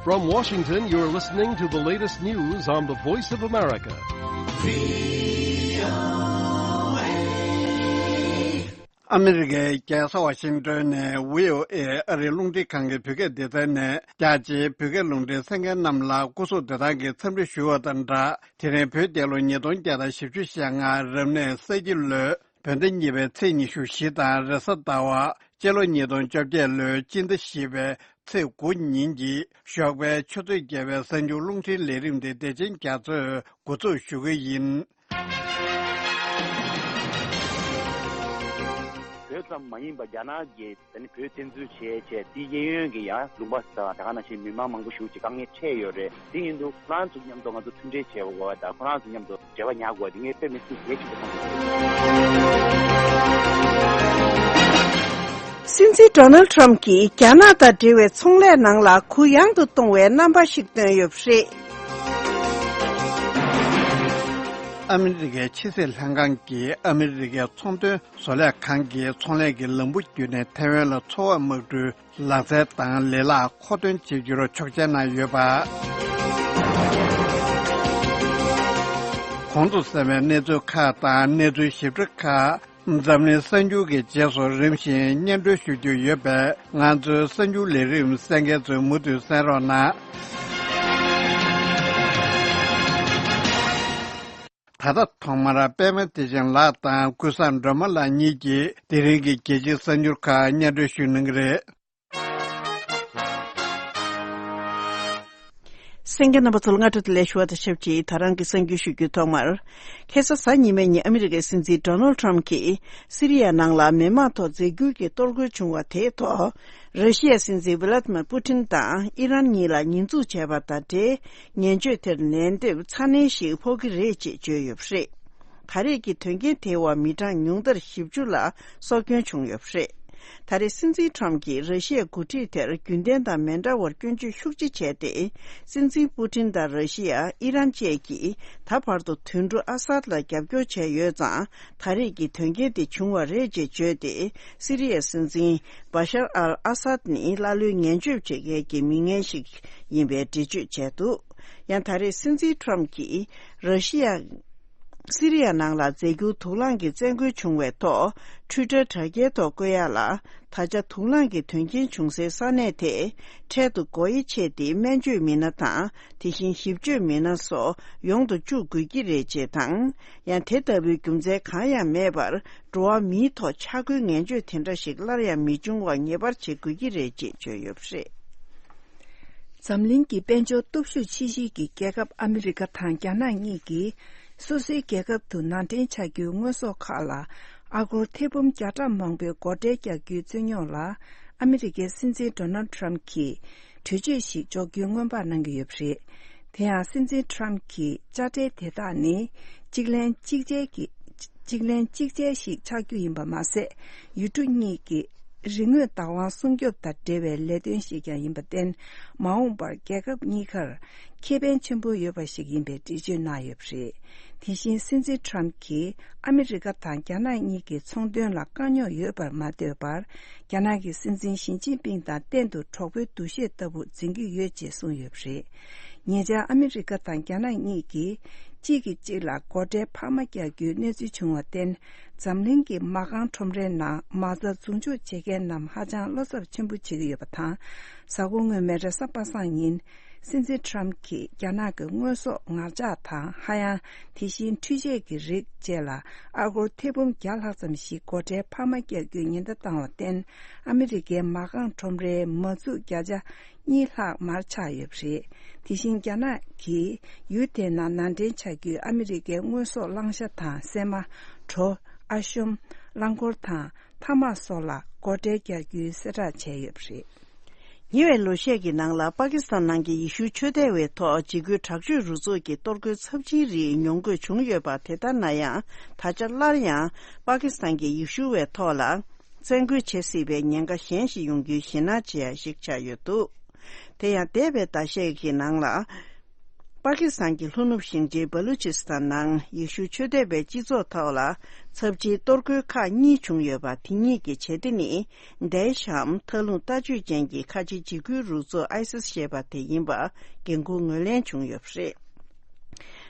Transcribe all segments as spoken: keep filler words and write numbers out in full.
From Washington, you're listening to the latest news on the Voice of America. ཨ་མི་རི་ཀའི་རྒྱལ་ས་ཝ་ཤིང་ཏོན་ནས་བྷི་ཨོ་ཨེ་ཨ་རིའི་རླུང་འཕྲིན་ཁང་གི་བོད་སྐད་སྡེ་ཚན་ནས། རྒྱ་ཆེའི་བོད་སྐད་རླུང་འཕྲིན་གསན་མཁན་རྣམས་ལ་སྐུ་གཟུགས་བདེ་ཐང་གི་འཚམས་འདྲི་ཞུ་བ་དང་སྦྲགས། དེ་རིང་བོད་རྒྱལ་ལོ་ཉིས་སྟོང་བརྒྱ་དང་བཞི་བཅུ་ཞེ་ལྔ་རབ་གནས་ས་ཁྱི་ལོའི་བོད་ཟླ་གཉིས་པའི་ཚེས་ཉི་ཤུ་བཞི་དང་རེས་གཟའ་ཟླ་བ། སྤྱི་ལོ་ཉིས་སྟོང་བཅོ་བརྒྱད་ལོའི་སྤྱི་ཟླ་བཞི་པའི་ཚེས་དགུ་ཉིན་གྱི་ཞོགས་པའི་ཆུ་ཚོད་བརྒྱད་པའི་གསར་འགྱུར་རླུང་འཕྲིན་ལས་རིམ་དེ་བདེ་ཆེན་རྒྱ་མཚོས་འགོ་འཛུགས་ཞུ་གི་ཡིན། བོད་ཙམ་མ་ཡིན་པར་རྒྱ་ནག་གིས་ད་ནི་བོད་བཙན་འཛུལ་བྱས་བྱས་དེའི་གཡས་གཡོན་གྱི་ཡང་ལུང་པ་དང་ད་ག་ནང་བཞིན་མི་མང་མང་པོ་ཞེ་པོ་ཅིག་དཀའ་ངལ་འཕྲད་ཡོད་རེད། དེ་ཡིན་དུས་ཁོ་རང་ཚོ་མཉམ་དུ་ང་ཚོ་མཐུན་འབྲེལ་བྱས་པ་དགོས་པ་དང་ཁོ་རང་ཚོ་མཉམ་དུ་འབྲེལ་བ་ཉར་དགོས་པ་དེ་ངས་དཔེ་མི་སྲིད་གལ་ཆེན་པོ་མཐོང་གི་འདུག། སྲིད་འཛིན་ཌོ་ནལ་ཊམ་གྱིས་རྒྱ་ནག་དང་འབྲེལ་བའི་ཚོང་ལས་ནང་ལ་གུ་ཡངས་དུ་གཏོང་བའི་རྣམ་པ་ཞིག་བཏོན་ཡོད་པ་རེད། ཨ་མི་རི་ཀའི་ཕྱི་སྲིད་ལྷན་ཁང་གིས་ཨ་མི་རི་ཀའི་ཚོང་དོན་བཟོ་ལས་ཁང་གིས་ཚོང་ལས་ཀྱི་ལམ་བུ་བརྒྱུད་ནས་ཐའེ་ཝན་ལ་འཚོ་བ་དམག་གྲུའི་ལག་རྩལ་དང་ལེ་ལག་མཁོ་འདོན་བྱེད་རྒྱུར་ཆོག་མཆན་གནང་ཡོད་པ། གོང་དུ་གསན་པའི་གནས་ཚུལ་ཁག་དང་གནས་ཚུལ་ཞིབ་ཕྲ་ཁག་འཛམ་གླིང་གསར་འགྱུར་གྱི་རྗེས་སུ་རིམ་བཞིན་སྙན་སྒྲོན་ཞུ་རྒྱུ་ཡོད་པས། ང་ཚོའི་གསར་འགྱུར་ལས་རིམ་གསན་མཁན་ཚོས་མུ་མཐུད་གསན་རོགས་གནང་། ད་ལྟ་ཐོག་མར་པད་མ་བདེ་ཆེན་ལགས་དང་ཀུན་བཟང་སྒྲོལ་མ་ལགས་གཉིས་ཀྱིས་དེ་རིང་གི་རྒྱལ་སྤྱིའི་གསར་འགྱུར་ཁག་སྙན་སྒྲོན་ཞུ་གནང་གི་རེད། གསན་མཁན་རྣམ་པ་ཚོ་ལ་སྔ་དྲོ་བདེ་ལེགས་ཞུ་བ་དང་ཆབས་ཅིག་ད་རང་གི་གསར་འགྱུར་ཞུ་རྒྱུའི་ཐོག་མར། ཁ་སང་གཟའ་ཉི་མའི་ཉིན་ཨ་མི་རི་ཀའི་སྲིད་འཛིན་ཌོ་ནལ་ཊམ་གྱིས་སི་རི་ཡ་ནང་ལ་མི་མང་ཐོག་རྫས་འགྱུར་གྱི་གཏོར་རྒོལ་བྱུང་བ་དེའི་ཐོག་ར་ཤི་ཡའི་སྲིད་འཛིན་ཝི་ལ་ཏི་མིར་པུ་ཏིན་དང་ཨི་རན་གཉིས་ལ་ཉེས་འཛུགས་བྱས་པ་དང་འབྲེལ། ངན་བྱུས་དེར་ལན་འདེབས་ཚ་ནན་ཞིག་ཕོག་གི་རེད་ཅེས་བརྗོད་ཡོད་པ་རེད། ད་རེས་ཀྱི་དོན་རྐྱེན་དེའི་འོག་མི་གྲངས་ཉུང་མཐར་བཞི་བཅུ་ལ་སྲོག་སྐྱོན་བྱུང་ཡོད་པ་རེད། ད་རེས་སྲིད་འཛིན་ཊམ་གྱིས་ར་ཤི་ཡའི་འགོ་ཁྲིད་དེར་རྒྱུན་ལྡན་དང་མི་འདྲ་བར་སྐྱོན་བརྗོད་ཤུགས་ཆེ་བྱས་ཏེ། སྲིད་འཛིན་པུ་ཏིན་དང་ར་ཤི་ཡ། ཨི་རན་བཅས་ཀྱིས་ད་བར་དུ་དུད་འགྲོ་ཨ་སཱད་ལ་རྒྱབ་སྐྱོར་བྱས་ཡོད་ཙང་། ད་རེས་ཀྱི་དོན་རྐྱེན་དེ་བྱུང་བ་རེད་ཅེས་བརྗོད་དེ། སི་རི་ཡའི་སྲིད་འཛིན་བ་ཤར་ཨལ་ཨ་སཱད་ནི་ཀླ་ཀློའི་ངན་བྱུས་བྱེད་མཁན་གྱི་མི་ངན་ཞིག་ཡིན་པའི་འགྲེལ་བརྗོད་བྱས་འདུག། ཡང་ད་རེས་སྲིད་འཛིན་ཊམ་གྱིས་ར་ཤི་ཡ། སི་རི་ཡ་ནང་ལ་རྫས་འགྱུར་དུག་རླངས་ཀྱི་བཙན་རྒོལ་བྱུང་བའི་ཐོག་ཊུའི་ཊར་དྲ་རྒྱའི་ཐོག་བཀོད་ཡག་ལ། ད་ཆ་དུག་རླངས་ཀྱི་དོན་རྐྱེན་བྱུང་སའི་ས་གནས་དེ། འཕྲལ་དུ་སྒོ་དབྱེ་ཕྱེ་སྟེ་སྨན་བཅོས་མི་སྣ་དང་། དེ་བཞིན་ཞིབ་དཔྱོད་མི་སྣ་སོགས་ཡོང་དུ་བཅུག་དགོས་ཀྱི་རེད་ཅེས་དང་། ཡང་དེ་ལྟ་བུའི་རྒྱུ་མཚན་གང་ཡང་མེད་པར། འགྲོ་བ་མིའི་ཐོག་ཆ་བགོས་ངན་བྱུས་དེ་འདྲ་ཞིག་སླར་ཡང་མི་འབྱུང་བ་ངེས་པར་བྱེད་དགོས་ཀྱི་རེད་ཅེས་བརྗོད་ཡོད་པ་རེད། འཛམ་གླིང་གི་དཔལ་འབྱོར་སྟོབས་ཤུགས་ཆེ་ཤོས་ཀྱི་རྒྱལ་ཁབ་ཨ་མི་རི་ཀ་དང་རྒྱ་ནག་གཉིས་ཀྱིས་སོ་སོའི་རྒྱལ་ཁབ་ཏུ་ནང་འདྲེན་བྱ་རྒྱུའི་དངོས་ཟོག་ཁག་ལ་ཨ་སྒོར་ཐེར་འབུམ་བརྒྱ་ཕྲག་མང་པོའི་སྒོ་ཁྲལ་རྒྱག་རྒྱུའི་རྩོད་རྙོག་ལ་ཨ་མི་རི་ཀའི་སྲིད་འཛིན་ཌོ་ནལ་ཊམ་གྱིས་གྲོས་ཆོད་ཞིག་འཇོག་རྒྱུའི་སྔོན་དཔག་གནང་གི་ཡོད་པ་རེད། དེ་ཡང་སྲིད་འཛིན་ཊམ་གྱི་དཔྱ་ཁྲལ་དེ་དག་ནི་གཅིག་ལན་གཅིག་བྱས་ཀྱི་གཅིག་ལན་གཅིག་བྱས་ཤིག་ཆགས་རྒྱུ་ཡིན་པ་མ་ཟད། ཡུལ་གྲུ་གཉིས་ཀྱི་རིག་དངོས་བདག་དབང་སྲུང་སྐྱོབ་དང་འབྲེལ་བའི་ལས་དོན་ཞིག་ཀྱང་ཡིན་པར་བརྟེན། མ་འོངས་པར་རྒྱལ་ཁབ་གཉིས་ཀར་ཁེ་ཕན་ཆེན་པོ་ཡོད་པ་ཞིག་ཡིན་པའི་འགྲེལ་བརྗོད་གནང་ཡོད་པ་རེད། དེ་བཞིན་སྲིད་འཛིན་ཊམ་གྱིས་ཨ་མི་རི་ཀ་དང་རྒྱ་ནག་གཉིས་ཀྱི་ཚོང་དོན་ལ་དཀའ་རྙོག་ཡོད་པར་མ་ལྟོས་པར། རྒྱ་ནག་གི་སྲིད་འཛིན་ཞི་ཅིན་ཕིང་དང་གཏན་དུ་གྲོགས་པོའི་འདུ་ཤེས་ལྟ་བུ་འཛིན་གྱི་ཡོད་ཅེས་གསུངས་ཡོད་པ་རེད། ཉེ་ཆར་ཨ་མི་རི་ཀ་དང་རྒྱ་ནག་གཉིས་ཀྱིས་གཅིག་གིས་གཅིག་ལ་སྒོ་ཁྲལ་འཕར་མ་རྒྱག་རྒྱུའི་གནས་ཚུལ་བྱུང་བར་བརྟེན། འཛམ་གླིང་གི་མ་རྐང་ཁྲོམ་རའི་ནང་མ་རྩ་འཛུགས་འཇུག་བྱེད་མཁན་རྣམས་ཧ་ཅང་བློ་འཚབ་ཆེན་པོ་བྱེད་ཀྱི་ཡོད་པ་དང་། གཟའ་འཁོར་སྔོན་མའི་རེས་གཟའ་པ་སངས་ཉིན། སྲིད་འཛིན་ཊམ་གྱིས་རྒྱ་ནག་གི་དངོས་ཟོག་ངར་ལྕགས་དང་ཧ་ཡང་། དེ་བཞིན་འཕྲུལ་ཆས་ཀྱི་རིགས་བཅས་ལ་ཨ་སྒོར་ཐེར་འབུམ་བརྒྱ་ལྷག་ཙམ་ཞིག་སྒོ་ཁྲལ་འཕར་མ་རྒྱག་རྒྱུའི་ཉེན་བརྡ་བཏང་བར་བརྟེན། ཨ་མི་རི་ཀའི་མ་རྐང་ཁྲོམ་རའི་མ་འཛུགས་བརྒྱ་ཆ་གཉིས་ལྷག་མར་ཆག་ཡོད་པ་རེད། དེ་བཞིན་རྒྱ་ནག་གིས་ཡུལ་དེའི་ནང་ནང་འདྲེན་བྱ་རྒྱུའི་ཨ་མི་རི་ཀའི་དངོས་ཟོག་བླང་བྱ་དང་སྲན་མ། གྲོ། ཨ་ཤོམ། རླངས་འཁོར་དང་ཐ་མག་སོགས་ལ་སྒོ་ཁྲལ་རྒྱག་རྒྱུའི་གསལ་བསྒྲགས་བྱས་ཡོད་པ་རེད། ཉེ་བའི་ལོ་ཤས་ཀྱི་ནང་ལ་པ་ཀི་སི་ཐན་ནང་གི་ཡེ་ཤུའི་ཆོས་དད་པའི་ཐོག་འཇིགས་སྐུལ་དྲག་སྤྱོད་རུ་ཚོགས་ཀྱི་གཏོར་རྒོལ་ཚབས་ཆེན་རིགས་མྱོང་དགོས་བྱུང་ཡོད་པ། དེ་ལྟར་ན་ཡང་ད་ཆ་སླར་ཡང་པ་ཀི་སི་ཐན་གྱི་ཡེ་ཤུ་བའི་ཐོག་ལ་བཙན་རྒོལ་བྱེད་སྲིད་པའི་ཉེན་ཁ་གཞན་ཞིག་ཡོང་རྒྱུའི་ཞེད་སྣང་བྱེད་ཡ་ཞིག་ཆགས་ཡོད་འདུག། དེ་ཡང་འདས་པའི་ཟླ་ཤས་ཀྱི་ནང་ལ། པ་ཀི་སི་ཐན་གྱི་ལྷོ་ནུབ་ཞིང་ཆེན་བ་ལུ་ཅི་སི་ཐན་ནང་ཡེ་ཤུ་ཆོས་དད་པའི་སྤྱི་ཚོགས་ཐོག་ལ་ཚབས་ཆེའི་གཏོར་རྒོལ་ཁག་གཉིས་བྱུང་ཡོད་པ། དེ་གཉིས་ཀྱི་བྱེད་གཏེ་ནི་དེ་ཤམ་མཐའ་ལྷུང་ལྟ་སྤྱོད་ཅན་གྱི་ཁ་ཆེ་འཇིགས་སྐུལ་རུ་ཚོགས་ཨའི་སི་ཞེས་པ་དེ་ཡིན་པ་འགན་འཁུར་ངོས་ལེན་བྱུང་ཡོད་པ་རེད།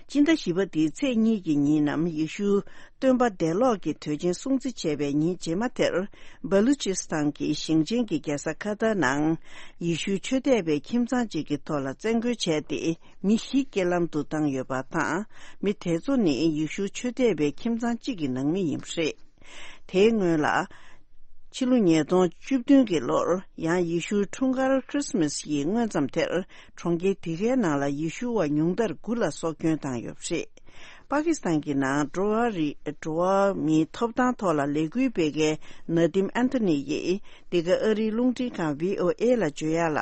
སྤྱི་ཟླ་བཞི་པ་འདིའི་ཚེས་གཉིས་ཀྱི་ཉིན་ནམ་ཡེ་ཤུ་སྟོན་པ་འདས་ལོག་གི་དུས་ཆེན་སྲུང་བརྩི་བྱས་པའི་ཉིན་རྗེས་མ་དེར། བ་ལུ་ཅི་སི་ཐན་གྱི་ཞིང་ཆེན་གྱི་རྒྱལ་ས་ཁ་ཐར་ནང་ཡེ་ཤུ་ཆོས་དད་པའི་ཁྱིམ་ཚང་གཅིག་གི་ཐོག་ལ་བཙན་རྒོལ་བྱས་ཏེ། མི་བཞི་རྐྱེན་ལམ་དུ་བཏང་ཡོད་པ་དང་། མི་དེ་ཚོ་ནི་ཡེ་ཤུ་ཆོས་དད་པའི་ཁྱིམ་ཚང་གཅིག་གི་ནང་མི་ཡིན་པ་རེད། དེའི་སྔོན་ལ། ཕྱི་ལོ་ཉིས་སྟོང་བཅུ་བདུན་གྱི་ལོར་ཡང་ཡེ་ཤུའི་འཁྲུངས་སྐར་ཁྲི་སི་མཱས་ཡི་སྔོན་ཙམ་དེར་གྲོང་ཁྱེར་དེ་གའི་ནང་ལ་ཡེ་ཤུ་བ་ཉུང་མཐར་དགུ་ལ་སྲོག་སྐྱོན་བཏང་ཡོད་པ་རེད། པ་ཀི་སི་ཐན་གྱི་ནང་འགྲོ་བ་རིགས་འགྲོ་བ་མིའི་ཐོབ་ཐང་ཐོག་ལ་ལས་འགུལ་སྤེལ་མཁན་ན་དིམ་ཨན་ཐོ་ནི་ཡིས། འདི་ག་ཨ་རིའི་རླུང་འཕྲིན་ཁང་བྷི་ཨོ་ཨེ་ལ་བརྗོད་ཡ་ལ།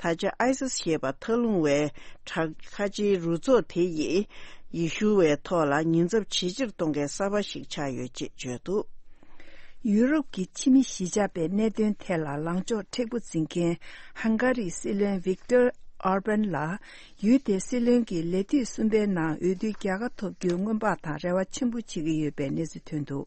ད་ཆ་ཨའི་སི་ཞེས་པ་མཐའ་ལྷུང་བའི་དྲག་ཁ་ཆེའི་རུ་ཚོགས་དེ་ཡིས་ཡེ་ཤུ་བའི་ཐོག་ལ་ཉེན་ཚབས་ཇེ་ཆེར་གཏོང་མཁན་གསར་པ་ཞིག་ཆགས་ཡོད་ཅེས་བརྗོད་འདུག། ཡུ་རོབ་ཀྱི་ཕྱི་མི་གཞིས་ཆགས་པའི་གནད་དོན་ཐད་ལ་ལངས་ཕྱོགས་མཁྲེགས་པོ་འཛིན་མཁན་ཧང་ག་རིའི་སྲིད་བློན་ཝིག་ཏོར་ཨོར་བན་ལ། ཡུལ་དེའི་སྲིད་བློན་གྱིས་ལས་དུས་གསུམ་པའི་ནང་འོས་བསྡུའི་རྒྱལ་ཁ་ཐོབ་རྒྱུའི་སྔོན་དཔག་དང་རེ་བ་ཆེན་པོ་བྱེད་ཀྱི་ཡོད་པའི་གནས་ཚུལ་ཐོན་འདུག།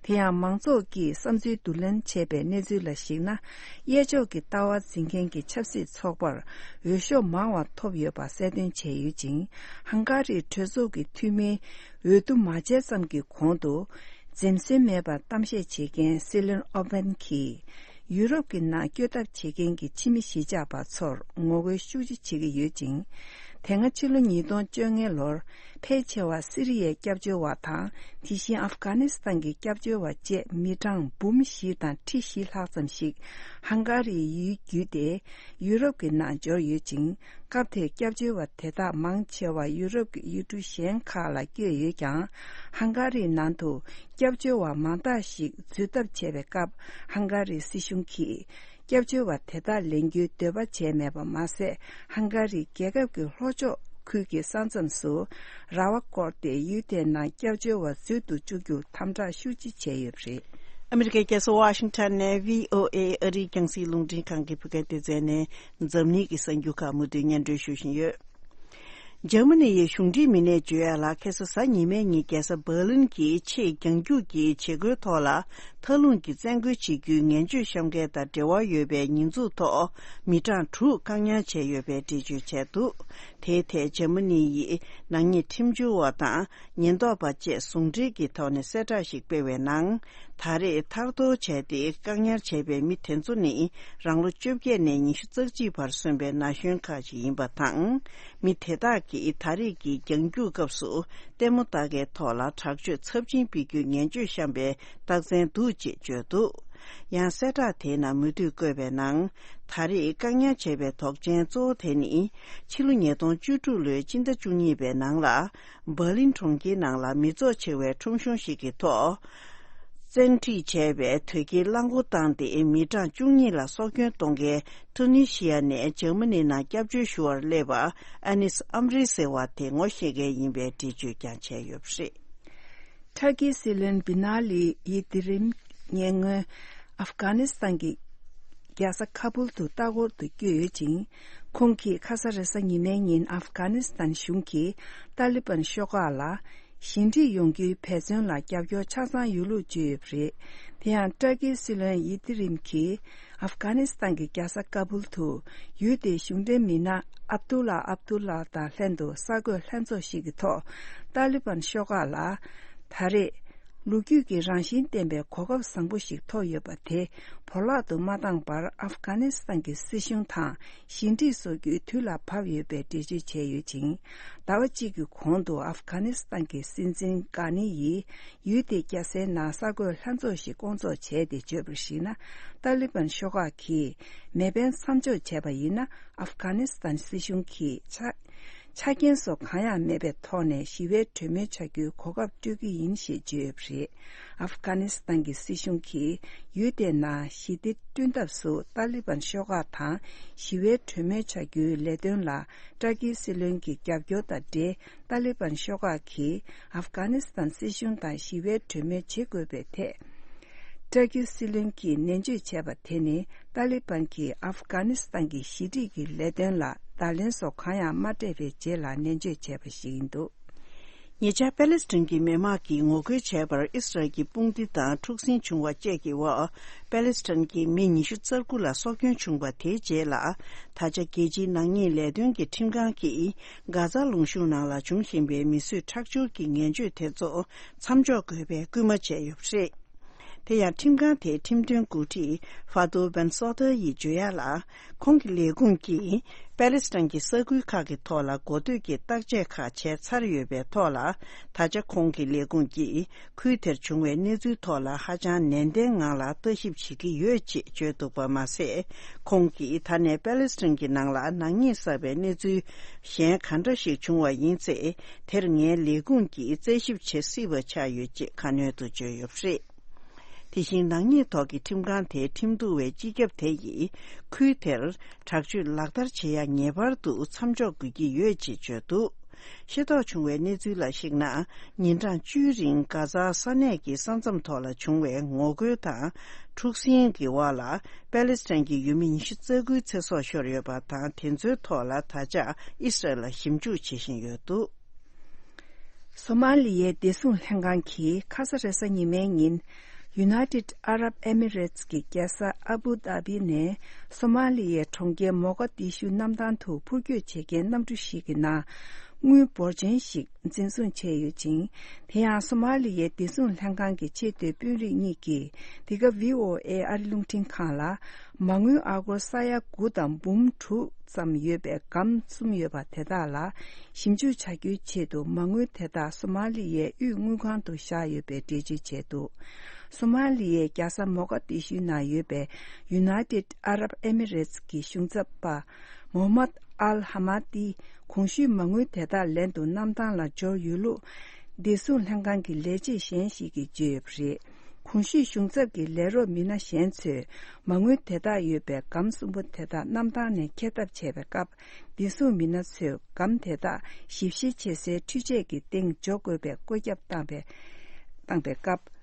དེ་ཡང་མང་ཚོགས་ཀྱིས་བསམ་ཚུལ་བསྡུ་ལེན་བྱས་པའི་གནས་ཚུལ་ལ་གཞིགས་ན། གཡས་ཕྱོགས་ཀྱི་ལྟ་བ་འཛིན་མཁན་གྱི་ཆབ་སྲིད་ཚོགས་པར་འོས་ཤོག་མང་བ་ཐོབ་ཡོད་པ་གསལ་སྟོན་བྱས་ཡོད་ཅིང་། ཧང་ག་རིའི་གྲོས་ཚོགས་ཀྱི་འཐུས་མིའི་འོས་བསྡུ་མ་བྱས་ཙམ་གྱི་གོང་དུ། འཛེམ་ཟོན་མེད་པར་གཏམ་བཤད་བྱེད་མཁན་སྲིད་བློན་ཨོ་བན་གྱིས། ཡུ་རོབ་ཀྱི་ནང་བསྐྱོད་ཐབས་བྱེད་མཁན་གྱི་ཕྱི་མི་གཞིས་ཆགས་པ་ཚོར་ངོ་རྒོལ་ཤུགས་ཆེ་བྱེད་ཀྱི་ཡོད་ཅིང་། དེ་སྔ་ཕྱི་ལོ་ཉིས་སྟོང་བཅོ་ལྔ་ལོར་ཕལ་ཆེ་བ་སི་རི་ཡའི་སྐྱབས་བཅོལ་བ་དང་། དེ་བཞིན་ཨབ་གྷ་ནི་སི་ཐན་གྱི་སྐྱབས་བཅོལ་བ་བཅས་མི་གྲངས་འབུམ་བཞི་དང་ཁྲི་བཞི་ལྷག་ཙམ་ཞིག་ཧང་ག་རིའི་ཡུལ་བརྒྱུད་དེ་ཡུ་རོབ་ཀྱི་ནང་འབྱོར་ཡོད་ཅིང་། སྐབས་དེར་སྐྱབས་བཅོལ་བ་དེ་དག་མང་ཆེ་བ་ཡུ་རོབ་ཀྱི་ཡུལ་གྲུ་གཞན་ཁག་ལ་བསྐྱོད་ཡོད་ཀྱང་། ཧང་ག་རིའི་ནང་དུ་སྐྱབས་བཅོལ་བ་མང་དག་ཞིག་འཛུལ་ཐབས་བྱས་པའི་སྐབས། ཧང་ག་རིའི་སྲིད་གཞུང་གིས་སྐྱབས་བཅོལ་བ་དེ་དག་ལེན་རྒྱུའི་འདོད་པ་བྱས་མེད་པ་མ་ཟད། ཧང་ག་རིའི་རྒྱལ་ཁབ་ཀྱི་ལྷོ་ཕྱོགས་ཁུལ་གྱི་ས་མཚམས་སུ་ར་བ་བསྐོར་ཏེ་ཡུལ་དེའི་ནང་སྐྱབས་བཅོལ་བ་འཛུལ་དུ་བཅུག་རྒྱུ་དམ་དྲག་ཤུགས་ཆེ་བྱས་ཡོད་པ་རེད། ཨ་མི་རི་ཀའི་རྒྱལ་ས་ཝ་ཤིང་ཊོན་ནས་བྷི་ཨོ་ཨེ་ཨ་རིའི་རྒྱང་སྲིང་རླུང་འཕྲིན་ཁང་གི་བོད་སྐད་སྡེ་ཚན་ནས་འཛམ་གླིང་གི་གསར་འགྱུར་ཁག་མུ་མཐུད་སྙན་སྒྲོན་ཞུ་བཞིན་ཡོད། འཇར་མ་ནི་ཡི་གཞུང་འབྲེལ་མི་སྣས་བརྗོད་ཡ་ལ། ཁ་སང་གཟའ་ཉི་མའི་ཉིན་རྒྱལ་ས་འབར་ལིན་གྱི་ཆེས་རྒྱང་རྒྱུག་གི་བྱེད་སྒོའི་ཐོག་ལ་མཐའ་ལྷུང་གི་བཙན་རྒོལ་བྱེད་རྒྱུའི་ངན་བྱུས་བཤམས་མཁན་དང་འབྲེལ་བ་ཡོད་པའི་ཉེས་འཛུགས་ཐོག་མི་གྲངས་དྲུག་བཀག་ཉར་བྱས་ཡོད་པའི་འགྲེལ་བརྗོད་བྱས་འདུག། དེའི་ཐད་འཇར་མ་ནི་ཡི་ནག་ཉེས་ཁྲིམས་བྱོལ་བ་དང་ཉེན་རྟོག་པ་བཅས་ཟུང་འབྲེལ་གྱི་ཐོག་ནས་གསལ་བསྒྲགས་ཤིག་སྤེལ་བའི་ནང་། ད་རེས་ཐར་གཏོར་བྱས་ཏེ་བཀག་ཉར་བྱས་པའི་མི་དེ་ཚོ་ནི་རང་ལོ་བཅོ་བརྒྱད་ནས་ཉི་ཤུ་རྩ་གཅིག་བར་སོན་པའི་ན་གཞོན་ཁག་ཅིག་ཡིན་པ་དང་། མི་དེ་དག་གིས་ད་རེས་ཀྱི་རྒྱང་རྒྱུག་སྐབས་སུ་ལྟད་མོ་ལྟ་མཁན་ཐོག་ལ་དྲག་སྤྱོད་ཚབས་ཆེན་སྤེལ་རྒྱུའི་ངན་བྱུས་བཤམས་པའི་རྟགས་མཚན་འདུག་ཅེས་བརྗོད་འདུག། ཡང་གསལ་བསྒྲགས་དེའི་ནང་མུ་མཐུད་བཀོད་པའི་ནང་། ད་རེས་བཀག་ཉར་བྱས་པའི་དོགས་ཅན་གཙོ་བོ་དེ་ནི། ཕྱི་ལོ་ཉིས་སྟོང་བཅུ་དྲུག་ལོའི་སྤྱི་ཟླ་བཅུ་གཉིས་པའི་ནང་ལ། འབར་ལིན་གྲོང་ཁྱེར་ནང་ལ་མི་ཚོགས་ཆེ་བའི་ཁྲོམ་གཞུང་ཞིག་གི་ཐོག་བཙན་ཁྲིད་བྱས་པའི་དོས་སྐྱེལ་རླངས་འཁོར་བཏང་སྟེ་མི་གྲངས་བཅུ་གཉིས་ལ་སྲོག་སྐྱོན་གཏོང་མཁན་ཐུ་ནི་ཤི་ཡ་ནས་འཇར་མ་ནི་ནང་སྐྱབས་བཅོལ་ཞུ་བར་སླེབས་པ་ཨ་ནིས་ཨམ་རི་ཟེར་བ་དེ་ངོ་ཤེས་མཁན་ཡིན་པའི་འགྲེལ་བརྗོད་ཀྱང་བྱས་ཡོད་པ་རེད། ཏུར་ཀིའི་སྲིད་བློན་བི་ན་ལི་ཡི་དི་རིམ་སྔོན་ཨབ་གྷ་ནི་སི་ཐན་གྱི་རྒྱལ་ས་ཁ་བུལ་དུ་ལྟ་སྐོར་དུ་བསྐྱོད་ཡོད་ཅིང་། ཁོང་གིས་ཁ་ས་རེས་གཟའ་ཉི་མའི་ཉིན་ཨབ་གྷ་ནི་སི་ཐན་གཞུང་གིས་ཏཱ་ལི་བན་ཤོག་ཁག་ལ་ཞི་འགྲིག་ཡོང་རྒྱུའི་འབད་བརྩོན་ལ་རྒྱབ་སྐྱོར་ཆ་ཚང་ཡོད་ལུགས་བརྗོད་ཡོད་པ་རེད། དེ་ཡང་ཏུར་ཀིའི་སྲིད་བློན་ཡི་དི་རིམ་གྱིས་ཨབ་གྷ་ནི་སི་ཐན་གྱི་རྒྱལ་ས་ཀ་བུལ་དུ་ཡུལ་དེའི་གཞུང་འབྲེལ་མི་སྣ་ཨབ་དུ་ལ་ཨབ་དུ་ལ་དང་ལྷན་དུ་གསར་འགོད་ལྷན་ཚོགས་ཤིག་གི་ཐོག་ཏཱ་ལི་བན་ཤོག་ཁག་ལ་ད་རེས། ལོ་རྒྱུས་ཀྱི་རང་བཞིན་ལྡན་པའི་གོ་སྐབས་བཟང་པོ་ཞིག་ཐོབ་ཡོད་པ་དེ་བོར་བརླག་ཏུ་མ་བཏང་བར་ཨབ་གྷ་ནི་སི་ཐན་གྱི་སྲིད་གཞུང་དང་ཞི་འགྲིག་བཟོ་རྒྱུའི་དུས་ལ་བབ་ཡོད་པའི་འགྲེལ་བརྗོད་བྱས་ཡོད་ཅིང་། ཟླ་བ་གཅིག་གི་གོང་དུ་ཨབ་གྷ་ནི་སི་ཐན་གྱི་སྲིད་འཛིན་གྷ་ནི་ཡིས་ཡུལ་དེའི་རྒྱལ་སའི་ནང་གསར་འགོད་ལྷན་ཚོགས་ཤིག་བསྐོང་ཚོགས་བྱས་ཏེ་བརྗོད་པར་གཞིགས་ན། ཏཱ་ལི་བན་ཤོག་ཁག་གིས་མེ་འཕེན་མཚམས་འཇོག་བྱས་པ་ཡིན་ན། ཨབ་གྷ་ནི་སི་ཐན་སྲིད་གཞུང་གིས་ཆ་ཆ་རྐྱེན་སོགས་གང་ཡང་མེད་པའི་ཐོག་ནས་ཞི་བའི་གྲོས་མོལ་བྱ་རྒྱུའི་གོ་སྐབས་སྤྲོད་ཀྱི་ཡིན་ཞེས་བརྗོད་ཡོད་པ་རེད། ཨབ་གྷ་ནི་སི་ཐན་གྱི་སྲིད་གཞུང་གིས་ཡུལ་དེའི་ནང་ཞི་བདེ་བསྐྲུན་ཐབས་སུ་ཏཱ་ལི་བན་ཤོག་ཁག་དང་ཞི་བའི་གྲོས་མོལ་བྱ་རྒྱུའི་ལས་དོན་ལ་ཏུར་ཀིའི་སྲིད་བློན་གྱི་རྒྱབ་སྐྱོར་དང་འབྲེལ། ཏཱ་ལི་བན་ཤོག་ཁག་གིས་ཨབ་གྷ་ནི་སི་ཐན་སྲིད་གཞུང་དང་ཞི་བའི་གྲོས་མོལ་བྱེད་དགོས་པའི་ཐད། ཏུར་ཀིའི་སྲིད་བློན་གྱིས་ནན་བརྗོད་བྱས་པ་དེ་ནི། ཏཱ་ལི་བན་གྱིས་ཨབ་གྷ་ནི་སི་ཐན་གྱི་ཞི་འགྲིག་གི་ལས་དོན་ལ་ བརྡ་ལན་སོགས་གང་ཡང་མ་སྤྲད་པའི་རྗེས་ལ་ནན་བརྗོད་བྱས་པ་ཞིག་ཡིན་འདུག་ཉེ་ཆར་པེ་ལེ་སི་ཐན་གྱི་མི་དམངས་ཀྱིས་ངོ་རྒོལ་བྱས་པར་ཨི་སི་རལ་གྱི་དཔུང་སྡེ་དང་འཁྲུག་ཟིང་བྱུང་བ་བཅས་ཀྱི་འོག་པེ་ལེ་སི་ཐན་གྱི་མི་ཉི་ཤུ་རྩ་དགུ་ལ་སྲོག་སྐྱོན་བྱུང་བ་དེའི་རྗེས་ལ། ད་ཆ་རྒྱལ་སྤྱིའི་ནག་ཉེས་ལས་དོན་གྱི་ཁྲིམས་ཁང་གིས་གྷ་ཛ་ལུང་གཤོང་ནང་ལ་འབྱུང་བཞིན་པའི་མི་གསོད་ཁྲག་སྦྱོར་གྱི་ངན་སྤྱོད་དེ་ཚོ་མཚམས་འཇོག་དགོས་པའི་སྐུལ་མ་བྱས་ཡོད་པ་རེད། དེ་ཡང་ཁྲིམས་ཁང་དེའི་ཁྲིམས་དོན་འགོ་ཁྲིད་ཧྥ་ཏོ་བན་སོ་ཐར་ཡིས་བརྗོད་ཡག་ལ། ཁོང་གི་ལས་ཁུངས་ཀྱིས་པེ་ལེ་སི་ཐན་གྱི་ས་ཁུལ་ཁག་གི་ཐོག་ལ་གོ་ཐོས་ཀྱི་བརྟག་དཔྱད་ཁག་བྱས་ཚར་ཡོད་པའི་ཐོག་ལ། ད་ཆ་ཁོང་གི་ལས་ཁུངས་ཀྱིས་ཁུལ་དེར་བྱུང་བའི་གནས་ཚུལ་ཐོག་ལ་ཧ་ཅང་ནན་ཏན་ངང་ལ་ལྟ་ཞིབ་བྱེད་ཀྱི་ཡོད་ཅེས་བརྗོད་འདུག་པ་མ་ཟད། ཁོང་གིས་ད་ནས་པེ་ལེ་སི་ཐན་གྱི་ནང་ལ་ནག་ཉེས་བསགས་པའི་གནས་ཚུལ་གཞན་ག་འདྲ་ཞིག་བྱུང་བ་ཡིན་ཚེ། དེར་ངའི་ལས་ཁུངས་ཀྱིས་རྩད་ཞིབ་བྱེད་སྲིད་པ་ཆགས་ཡོད་ཅེས་ཁ་སྣོན་དུ་བརྗོད་ཡོད་པ་རེད། དེ་བཞིན་ནག་ཉེས་ཐོག་གི་ཁྲིམས་ཁང་དེའི་ཁྲིམས་གཏུག་པའི་སྤྱི་ཁྱབ་དེ་ཡིས་ཁུལ་དེར་དྲག་སྤྱོད་ལག་བསྟར་བྱེད་ཡ་ངེས་པར་དུ་མཚམས་འཇོག་དགོས་ཀྱི་ཡོད་ཅེས་བརྗོད་འདུག་ཤེས་རྟོགས་བྱུང་བའི་གནས་ཚུལ་ལ་གཞིགས་ན། ཉིན་གྲངས་བཅུའི་རིང་གྷ་ཛ་ས་གནས་ཀྱི་ས་མཚམས་ཐོག་ལ་བྱུང་བའི་ངོ་རྒོལ་དང་འཁྲུག་ཟིང་གི་འོག་ལ་པེ་ལེ་སི་ཐན་གྱི་ཡུལ་མི་ཉི་ཤུ་རྩ་དགུའི་ཚེ་སྲོག་ཤོར་ཡོད་པ་དང་། དེ་ཚོའི་ཐོག་ལ་ད་ཆ་ཨི་སི་རལ་ལ་ཞིབ་འཇུག་བྱེད་བཞིན་ཡོད་འདུག་སོ་མ་ལི་ཡའི་བདེ་སྲུང་ལྷན་ཁང་གིས་ཁ་ས་རེས་གཟའ་ཉི་མའི་ཉིན། United Arab Emirates གྱི་རྒྱལ་ས་ཨ་བུ་དྷ་བི་ནས་སོ་མ་ལི་ཡའི་གྲོང་ཁྱེར་མོ་ག་དི་ཤུ་གནམ་ཐང་དུ་འཕུར་སྐྱོད་བྱེད་མཁན་གནམ་གྲུ་ཞིག་གི་ནང་དངུལ་འབོར་ཆེན་ཞིག་འཛིན་བཟུང་བྱས་ཡོད་ཅིང་། དེ་ཡང་སོ་མ་ལི་ཡའི་བདེ་སྲུང་ལྷན་ཁང་གི་ཆེས་མཐོའི་དཔོན་རིགས་གཉིས་ཀྱིས་འདི་ག་བྷི་ཨོ་ཨེ་ཨ་རི་རླུང་འཕྲིན་ཁང་ལ། མ་དངུལ་ཨ་སྒོར་ས་ཡ་དགུ་དང་འབུམ་དྲུག་ཙམ་ཡོད་པའི་སྒམ་གསུམ་ཡོད་པ་དེ་དག་ལ་ཞིབ་འཇུག་བྱ་རྒྱུའི་ཆེད་དུ། མ་དངུལ་དེ་དག་སོ་མ་ལི་ཡའི་དབུས་དངུལ་ཁང་དུ་བཞག་ཡོད་པའི་འགྲེལ་བརྗོད་བྱས་འདུག་སོ་མ་ལི་ཡའི་རྒྱལ་ས་མོ་ག་དི་ཤུ་ནང་ཡོད་པའི་United Arab Emirates གྱི་གཞུང་ཚབ་པ་མོ་མད་ཨལ་ཧ་མ་ཏི་གོང་ཞུས་མ་དངུལ་དེ་དག་ལེན་དུ་གནམ་ཐང་ལ་འབྱོར་ཡོད་ལུགས་བདེ་སྲུང་ལྷན་ཁང་གི་ལས་བྱེད་གཞན་ཞིག་གིས་བརྗོད་ཡོད་པ་རེད། གོང་ཞུས་གཞུང་ཚབ་ཀྱི་ལས་རོགས་མི་སྣ་གཞན་ཚོས་མ་དངུལ་དེ་དག་ཡོད་པའི་སྒམ་གསུམ་པོ་དེ་དག་གནམ་ཐང་ནས་འཁྱེར་ཐབས་བྱས་པའི་སྐབས། བདེ་སྲུང་མི་སྣ་ཚོས་སྒམ་དེ་དག་ཞིབ་བཤེར་བྱེད་སའི་འཕྲུལ་ཆས་ཀྱི་སྟེང་འཇོག་དགོས་པའི་བཀོད་ཁྱབ་བཏང་པའི་བཏང་པའི་སྐབས།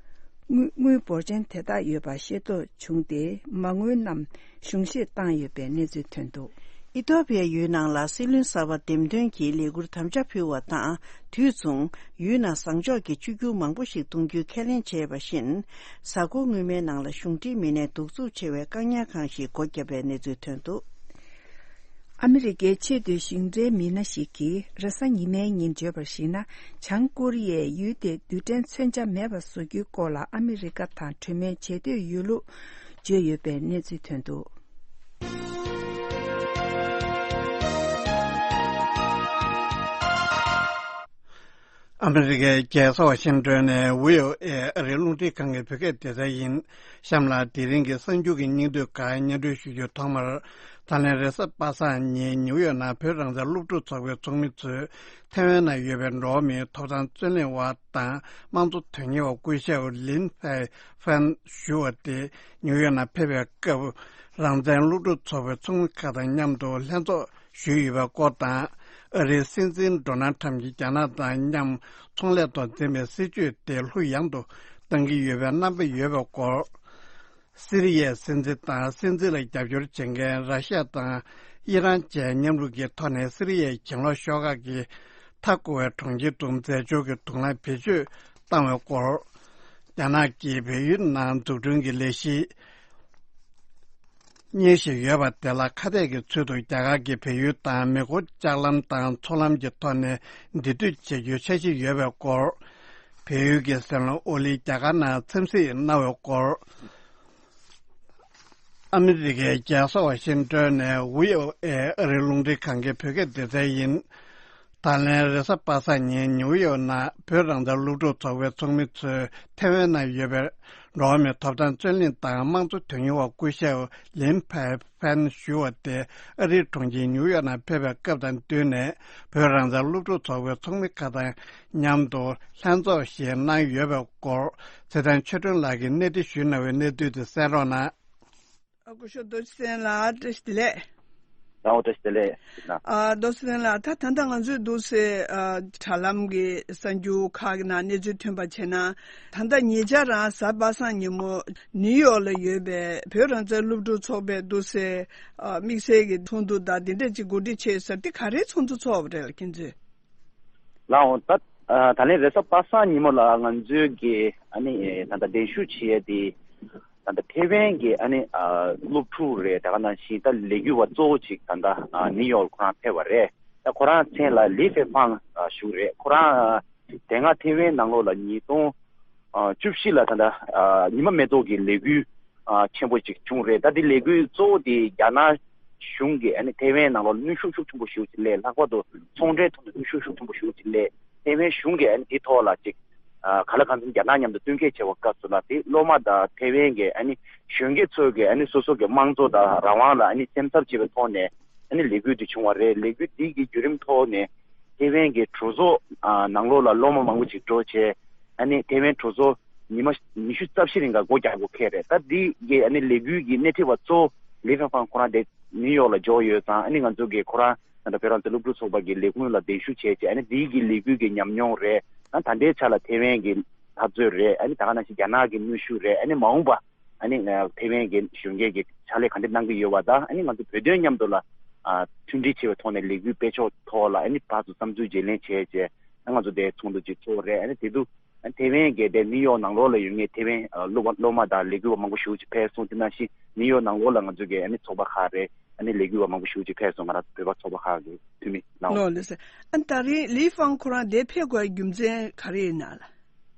དངུལ་དངུལ་འབོར་ཆེན་དེ་དག་ཡོད་པ་ཤེས་རྟོགས་བྱུང་སྟེ། མ་དངུལ་རྣམས་གཞུང་བཞེས་བཏང་ཡོད་པའི་གནས་ཚུལ་ཐོན་འདུག་ཨི་ཐོ་པའི་ཡུལ་ནང་ལ་སྲིད་བློན་གསར་པ་འདེམས་ཐོན་གྱི་ལས་འཁུར་དམ་བཅའ་ཕུལ་བ་དང་། དུས་མཚུངས་ཡུལ་ནང་བཟང་ཕྱོགས་ཀྱི་བཅོས་བསྒྱུར་མང་པོ་ཞིག་གཏོང་རྒྱུའི་ཁས་ལེན་བྱས་པ་བཞིན། གཟའ་འཁོར་སྔོན་མའི་ནང་ལ་གཞུང་འབྲེལ་མི་སྣས་གདུག་རྩུབ་ཆེ་བའི་བཀག་ཉར་ཁང་ཞིག་སྒོ་བརྒྱབ་པའི་གནས་ཚུལ་ཐོན་འདུག་ཨ་མི་རི་ཀའི་ཆེས་མཐོའི་གཞུང་འབྲེལ་མི་སྣ་ཞིག་གིས་རེས་གཟའ་ཉི་མའི་ཉིན་བརྗོད་པར་གཞིགས་ན། བྱང་ཀོ་རི་ཡས་ཡུལ་དེ་རྡུལ་ཕྲན་མཚོན་ཆ་མེད་པ་བཟོ་རྒྱུའི་སྐོར་ལ་ཨ་མི་རི་ཀ་དང་གྲོས་མོལ་བྱེད་འདོད་ཡོད་ལུགས་བརྗོད་ཡོད་པའི་གནས་ཚུལ་ཐོན་འདུག་ཨ་མི་རི་ཀའི་རྒྱལ་ས་ཝ་ཤིང་ཏོན་ནས་བྷི་ཨོ་ཨེ་ཨ་རིའི་རླུང་འཕྲིན་ཁང་གི་བོད་སྐད་སྡེ་ཚན་ཡིན། གཤམ་ལ་དེ་རིང་གི་གསར་འགྱུར་གྱི་སྙིང་བསྡུས་ཁག་སྙན་སྒྲོན་ཞུ་རྒྱུའི་ཐོག་མར། ད་ལན་རེས་གཟའ་པ་སངས་ཉིན་ནིའུ་ཡོག་ནང་བོད་རང་བཙན་སློབ་ཕྲུག་ཚོགས་པའི་ཚོགས་མི་ཚོས་ཐེ་ཝན་ནང་ཡོད་པའི་འགྲོ་བ་མིའི་ཐོབ་ཐང་རྩོད་ལེན་པ་དང་དམངས་གཙོ་དོན་གཉེར་བ་སྐུ་ཞབས་ལིན་ཕའེ་ཧྥན་ཞུ་བ་དེ་ནིའུ་ཡོག་ནང་ཕེབས་པའི་སྐབས། རང་བཙན་སློབ་ཕྲུག་ཚོགས་པའི་ཚོགས་མི་ཁག་དང་མཉམ་དུ་ལྷན་ཚོགས་ཞུས་ཡོད་པའི་སྐོར་དང་། ཨ་རིའི་སྲིད་འཛིན་ཌོ་ནལ་ཁྲམ་གྱིས་རྒྱ་ནག་དང་མཉམ་ཚོང་ལས་ཐོག་འཛིན་པའི་སྲིད་བྱུས་དེ་ལྷུག་ཡངས་དུ་གཏང་གི་ཡོད་པའི་རྣམ་པ་ཡོད་པའི་སྐོར། སི་རི་ཡའི་སྲིད་འཛིན་དང་སྲིད་འཛིན་ལ་རྒྱབ་སྐྱོར་བྱེད་མཁན་ར་ཤི་ཡ་དང་ཨི་རན་བཅས་མཉམ་རུབ་ཀྱི་ཐོག་ནས་སི་རི་ཡའི་གྱེན་ལོག་ཤོག་ཁག་གི་མཐའ་བསྐོར་བའི་གྲོང་ཁྱེར་དུ་འཛད་སྤྱོད་ཀྱི་དུག་རླངས་བེད་སྤྱོད་བཏང་བའི་སྐོར། རྒྱ་ནག་གིས་བལ་ཡུལ་ནང་འཛུགས་སྐྲུན་གྱི་ལས་གཞི་གཉེར་བཞིན་ཡོད་པ་དེ་ལ་ཁ་གཏད་ཀྱི་ཚུལ་དུ་རྒྱ་གར་གྱིས་བལ་ཡུལ་དང་མེ་འཁོར་ལྕགས་ལམ་དང་མཚོ་ལམ་གྱི་ཐོག་ནས་འབྲེལ་མཐུད་བྱེད་རྒྱུའི་འཆར་གཞི་ཡོད་པའི་སྐོར། བལ་ཡུལ་གྱི་སྲིད་བློན་ཨོ་ལི་རྒྱ་གར་ནང་འཚམས་གཟིགས་གནང་བའི་སྐོར། ཨ་མི་རི་ཀའི་རྒྱལ་ས་ཝ་ཤིང་ཏོན་ནས་བྷི་ཨོ་ཨེ་ཨ་རིའི་རླུང་འཕྲིན་ཁང་གི་བོད་སྐད་སྡེ་ཚན་ཡིན། ད་ལན་རེས་གཟའ་པ་སངས་ཉིན་ནིའུ་ཡོག་ནང་བོད་རང་བཙན་སློབ་ཕྲུག་ཚོགས་པའི་ཚོགས་མི་ཚོས་ཐེ་ཝན་ནང་ཡོད་པའི་འགྲོ་བ་མིའི་ཐོབ་ཐང་རྩོད་ལེན་དང་དམངས་གཙོ་དོན་གཉེར་བ་སྐུ་ཞབས་ལིན་ཕའེ་ཕན་ཞུ་བ་དེ་ཨ་རིའི་གྲོང་ཁྱེར་ནིའུ་ཡོག་ནང་ཕེབས་པའི་སྐབས་དང་བསྟུན་ནས་བོད་རང་བཙན་སློབ་ཕྲུག་ཚོགས་པའི་ཚོགས་མི་ཁག་དང་མཉམ་དུ་ལྷན་ཚོགས་ཤིག་གནང་ཡོད་པའི་སྐོར་ཚེ་བརྟན་ཆོས་སྒྲོན་ལགས་ཀྱིས་གནས་འདྲི་ཞུས་གནང་བའི་གནས་ཚུལ་དེ་གསན་རོགས་གནང་། ཨ་སྐུ་ཞབས་རྡོ་རྗེ་བཙན་ལགས་བཀྲ་ཤིས་བདེ་ལེགས། ལགས་འོ། བཀྲ་ཤིས་བདེ་ལེགས། ཨ། རྡོ་རྗེ་ལགས། ད་ད་ལྟ་ང་ཚོས་འདུག་སེ། ཨ། དྲ་ལམ་གྱི་གསར་འགྱུར་ཁག་གི་ནང་གནས་ཚུལ་ཐོན་པ་བྱས་ན། ད་ལྟ་ཉེ་ཆར་རང་གཟའ་པ་སངས་ཉིན་མོ་ནིའུ་ཡོག་ལ་ཡོད་པའི་བོད་རང་བཙན་སློབ་ཕྲུག་ཚོགས་པས་འདུག་སེ། ཨ། དམིགས་བསལ་གྱི་ཚོགས་འདུ་དང་དེ་འདྲ་ཅིག་གོ་སྒྲིག་བྱས་ཟེར་དེ་ག་རེའི་ཚོགས་འདུ་ཚོགས་པ་རེད་ལ་ཁྱེད་ཚོས། ལགས་འོ། ད་ཨ། ད་ལན་རེས་གཟའ་པ་སངས་ཉིན་མོ་ལ་ང་ཚོའི་གི་ཨ་ནི་ད་ལྟ་གདན་ཞུ་བྱས་ཏེ། ད་ལྟ་ཐེ་ཝན་གྱི་ཨ་ནི་ཨ། སློབ་ཕྲུག་རེད། ད་ག་ནང་བཞིན་ད་ལས་འགུལ་བ་གཙོ་བོ་ཅིག་ད་ལྟ་ཨ། ནིའུ་ཡོག་ཁོ་རང་ཕེབས་པ་རེད། ད་ཁོ་རང་མཚན་ལ་ལི་ཧྥེ་ཧྥང་ཞུ་རེད། ཁོ་རང་ཨ། དེ་སྔ་ཐེ་ཝན་ནང་ལོགས་ལ་ཉིས་སྟོང་བཅུ་བཞི་ལ་ད་ལྟ་ཨ། ཉི་མ་མེ་ཏོག་གི་ལས་འགུལ་ཨ། ཆེན་པོ་ཅིག་བྱུང་རེད། ད་དེ་ལས་འགུལ་གཙོ་བོ་དེ་རྒྱ་ནག་གཞུང་གིས་ཨ་ནི་ཐེ་ཝན་ནང་ལོགས་གནོན་ཤུགས་ཤུགས་ཆེན་པོ་ཞེ་པོ་ཅིག་སླེབས། ལྷག་པར་དུ་ཚོང་འབྲེལ་ཐོག་ནས་གནོན་ཤུགས་ཤུགས་ཆེན་པོ་ཞེ་པོ་ཅིག་སླེབས། ཐེ་ཝན་གཞུང་གིས་ཨ་ནི་དེ་ཐོག་ལ་ཅིག་ཨ། ག་ལ་གང་འཚམ་རྒྱ་ནག་མཉམ་དུ་བསྟུན་མཁས་བྱེད་པའི་སྐབས་སུ་ལ། དེ་སློབ་མ་དང་ཐེ་ཝན་གྱི་ཨ་ནི་གཞོན་སྐྱེས་ཚོ་གིས་ཨ་ནི་སོ་སོ་གི་དམངས་གཙོ་དང་རང་དབང་ལ་ཨ་ནི་སེམས་འཚབ་བྱེད་པའི་ཐོག་ནས་ཨ་ནི་ལས་འགུལ་དེ་བྱུང་བ་རེད། ལས་འགུལ་འདི་གི་བརྒྱུད་རིམ་ཐོག་ནས་ཐེ་ཝན་གྱི་གྲོས་ཚོགས་ཨ། ནང་ལོགས་ལ་སློབ་མ་མང་པོ་ཅིག་འགྲོ་བྱས། ཨ་ནི་ཐེ་ཝན་གྲོས་ཚོགས་ཉི་མ་ཉི་ཤུ་རྩ་བཞི་རིང་ག་སྒོ་རྒྱག་དགོས་ཁེལ་རེད། ད་འདི་གི་ཨ་ནི་ལས་འགུལ་གྱི་སྣེ་ཁྲིད་པ་གཙོ་བོ་ལི་ཧྥེ་ཧྥང་ཁོ་རང་དེ་ནིའུ་ཡོག་ལ་འབྱོར་ཡོད་ཙང་། ཨ་ནི་ང་ཚོ་གི་ཁོ་རང་ད་ལྟ་བོད་རང་བཙན་སློབ་ཕྲུག་ཚོགས་པ་གི་ལས་ཁུངས་ལ་གདན་ཞུ་བྱས་བྱས། ཨ་ནི་འདི་གི་ལས་འགུལ་གྱི་ཉམས་མྱོང་རེད། ད་ད་ལྟའི་ཆ་ལ་ཐེ་ཝན་གྱི་འཐབ་རྩོད་རེད། ཨ་ནི་ད་ག་ནང་བཞིན་རྒྱ་ནག་གི་གནོན་ཤུགས་རེད། ཨ་ནི་མ་འོངས་པ་ཨ་ནི་ཐེ་ཝན་གྱི་གཞོན་སྐྱེས་ཀྱི་ཕྱག་ལས་ག་འདྲ་གནང་གི་ཡོད་པ་དང་། ཨ་ནི་ང་ཚོ་བོད་དོན་མཉམ་དུ་ལ་ཨ། མཐུན་སྒྲིལ་བྱེད་པའི་ཐོག་ནས་ལས་འགུལ་སྤེལ་ཕྱོགས་ཐོག་ལ་ཨ་ནི་ཕར་ཚུར་བསམ་ཚུལ་བརྗེ་ལེན་བྱས་བྱས། ཨ། ང་ཚོ་དེ་ཚོགས་འདུ་ཅིག་ཚོགས་རེད། ཨ་ནི་དེ་དུས་ཨ། ཐེ་ཝན་གྱི་དེ་ནིའུ་ཡོག་ནང་ལོགས་ལ་ཡོད་མཁན་ཐེ་ཝན་ཨ། སློབ་སློབ་མ་དང་ལས་འགུལ་བ་མང་པོ་ཞེ་པོ་ཅིག་ཕེབས་སོང་། དེ་ནང་བཞིན་ནིའུ་ཡོག་ནང་ལོགས་ལ་ང་ཚོ་གི་ཨ་ནི་ཚོགས་པ་ཁག་རེད། ཨ་ནི་ལས་འགུལ་བ་མང་པོ་ཞེ་པོ་ཅིག་ཕེབས་སོང་། ང་རང་ཚོ་བོད་པ་ཚོགས་པ་ཁག་གི་འཐུས་མི་ལགས། ལགས་ལགས་སེ། ཨ། ད་རིང་ལི་ཧྥང་ཁོ་རང་འདིར་ཕེབས་དགོས་པའི་རྒྱུ་མཚན་ག་རེ་ཡིན་ན་ལགས།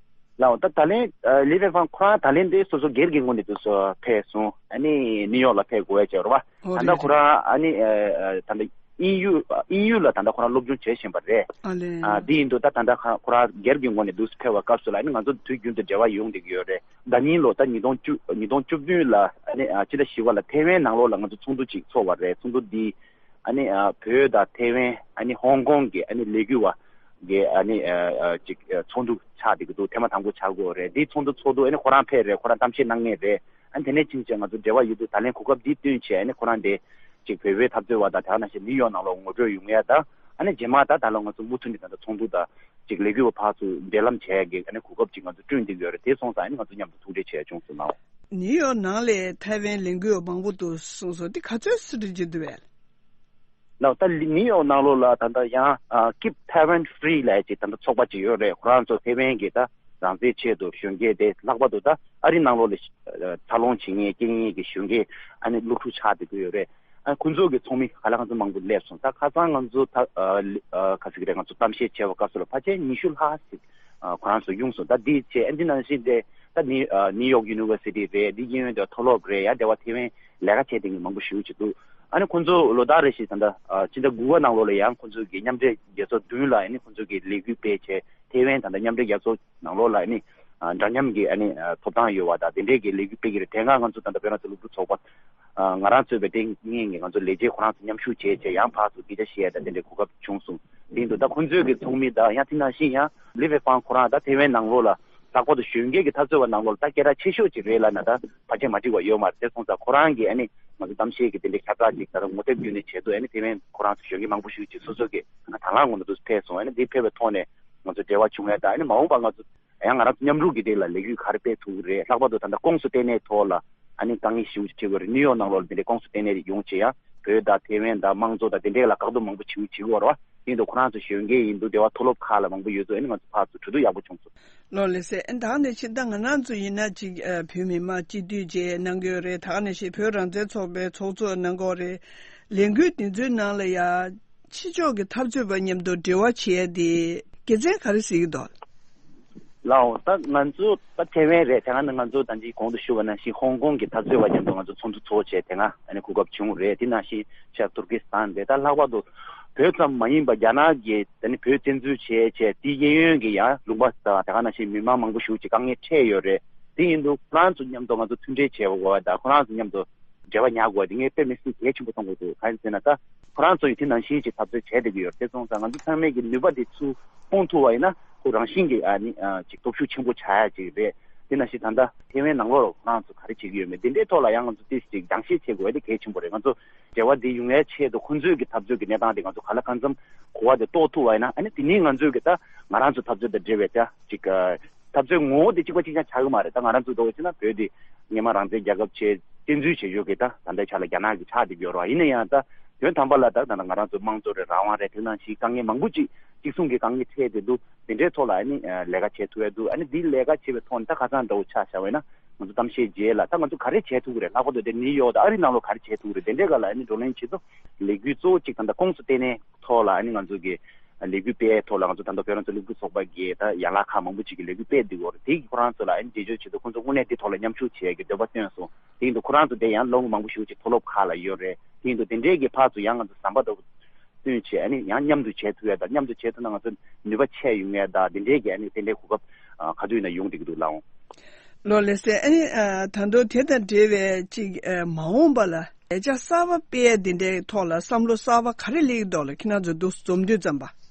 ལགས་འོ། ད་ད་ལན་ཨ། ལི་ཧྥེ་ཧྥང་ཁོ་རང་ད་ལན་འདི་སོ་སོ་སྒེར་གྱི་ངོས་ནས་དུ་སོ་ཕེབས་སོང་། ཨ་ནི་ནིའུ་ཡོག་ལ་ཕེབས་དགོས་ཡ་ཅིག་ཡོད་རེད་པ། ཨོ། ད་ལྟ་རེད་ཁོ་རེད། རང་ཨ་ནི་ཨ། ད་ལྟ་དབྱིན་ཡུལ་དབྱིན་ཡུལ་ལ་ད་ལྟ་ཁོ་རང་སློབ་སྦྱོང་བྱེད་བཞིན་པ་རེད། ཨ་ལེ། ཨ། འདི་ཡིན་དུས་ད་ད་ལྟ་ཁོ་ཁོ་རང་སྒེར་གྱི་ངོས་ནས་དུ་ཕེབས་པའི་སྐབས་སུ་ལ་ཨ་ནི་ང་ཚོ་དུས་རྒྱུན་དུ་འབྲེལ་བ་ཡོང་བསྡད་ཀྱི་ཡོད་རེད། ཟླ་ཉིན་ལོ་ད་ཉིས་སྟོང་བཅུ་ཉིས་སྟོང་བཅུ་བདུན་ལ་ཨ་ནི་ཨ། སྤྱི་ཟླ་བཞི་པ་ལ་ཐེ་ཝན་ནང་ལོགས་ལ་ང་ཚོ་ཚོགས་འདུ་ཅིག་ཚོགས་པ་རེད། ཚོགས་འདུ་འདི་ཨ་ནི་ཨ། བོད་དང་ཐེ་ཝན་ཨ་ནི་ཧོང་ཀོང་གི་ཨ་ནི་ལས་འགུལ་བ་གི་ཨ་ནི་ཨ། ཨ། ཅིག་ཨ། ཚོགས་འདུ་ཆགས་བསྡད་ཀྱི་འདུག་ཐེངས་མ་དང་པོ་ཆགས་ཀྱི་ཡོད་རེད། འདི་ཚོགས་འདུ་ཚོགས་དུས་ཨ་ནི་ཁོ་རང་ཕེབས་རེད། ཁོ་རང་གཏམ་བཤད་གནང་མཁན་རེད། ཨ་ནི་དེ་ནས་ཕྱིན་བྱས་ང་ཚོ་འབྲེལ་བ་ཡོད་དུས་ད་ལན་གོ་སྐབས་འདི་བཏོན་བྱས་ཨ་ནི་ཁོ་རང་དེ་ཅིག་བོད་པའི་འཐབ་རྩོད་པ་དང་དེ་ག་ནང་བཞིན་ནིའུ་ཡོག་ནང་ལོགས་ངོ་སྤྲོད་ཡོང་ཡ་དང་། ཨ་ནི་རྗེས་མ་ད་ད་ལོ་ང་ཚོ་མུ་མཐུད་ནས་ད་ལྟ་ཚོགས་འདུ་དང་ཅིག་ལས་འགུལ་བ་ཕར་ཚུར་འབྲེལ་ལམ་བྱས་ཡ་གི་ཨ་ནི་གོ་སྐབས་ཅིག་ང་ཚོ་བསྐྲུན་བསྡད་ཀྱི་ཡོད་རེད། དེ་སོང་ཙང་ཨ་ནི་ང་ཚོ་མཉམ་དུ་ཐུག་འཕྲད་བྱས་བྱུང་སོང་ལགས། ནིའུ་ཡོག་ནང་ལ་ཐའེ་ཝན་ལས་འགུལ་བ་མང་པོ་འདུག་གསུངས་སོང་། འདི་ག་ཚོད་སུ་འགྲིག་གི་འདུག་པས། ལགས། ད་ལི་ནིའུ་ཡོག་ནང་ལོགས་ལ་ད་ལྟ་ཡང་ཨ། Keep Taiwan Free ལབ་ཅིག་ད་ལྟ་ཚོགས་པ་ཅིག་ཡོད་རེད། ཁོ་རང་ཚོ་ཐའེ་ཝན་གྱི་ད་རང་བཙན་ཆེད་དུ་གཞོན་སྐྱེས་དེ་ལྷག་པར་དུ་ད་ཨ་རི་ནང་ལོགས་ལ་འཚར་ལོངས་བྱེད་མཁན་སྐྱེ་མཁན་གྱི་གཞོན་སྐྱེས་ཨ་ནི་སློབ་ཕྲུག་ཆགས་བསྡད་ཀྱི་ཡོད་རེད། ཨ། ཁོ་ཚོ་གི་ཚོགས་མི་ག་ལ་གང་འཚམ་མང་པོ་སླེབས་སོང་། ད་ཁ་སང་ང་ཚོ་ད་ཨ། ལི་ཨ། ག་ཟེར་གྱི་རེད། ང་ཚོ་གཏམ་བཤད་བྱས་པའི་སྐབས་སུ་ལ་ཕལ་ཆེར་ཉི་ཤུ་ལྷག་ཅིག་ཨ། ཁོ་རང་ཚོ་ཡོང་སོང་། ད་འདི་བྱས་ཨ། འདི་ནང་བཞིན་དེ་ད་ནི་ཨ། New York University རེད། འདི་གཡས་གཡོན་དེ་མཐོ་སློབ་རེད། ཡ་དེ་བ་ཐེ་ཝན་ལས་ཀ་བྱས་བསྡད་མཁན་མང་པོ་ཞེ་པོ་ཅིག་འདུག་ཨ་ནི་ཁོ་ཚོ་ལོ་ལྟར་རེ་བཞིན་ད་ལྟ་ཨ། ཕྱི་ཟླ་དགུ་པ་ནང་ལོགས་ལ་ཡང་ཁོ་ཚོ་གི་མཉམ་འབྲེལ་རྒྱལ་ཚོགས་བདུན་ལ་ཨ་ནི་ཁོ་ཚོ་གི་ལས་འགུལ་སྤེལ་བྱས། ཐེ་ཝན་ད་ལྟ་མཉམ་འབྲེལ་རྒྱལ་ཚོགས་ནང་ལོགས་ལ་ཨ་ནི་ཨ། འདྲ་མཉམ་གྱི་ཨ་ནི་ཨ། ཐོབ་ཐང་ཡོད་པ་དང་དེ་འདྲས་ཀྱི་ལས་འགུལ་སྤེལ་གྱི་རེད། དེ་སྔ་ང་ཚོ་ད་ལྟ་བོད་རང་བཙན་སློབ་ཕྲུག་ཚོགས་པ་ཨ། ང་རང་གཙོས་པའི་དེ་སྔོན་གྱི་ང་ཚོ་ལས་བྱེད་ཁོ་རང་ཚོ་མཉམ་ཞུགས་བྱས་བྱས་ཡང་ཕར་ཚུར་སྐད་ཆ་བཤད་ཡ་དང་དེ་འདྲའི་གོ་སྐབས་བྱུང་སོང་། དེ་ཡིན་དུས་ད་ཁོང་ཚོའི་གི་ཚོགས་མི་དང་ཡང་དེ་ནང་བཞིན་ཡང་ལི་ཧྥེ་ཧྥང་ཁོ་རང་ད་ཐེ་ཝན་ནང་ལོགས་ལ་ལྷག་པར་དུ་གཞོན་སྐྱེས་ཀྱི་འཐབ་རྩོད་པ་ནང་ལོགས་ལ་ད་སྐད་གྲགས་ཆེ་ཤོས་ཅིག་རེད་ལབ་ན་ད་བར་ཆད་མ་འགྲིག་པ་ཡོད་མ་རེད། དེ་སོང་ཙང་ཁོ་རང་གིས་ཨ་ནི་ང་ཚོ་གཏམ་བཤད་ཀྱི་དེ་འདྲའི་ཁྱབ་བསྒྲགས་ཅིག་ད་རུང་ངོ་དེབ་བརྒྱུད་ནས་བྱས་འདུག་ཨ་ནི་ཐེ་ཝན་ཁོ་རང་ཚོ་གཞོན་སྐྱེས་མང་པོ་ཞིག་ཅིག་སོ་སོ་གི་དང་བླངས་ངང་ནས་འདུག་ཕེབས་སོང་། ཨ་ནི་འདི་ཕེབས་པའི་ཐོག་ནས་ང་ཚོ་འབྲེལ་བ་བྱུང་ཡ་དང་། ཨ་ནི་མ་འོངས་པ་ང་ཚོ་ཡང་ང་རང་ཚོ་མཉམ་རུབ་ཀྱི་སྟེང་ལ་ལས་འགུལ་ག་རེ་སྤེལ་ཐུབ་ཀྱི་རེད། ལྷག་པར་དུ་ད་ལྟ་ཁོངས་སུ་ལྟེ་གནས་ཐོག་ལ་ཨ་ནི་དཀའ་ངལ་ཞེ་པོ་ཅིག་འཕྲད་ཀྱི་རེད། ནིའུ་ཡོག་ནང་ལོགས་ལ་དེ་འདྲའི་ཁོངས་སུ་ལྟེ་གནས་ཡོང་བྱས་ཡང་བོད་དང་ཐེ་ཝན་དང་དམངས་གཙོ་དང་དེ་འདྲའི་ལ་བཀག་སྡོམ་མང་པོ་བྱེད་ཀྱི་བྱེད་ཀྱི་ཡོད་རེད་བ། དེ་ཡིན་དུས་ཁོ་རང་ཚོ་གཞོན་སྐྱེས་ཡིན་དུས་དེ་བ་མཐོ་སློབ་ཁག་ལ་མང་པོ་ཡོད་དུས་ཨ་ནི་ང་ཚོ་ཕར་ཚུར་གྲོས་བསྡུར་ཡག་པོ་བྱུང་སོང་། ལགས་ལགས་སེ། ཨ། ད་ནས་ཕྱིན་ད་ང་རང་ཚོ་ཡིན་ན་ཅིག་ཨ། བོད་མི་མང་སྤྱི་འཐུས་བཅས་གནང་གི་ཡོད་རེད། ད་ནས་ཕྱིན་བོད་རང་བཙན་ཚོགས་པའི་ཚོགས་གཙོ་གནང་གི་ཡོད་རེད། ལས་འགུལ་འདི་ཚོའི་ནང་ལ་ཡ་ཕྱི་ཕྱོགས་ཀྱི་འཐབ་རྩོད་པ་མཉམ་དུ་འབྲེལ་བ་བྱེད་ཡ་དེ་དགེ་མཚན་ག་རེ་གཟིགས་ཀྱི་འདུག་ལགས་འོ། ད་ང་ཚོ་ད་ཐེ་ཝན་རེད། དེ་སྔ་ནི་ང་ཚོ་ད་ཅི་གོང་དུ་ཞུ་བ་ནང་བཞིན་ཧོང་ཀོང་གི་འཐབ་རྩོད་པ་མཉམ་དུ་ང་ཚོ་ཚོགས་འདུ་ཚོགས་བྱས་དེ་སྔ་ཨ་ནི་གོ་སྐབས་བྱུང་རེད། དེ་ནང་བཞིན་ཤར་ཏུར་ཀི་སི་ཐན་རེད། ད་ལྷག་པར་དུ་བོད་ཙམ་མ་ཡིན་པ་རྒྱ་ནག་གིས་ད་ནི་བོད་བཙན་འཛུལ་བྱས་བྱས་དེའི་གཡས་གཡོན་གྱི་ཡང་ལུང་པ་དང་དེ་ག་ནང་བཞིན་མི་མང་མང་པོ་ཞིག་ཅིག་དཀའ་ངལ་འཕྲད་ཡོད་རེད། དེ་ཡིན་དུས་ཁོ་རང་ཚོ་མཉམ་དུ་ང་ཚོ་མཐུན་འབྲེལ་བྱེད་དགོས་པ་དང་ཁོ་རང་ཚོ་མཉམ་དུ་འབྲེལ་བ་ཉར་དགོས་པ་དེ་ངས་དཔེ་མི་སྲིད་གལ་ཆེན་པོ་མཐོང་གི་འདུག་གང་ཡིན་ཟེར་ན་ད་ཁོ་རང་ཚོ་ཡིས་དེ་ནང་བཞིན་གྱི་འཐབ་རྩོད་བྱས་བསྡད་ཀྱི་ཡོད་རེད། དེ་སོང་ཙང་ང་ཚོ་ཚང་མས་ཀྱི་ནུས་པ་དེ་ཚུར་སྤུངས་ཐུབ་པ་ཡིན་ན་ཁོ་རང་བཞིན་གྱི་ཨ་ནི་ཨ་ཅིག་སྟོབས་ཤུགས་ཆེན་པོ་ཆགས་ཡ་ཅིག་རེད། དེ་ནང་བཞིན་ད་ལྟ་ཐེ་ཝན་ནང་ལོགས་ལ་ཁོ་རང་ཚོ་ག་རེ་བྱེད་ཀྱི་ཡོད་མེད་དེ་འདྲའི་ཐོག་ལ་ཡང་ང་ཚོ་ཏོག་ཙམ་ཅིག་སྦྱང་བཤད་བྱེད་དགོས་པ་དེ་གལ་ཆེན་པོ་རེད། ང་ཚོ་འབྲེལ་བ་འདི་ཡོང་ཡའི་ཆེད་དུ་ཁོ་ཚོའི་གི་འཐབ་རྩོད་ཀྱི་གནས་སྟངས་དེ་ང་ཚོ་ག་ལ་གང་འཚམ་གོ་བ་དེ་རྟོགས་ཐུབ་པ་ཡིན་ན། ཨ་ནི་དེ་ནས་ང་ཚོའི་གི་ད་ང་རང་ཚོ་འཐབ་རྩོད་དང་འབྲེལ་བའི་ད་ཅིག་འཐབ་རྩོད་ངོ་བོ་དེ་གཅིག་པ་གཅིག་རྐྱང་ཆགས་ཀྱི་མ་རེད། ད་ང་རང་ཚོ་འདྲ་བོ་བྱས་ན་བོད་དེ་སྔོན་མ་རང་བཙན་རྒྱལ་ཁབ་བྱས་བཙན་འཛུལ་བྱེད་ཕྱོགས་ཀྱི་ད་ད་ལྟའི་ཆ་ལ་རྒྱ་ནག་གི་ཆགས་བསྡད་ཀྱི་ཡོད་རེད་བ། ཡིན་ན་ཡང་ད་དོན་དམ་པ་ལ་ད་ད་ང་རང་ཚོ་དམངས་གཙོ་རེད། རང་དབང་རེད། དེ་ནང་བཞིན་དཀའ་ངལ་མང་པོ་ཅིག་གཅིག་མཚུངས་ཀྱི་དཀའ་ངལ་འཕྲད་བསྡད་འདུག་དེ་འདྲའི་ཐོག་ལ་ཨ་ནི་ལས་ཀ་བྱེད་ཐུབ་ཡ་འདུག་ཨ་ནི་འདི་ལས་ཀ་བྱེད་པའི་ཐོག་ནས་ད་ཁ་སང་འདྲ་བོ་ཆ་བཞག་པ་ཡིན་ན་ང་ཚོ་གཏམ་བཤད་རྗེས་ལ་ད་ང་ཚོ་ག་རེ་བྱེད་ཐུབ་ཀྱི་རེད། ལྷག་པར་དུ་དེ་ནིའུ་ཡོག་དང་ཨ་རི་ནང་ལོགས་ག་རེ་བྱེད་ཐུབ་ཀྱི་རེད། དེ་འདྲའི་སྒང་ལ་ཨ་ནི་བགྲོ་གླེང་བྱེད་དུས་ལས་འགུལ་གཙོ་བོ་གཅིག་ད་ལྟ་ཁོངས་སུ་བསྟན་ནས་ཐོག་ལ་ཨ་ནི་ང་ཚོ་གི་ལས་འགུལ་སྤེལ་ཐོག་ལ་ང་ཚོ་ད་ལྟ་བོད་རང་བཙན་སློབ་ཕྲུག་ཚོགས་པ་གིས་ད་ཡན་ལག་ཁག་མང་པོ་ཅིག་གི་ལས་འགུལ་སྤེལ་འདུག་གོ། དེ་གི་ཁོ་རང་ཚོ་ལ་ཨ་ནི་འབྲེལ་བརྗོད་བྱེད་དུས་ཁོང་ཚོ་དངོས་གནས་དེ་ཐོག་ལ་མཉམ་ཞུགས་བྱེད་ཡ་གི་འདོད་པ་བཏོན་སོང་། དེ་ཡིན་དུས་ཁོ་རང་ཚོ་དེ་ཡང་ལོ་མང་པོ་ཞིག་ཅིག་མཐོ་སློབ་ཁག་ལ་ཡོད་རེད། དེ་ཡིན་དུས་དེ་འདྲའི་གི་ཕར་ཚུར་ཡང་ང་ཚོ་ཟམ་པ་འདྲ་བོ་བཏོན་བྱས་ཨ་ནི་ཡང་མཉམ་དུ་བྱེད་ཐུབ་ཡ་དང་མཉམ་དུ་བྱེད་ཐུབ་ན་ང་ཚོ་ནུས་པ་ཆེ་ཡོང་ཡ་དང་དེ་འདྲའི་གི་ཨ་ནི་དེ་འདྲའི་གོ་སྐབས་ཨ་ག་དུས་ཡིན་ན་ཡོང་བསྡད་ཀྱི་འདུག་ལགས་འོང་། ལགས་སོ། ཨ་ནི་ཨ་ད་དུང་དེ་དང་འབྲེལ་བའི་ཅིག་ཨ་མ་འོངས་པ་ལ་ལས་འཆར་གསར་པ་སྤེལ་ཡ་དེ་འདྲའི་ཐོག་ལ་བསམ་བློ་གསར་པ་ག་རེ་སླེབས་ཀྱི་འདུག་ལ་ཁྱེད་རང་ཚོ་འདུག་འཛོམས་དུས་ཙམ་པ།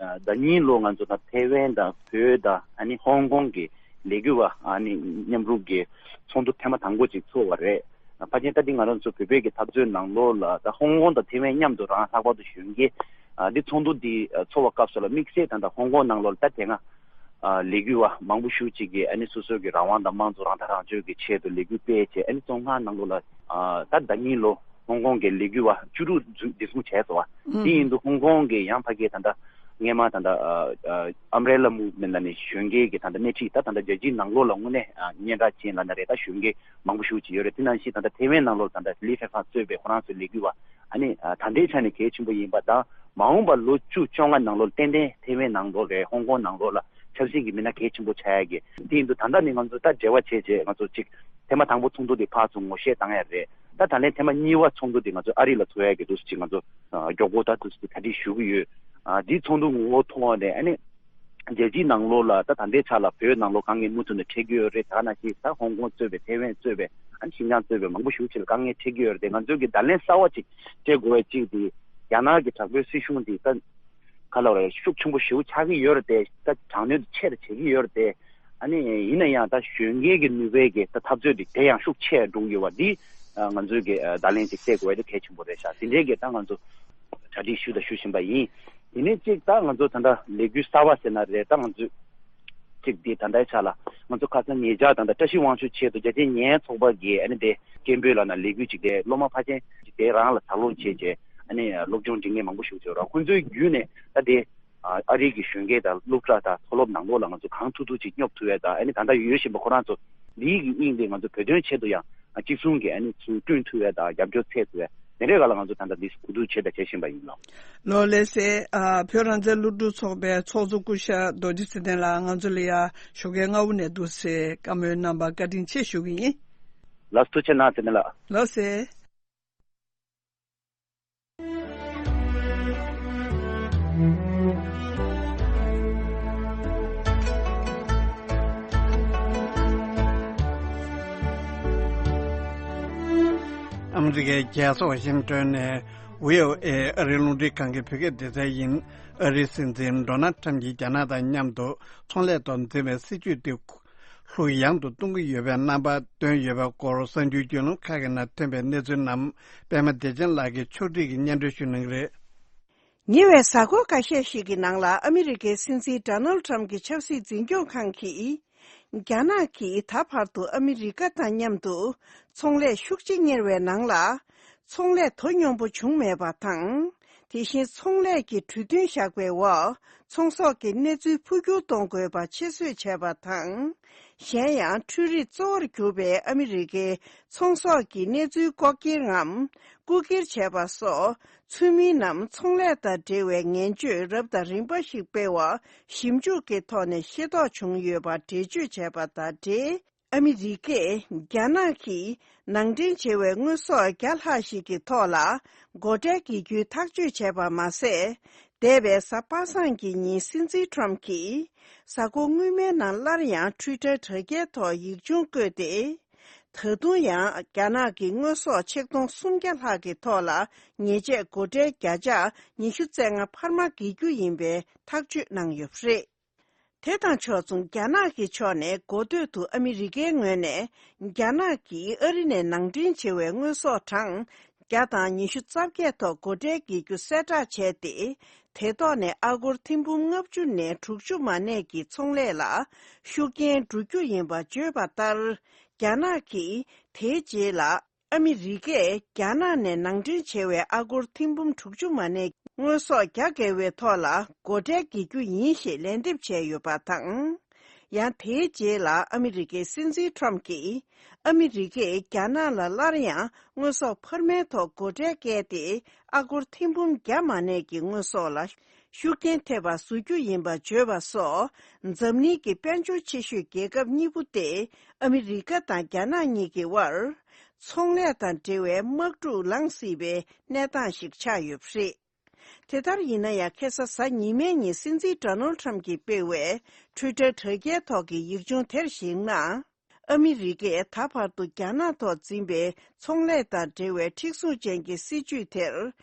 ཨ་ཟླ་ཉིན་ལོ་ང་ཚོ་དང་ཐེ་ཝན་དང་བོད་དང་ཨ་ནི་ཧོང་ཀོང་གི་ལས་འགུལ་བ་ཨ་ནི་མཉམ་རུབ་ཀྱི་ཚོགས་འདུ་ཐེངས་མ་དང་པོ་ཅིག་ཚོགས་པ་རེད། ཕལ་ཆེར་ད་འདི་ང་རང་ཚོ་བོད་པའི་གི་འཐབ་རྩོད་ནང་ལོགས་ལ་ད་ཧོང་ཀོང་དང་ཐེ་ཝན་མཉམ་དུ་རང་ལྷག་པར་དུ་གཞོན་སྐྱེས་ཨ་འདི་ཚོགས་འདུ་འདི་ཚོགས་པ་སྐབས་སུ་ལ་དམིགས་བསལ་ད་ད་ཧོང་ཀོང་ནང་ལོགས་ལ་ད་དེ་སྔ་ཨ་ལས་འགུལ་བ་མང་པོ་ཞེ་ཅིག་གིས་ཨ་ནི་སོ་སོའི་གི་རང་དབང་དང་དམངས་གཙོ་རང་ཐག་རང་གཅོད་ཀྱི་ཆེད་དུ་ལས་འགུལ་སྤེལ་བྱས་ཨ་ནི་བཙོན་ཁང་ནང་ལོགས་ལ་ཨ་ད་ཟླ་ཉིན་ལོ་ཧོང་ཀོང་གི་ལས་འགུལ་བ་བཅུ་དྲུག་འཛིན་བཟུང་བྱས་སོང་བ། དེ་ཡིན་དུས་ཧོང་ཀོང་གི་ཡང་ཕ་གིའི་ད་ལྟ་སྔས་མ་ད་ལྟ་ཨམ་བྷི་རེ་ལ་མུབ་མེན་ལ་ནི་གཞོན་སྐྱེས་ཀྱི་ད་ལྟ་སྣེ་ཁྲིད་ད་ད་ལྟ་རྒྱལ་སྤྱིའི་ནང་ལོགས་ལ་དངོས་གནས་སྙན་གྲགས་ཅན་ལ་ན་རེད། ད་གཞོན་སྐྱེས་མང་པོ་ཞེ་ཅིག་ཡོད་རེད། དེ་ནང་བཞིན་ད་ལྟ་ཐེ་ཝན་ནང་ལོགས་ད་ལྟ་ལི་ཧྥེ་ཧྥང་གཙོས་པའི་ཁོ་རང་ཚོའི་ལས་འགུལ་བ་ཨ་ནི་ད་ལྟའི་ཆ་ནས་གལ་ཆེན་པོ་ཡིན་པ་དང་མ་འོངས་པ་ལོ་བཅུ་བཅོ་ལྔ་ནང་ལོགས་ཏན་ཏན་ཐེ་ཝན་ནང་ལོགས་རེད་ཧོང་ཀོང་ནང་ལོགས་ལ་ཆབ་སྲིད་ཀྱི་མི་སྣ་གལ་ཆེན་པོ་ཆགས་ཡ་གི་དེ་ཡིན་དུས་ད་ལྟ་ནི་ང་ཚོ་ད་འབྲེལ་བ་བྱས་བྱས་ང་ཚོ་གཅིག་ཐེངས་མ་དང་པོ་ཚོགས་འདུ་དེ་ཕར་ཚུར་ངོ་ཤེས་བཏང་ཡ་རེད། ད་ད་ལན་ཐེངས་མ་གཉིས་པ་ཚོགས་འདུ་དེ་ང་ཚོ་ཨ་རི་ལ་ཚོགས་ཡ་གི་འདུག་སེ་ཅིག་ང་ཚོ་མགྱོགས་པོ་ད་འདུག་སེ་གྲ་སྒྲིག་ཞུ་གི་ཡོད། དེའི་ཚོགས་འདུ་ངོ་བོ་ཐོག་ནས་ཨ་ནི་རྒྱལ་སྤྱིའི་ནང་ལོགས་ལ་ད་ད་ལྟའི་ཆ་ལ་བོད་ནང་ལོགས་དཀའ་ངལ་མུ་མཐུད་ནས་འཕྲད་ཀྱི་ཡོད་རེད། ད་ནང་བཞིན་ད་ཧོང་ཀོང་གཙོས་པའི་ཐེ་ཝན་གཙོས་པའི་ཨ་ནི་ཤིན་ཅང་གཙོས་པའི་མང་པོ་ཞེ་ཅིག་ལ་དཀའ་ངལ་འཕྲད་ཀྱི་ཡོད་རེད་དེ། ང་ཚོའི་གི་བརྡ་ལན་གསར་བ་ཅིག་སྤྲད་དགོས་པའི་གཅིག་དེ་རྒྱ་ནག་གི་དྲག་པོའི་སྲིད་གཞུང་དེ་ད་ག་ལ་བ་རེད་ཤུགས་ཆེན་པོ་ཞེ་པོ་ཆགས་ཀྱི་ཡོད་རེད་དེ། ད་དྲག་གནོན་དེ་ཆེ་རུ་བྱེད་ཀྱི་ཡོད་རེད་དེ། ཨ་ནི་ཡིན་ན་ཡང་ད་གཞོན་སྐྱེས་ཀྱི་ནུས་པའི་གི་ད་འཐབ་རྩོད་དེ་དེ་ཡང་ཤུགས་ཆེ་འགྲོ་གི་ཡོད་པ་འདི་ང་ཚོའི་གི་བརྡ་ལན་ཅིག་སྤྲད་དགོས་པ་དེ་གལ་ཆེན་པོ་རེད་ཤག་དེ་འདྲའི་གི་ད་ང་ཚོ་གྲ་སྒྲིག་ཞུ་དང་ཞུ་བཞིན་པ་ཡིན། དེ་ནས་གཅིག་ད་ང་ཚོ་ད་ལྟ་ལས་འགུལ་གསར་བ་ཟེར་ན་རེད། ད་ང་ཚོས་གཅིག་དེ་ད་ལྟའི་ཆ་ལ་ང་ཚོ་ཁ་སང་ཉེ་ཆར་ད་ལྟ་བཀྲ་ཤིས་དབང་ཕྱུག་ཆེད་དུ་རྒྱ་ཆེའི་ཉེན་ཚོགས་པ་གིས་ཨ་ནི་དེ་སྐད་འབོད་ལབ་ན་ལས་འགུལ་ཅིག་དེ་སློབ་མ་ཕལ་ཆེར་དེ་རང་ལ་ད་ལོ་བྱས་བྱས་ཨ་ནི་སློབ་སྦྱོང་འབྲི་མཁན་མང་པོ་ཞིག་བྱས་རོགས་ཁོང་ཚོའི་བརྒྱུད་ནས་ད་དེ་ཨ་རི་གི་གཞོན་སྐྱེས་དང་སློབ་གྲྭ་དང་མཐོ་སློབ་ནང་ལོགས་ལ་ང་ཚོ་གང་ཐུབ་ཐུབ་ཅིག་སྙོབ་ཐུབ་ཡས་དང་ཨ་ནི་ད་ལྟ་ཡོད་བཞིན་པ་ཁོ་རང་ཚོ་ལིའི་གི་དབྱིངས་དེ་ང་ཚོ་བོད་དོན་ཆེད་དུ་ཡང་གཅིག་མཚུངས་ཀྱི་ཨ་ནི་ཚུར་བསྐྲུན་ཐུབ་ཡས་དང་རྒྱབ་སྐྱོར་འཚོལ་ཐུབ་ཡས་དེ་འདྲའི་སྒང་ལ་ང་ཚོ་ད་ལྟ་འདི་གོ་བསྡུར་བྱས་དང་བྱེད་བཞིན་པ་ཡིན་ལགས། ལགས་སོ། ཨ་བོད་རང་བཙན་སློབ་ཕྲུག་ཚོགས་པའི་ཚོགས་གཙོ་སྐུ་ཞབས་རྡོ་རྗེ་ཚེ་བརྟན་ལགས་ང་ཚོ་ལ་ཡ་ཞོགས་ཀའི་སྔ་པོ་ནས་འདུག་སེ་བཀའ་མོལ་གནང་བར་བཀའ་དྲིན་ཆེ་ཞུ་གི་ཡིན། ལགས་སོ་ཐུགས་རྗེ་གནང་ཚེ་བརྟན་ལགས། ལགས་སོ། ཨ་མི་རི་ཀའི་རྒྱལ་ས་ཝ་ཤིང་ཏོན་ནས་བྷི་ཨོ་ཨེ་ཨ་རིའི་རླུང་འཕྲིན་ཁང་གི་བོད་སྐད་སྡེ་ཚན་ཡིན། ཨ་རིའི་སྲིད་འཛིན་ཌོ་ནལ་ཁྲམ་གྱིས་རྒྱ་ནག་དང་མཉམ་དུ་ཚོང་ལས་ཐོག་འཛིན་པའི་སྲིད་ཇུས་དེ་ལྷུག་ཡངས་དུ་གཏོང་གི་ཡོད་པའི་རྣམ་པ་བཏོན་ཡོད་པའི་སྐོར་གསར་འགྱུར་བརྒྱུད་ལམ་ཁག་གི་ནང་ཐོན་པའི་གནས་ཚུལ་རྣམས་པད་མ་བདེ་ཆེན་ལགས་ཀྱིས་ཕྱོགས་སྒྲིག་གིས་སྙན་སྒྲོན་ཞུ་གནང་གི་རེད། ཉེ་བའི་གཟའ་འཁོར་འགའ་ཤས་ཤིག་གི་ནང་ལ་ཨ་མི་རི་ཀའི་སྲིད་འཛིན་ཌོ་ནལ་ཁྲམ་གྱི་ཆབ་སྲིད་འཛིན་སྐྱོང་ཁང་གིས། རྒྱ་ནག་གིས་ད་བར་དུ་ཨ་མི་རི་ཀ་དང་མཉམ་དུ་ཚོང་ལས་ཤུགས་ཆེ་གཉེར་བའི་ནང་ལ། ཚོང་ལས་དོ་སྙོམས་པོ་བྱུང་མེད་པ་དང་། དེ་བཞིན་ཚོང་ལས་ཀྱི་གྲོས་མཐུན་བཞག་པའི་འོག་ཚོང་ཟོག་གི་གནས་ཚུལ་འཕོ་འགྱུར་གཏོང་དགོས་པ་ཆེད་བཟོས་བྱས་པ་དང་། གཞན་ཡང་འཕྲུལ་རིག་གཙོ་བོར་གྱུར་པའི་ཨ་མི་རི་ཀའི་ཚོང་ཟོག་གི་གནས་ཚུལ་ལྐོག་གྱེར་ངམ་རྐུ་འཁྱེར་བྱས་པ་སོགས་ཚུལ་མིན་ནམ་ཚོང་ལས་དང་འབྲེལ་བའི་ངན་སྤྱོད་རབ་དང་རིམ་པ་ཞིག་སྤེལ་བ་ཞིབ་འཇུག་གི་ཐོག་ནས་ཤེས་རྟོགས་བྱུང་ཡོད་པ་འགྲེལ་བརྗོད་བྱས་པ་དང་འབྲེལ། ཨ་མི་རི་ཀས་རྒྱ་ནག་གིས་ནང་འདྲེན་བྱས་པའི་དངོས་ཟོག་བརྒྱ་ལྷག་ཞིག་གི་ཐོག་ལ་སྒོ་ཁྲལ་འགེལ་རྒྱུའི་ཐག་གཅོད་བྱས་པ་མ་ཟད། འདས་པའི་གཟའ་པ་སངས་ཀྱི་ཉིན་སྲིད་འཛིན་ཁྲོམ་གྱིས་གཟའ་འཁོར་སྔོན་མའི་ནང་སླར་ཡང་ཊུའི་ཊར་དྲ་རྒྱའི་ཐོག་ཡིག་ཆུང་བཀོད་དེ། ད་དུང་ཡང་རྒྱ་ནག་གི་དངོས་ཟོག་ཆིག་སྟོང་སུམ་བརྒྱ་ལྷག་གི་ཐོག་ལ་ཉེས་ཆད་སྒོ་ཁྲལ་བརྒྱ་ཆ་ཉི་ཤུ་རྩ་ལྔ་འཕར་མ་འགེལ་རྒྱུ་ཡིན་པའི་ཐག་གཅོད་གནང་ཡོད་པ་རེད། དེ་དང་ཕྱོགས་མཚུངས། རྒྱ་ནག་གི་ཕྱོགས་ནས་འགོ་སྟོད་དུ་ཨ་མི་རི་ཀའི་ངོས་ནས་རྒྱ་ནག་གིས་ཨ་རི་ནས་ནང་འདྲེན་བྱེད་པའི་དངོས་ཟོག་གྲངས་བརྒྱ་དང་ཉི་ཤུ་རྩ་བརྒྱད་ཐོག་སྒོ་ཁྲལ་འགེལ་རྒྱུ་གསལ་བསྒྲགས་བྱས་ཏེ། དེ་ཐོག་ནས་ཨ་སྒོར་ཐེར་འབུམ་ལྔ་བཅུ་ནས་དྲུག་ཅུ་མ་གནས་ཀྱི་ཚོང་ལས་ལ་ཤུགས་རྐྱེན་འགྲོ་རྒྱུ་ཡིན་པ་བརྗོད་པ་ལྟར། རྒྱ་ནག་གིས་དེའི་རྗེས་ལ། ཨ་མི་རི་ཀས་རྒྱ་ནག་ནས་ནང་འདྲེན་བྱས་པའི་ཨ་སྒོར་ཐེར་འབུམ་དྲུག་ཅུ་མ་གནས་དངོས་ཟོག་བརྒྱ་བརྒལ་བའི་ཐོག་ལ་སྒོ་ཁྲལ་འགེལ་རྒྱུ་ཡིན་ཞེས་ལན་འདེབས་བྱས་ཡོད་པ་དང་། ཡང་དེའི་རྗེས་ལ་ཨ་མི་རི་ཀའི་སྲིད་འཛིན་ཁྲོམ་གྱིས། ཨ་མི་རི་ཀས་རྒྱ་ནག་ལ་སླར་ཡང་དངོས་ཟོག་འཕར་མའི་ཐོག་སྒོ་ཁྲལ་བཀལ་ཏེ། ཨ་སྒོར་ཐེར་འབུམ་བརྒྱ་མ་གནས་ཀྱི་དངོས་ཟོག་ལ། ཤུགས་རྐྱེན་ཐེབས་པ་བཟོ་རྒྱུ་ཡིན་པ་བརྗོད་པ་སོགས། འཛམ་གླིང་གི་དཔལ་འབྱོར་ཆེ་ཤོས་རྒྱལ་ཁབ་གཉིས་པོ་སྟེ། ཨ་མི་རི་ཀ་དང་རྒྱ་ནག་གཉིས་ཀྱི་དབར། ཚོང་ལས་དང་འབྲེལ་བའི་དམག་འཁྲུག་ལངས་སྲིད་པའི་གནས་སྟངས་ཤིག་ཆགས་ཡོད་པ་རེད། དེ་ལྟར་ཡིན་ན་ཡང་། ཁ་སང་གཟའ་ཉི་མའི་ཉིན་སྲིད་འཛིན་ཌོ་ནལ་ཁྲམ་གྱིས་སྤེལ་བའི་ཊུའི་ཊར་དྲ་རྒྱའི་ཐོག་གི་ཡིག་ཆུང་དེར་གཞིགས་ན། ཨ་མི་རི་ཀས་ད་བར་དུ་རྒྱ་ནག་ཐོག་འཛིན་པའི་ཚོང་ལས་དང་འབྲེལ་བའི་མཁྲེགས་བཟུང་ཅན་གྱི་སྲིད་བྱུས་དེར་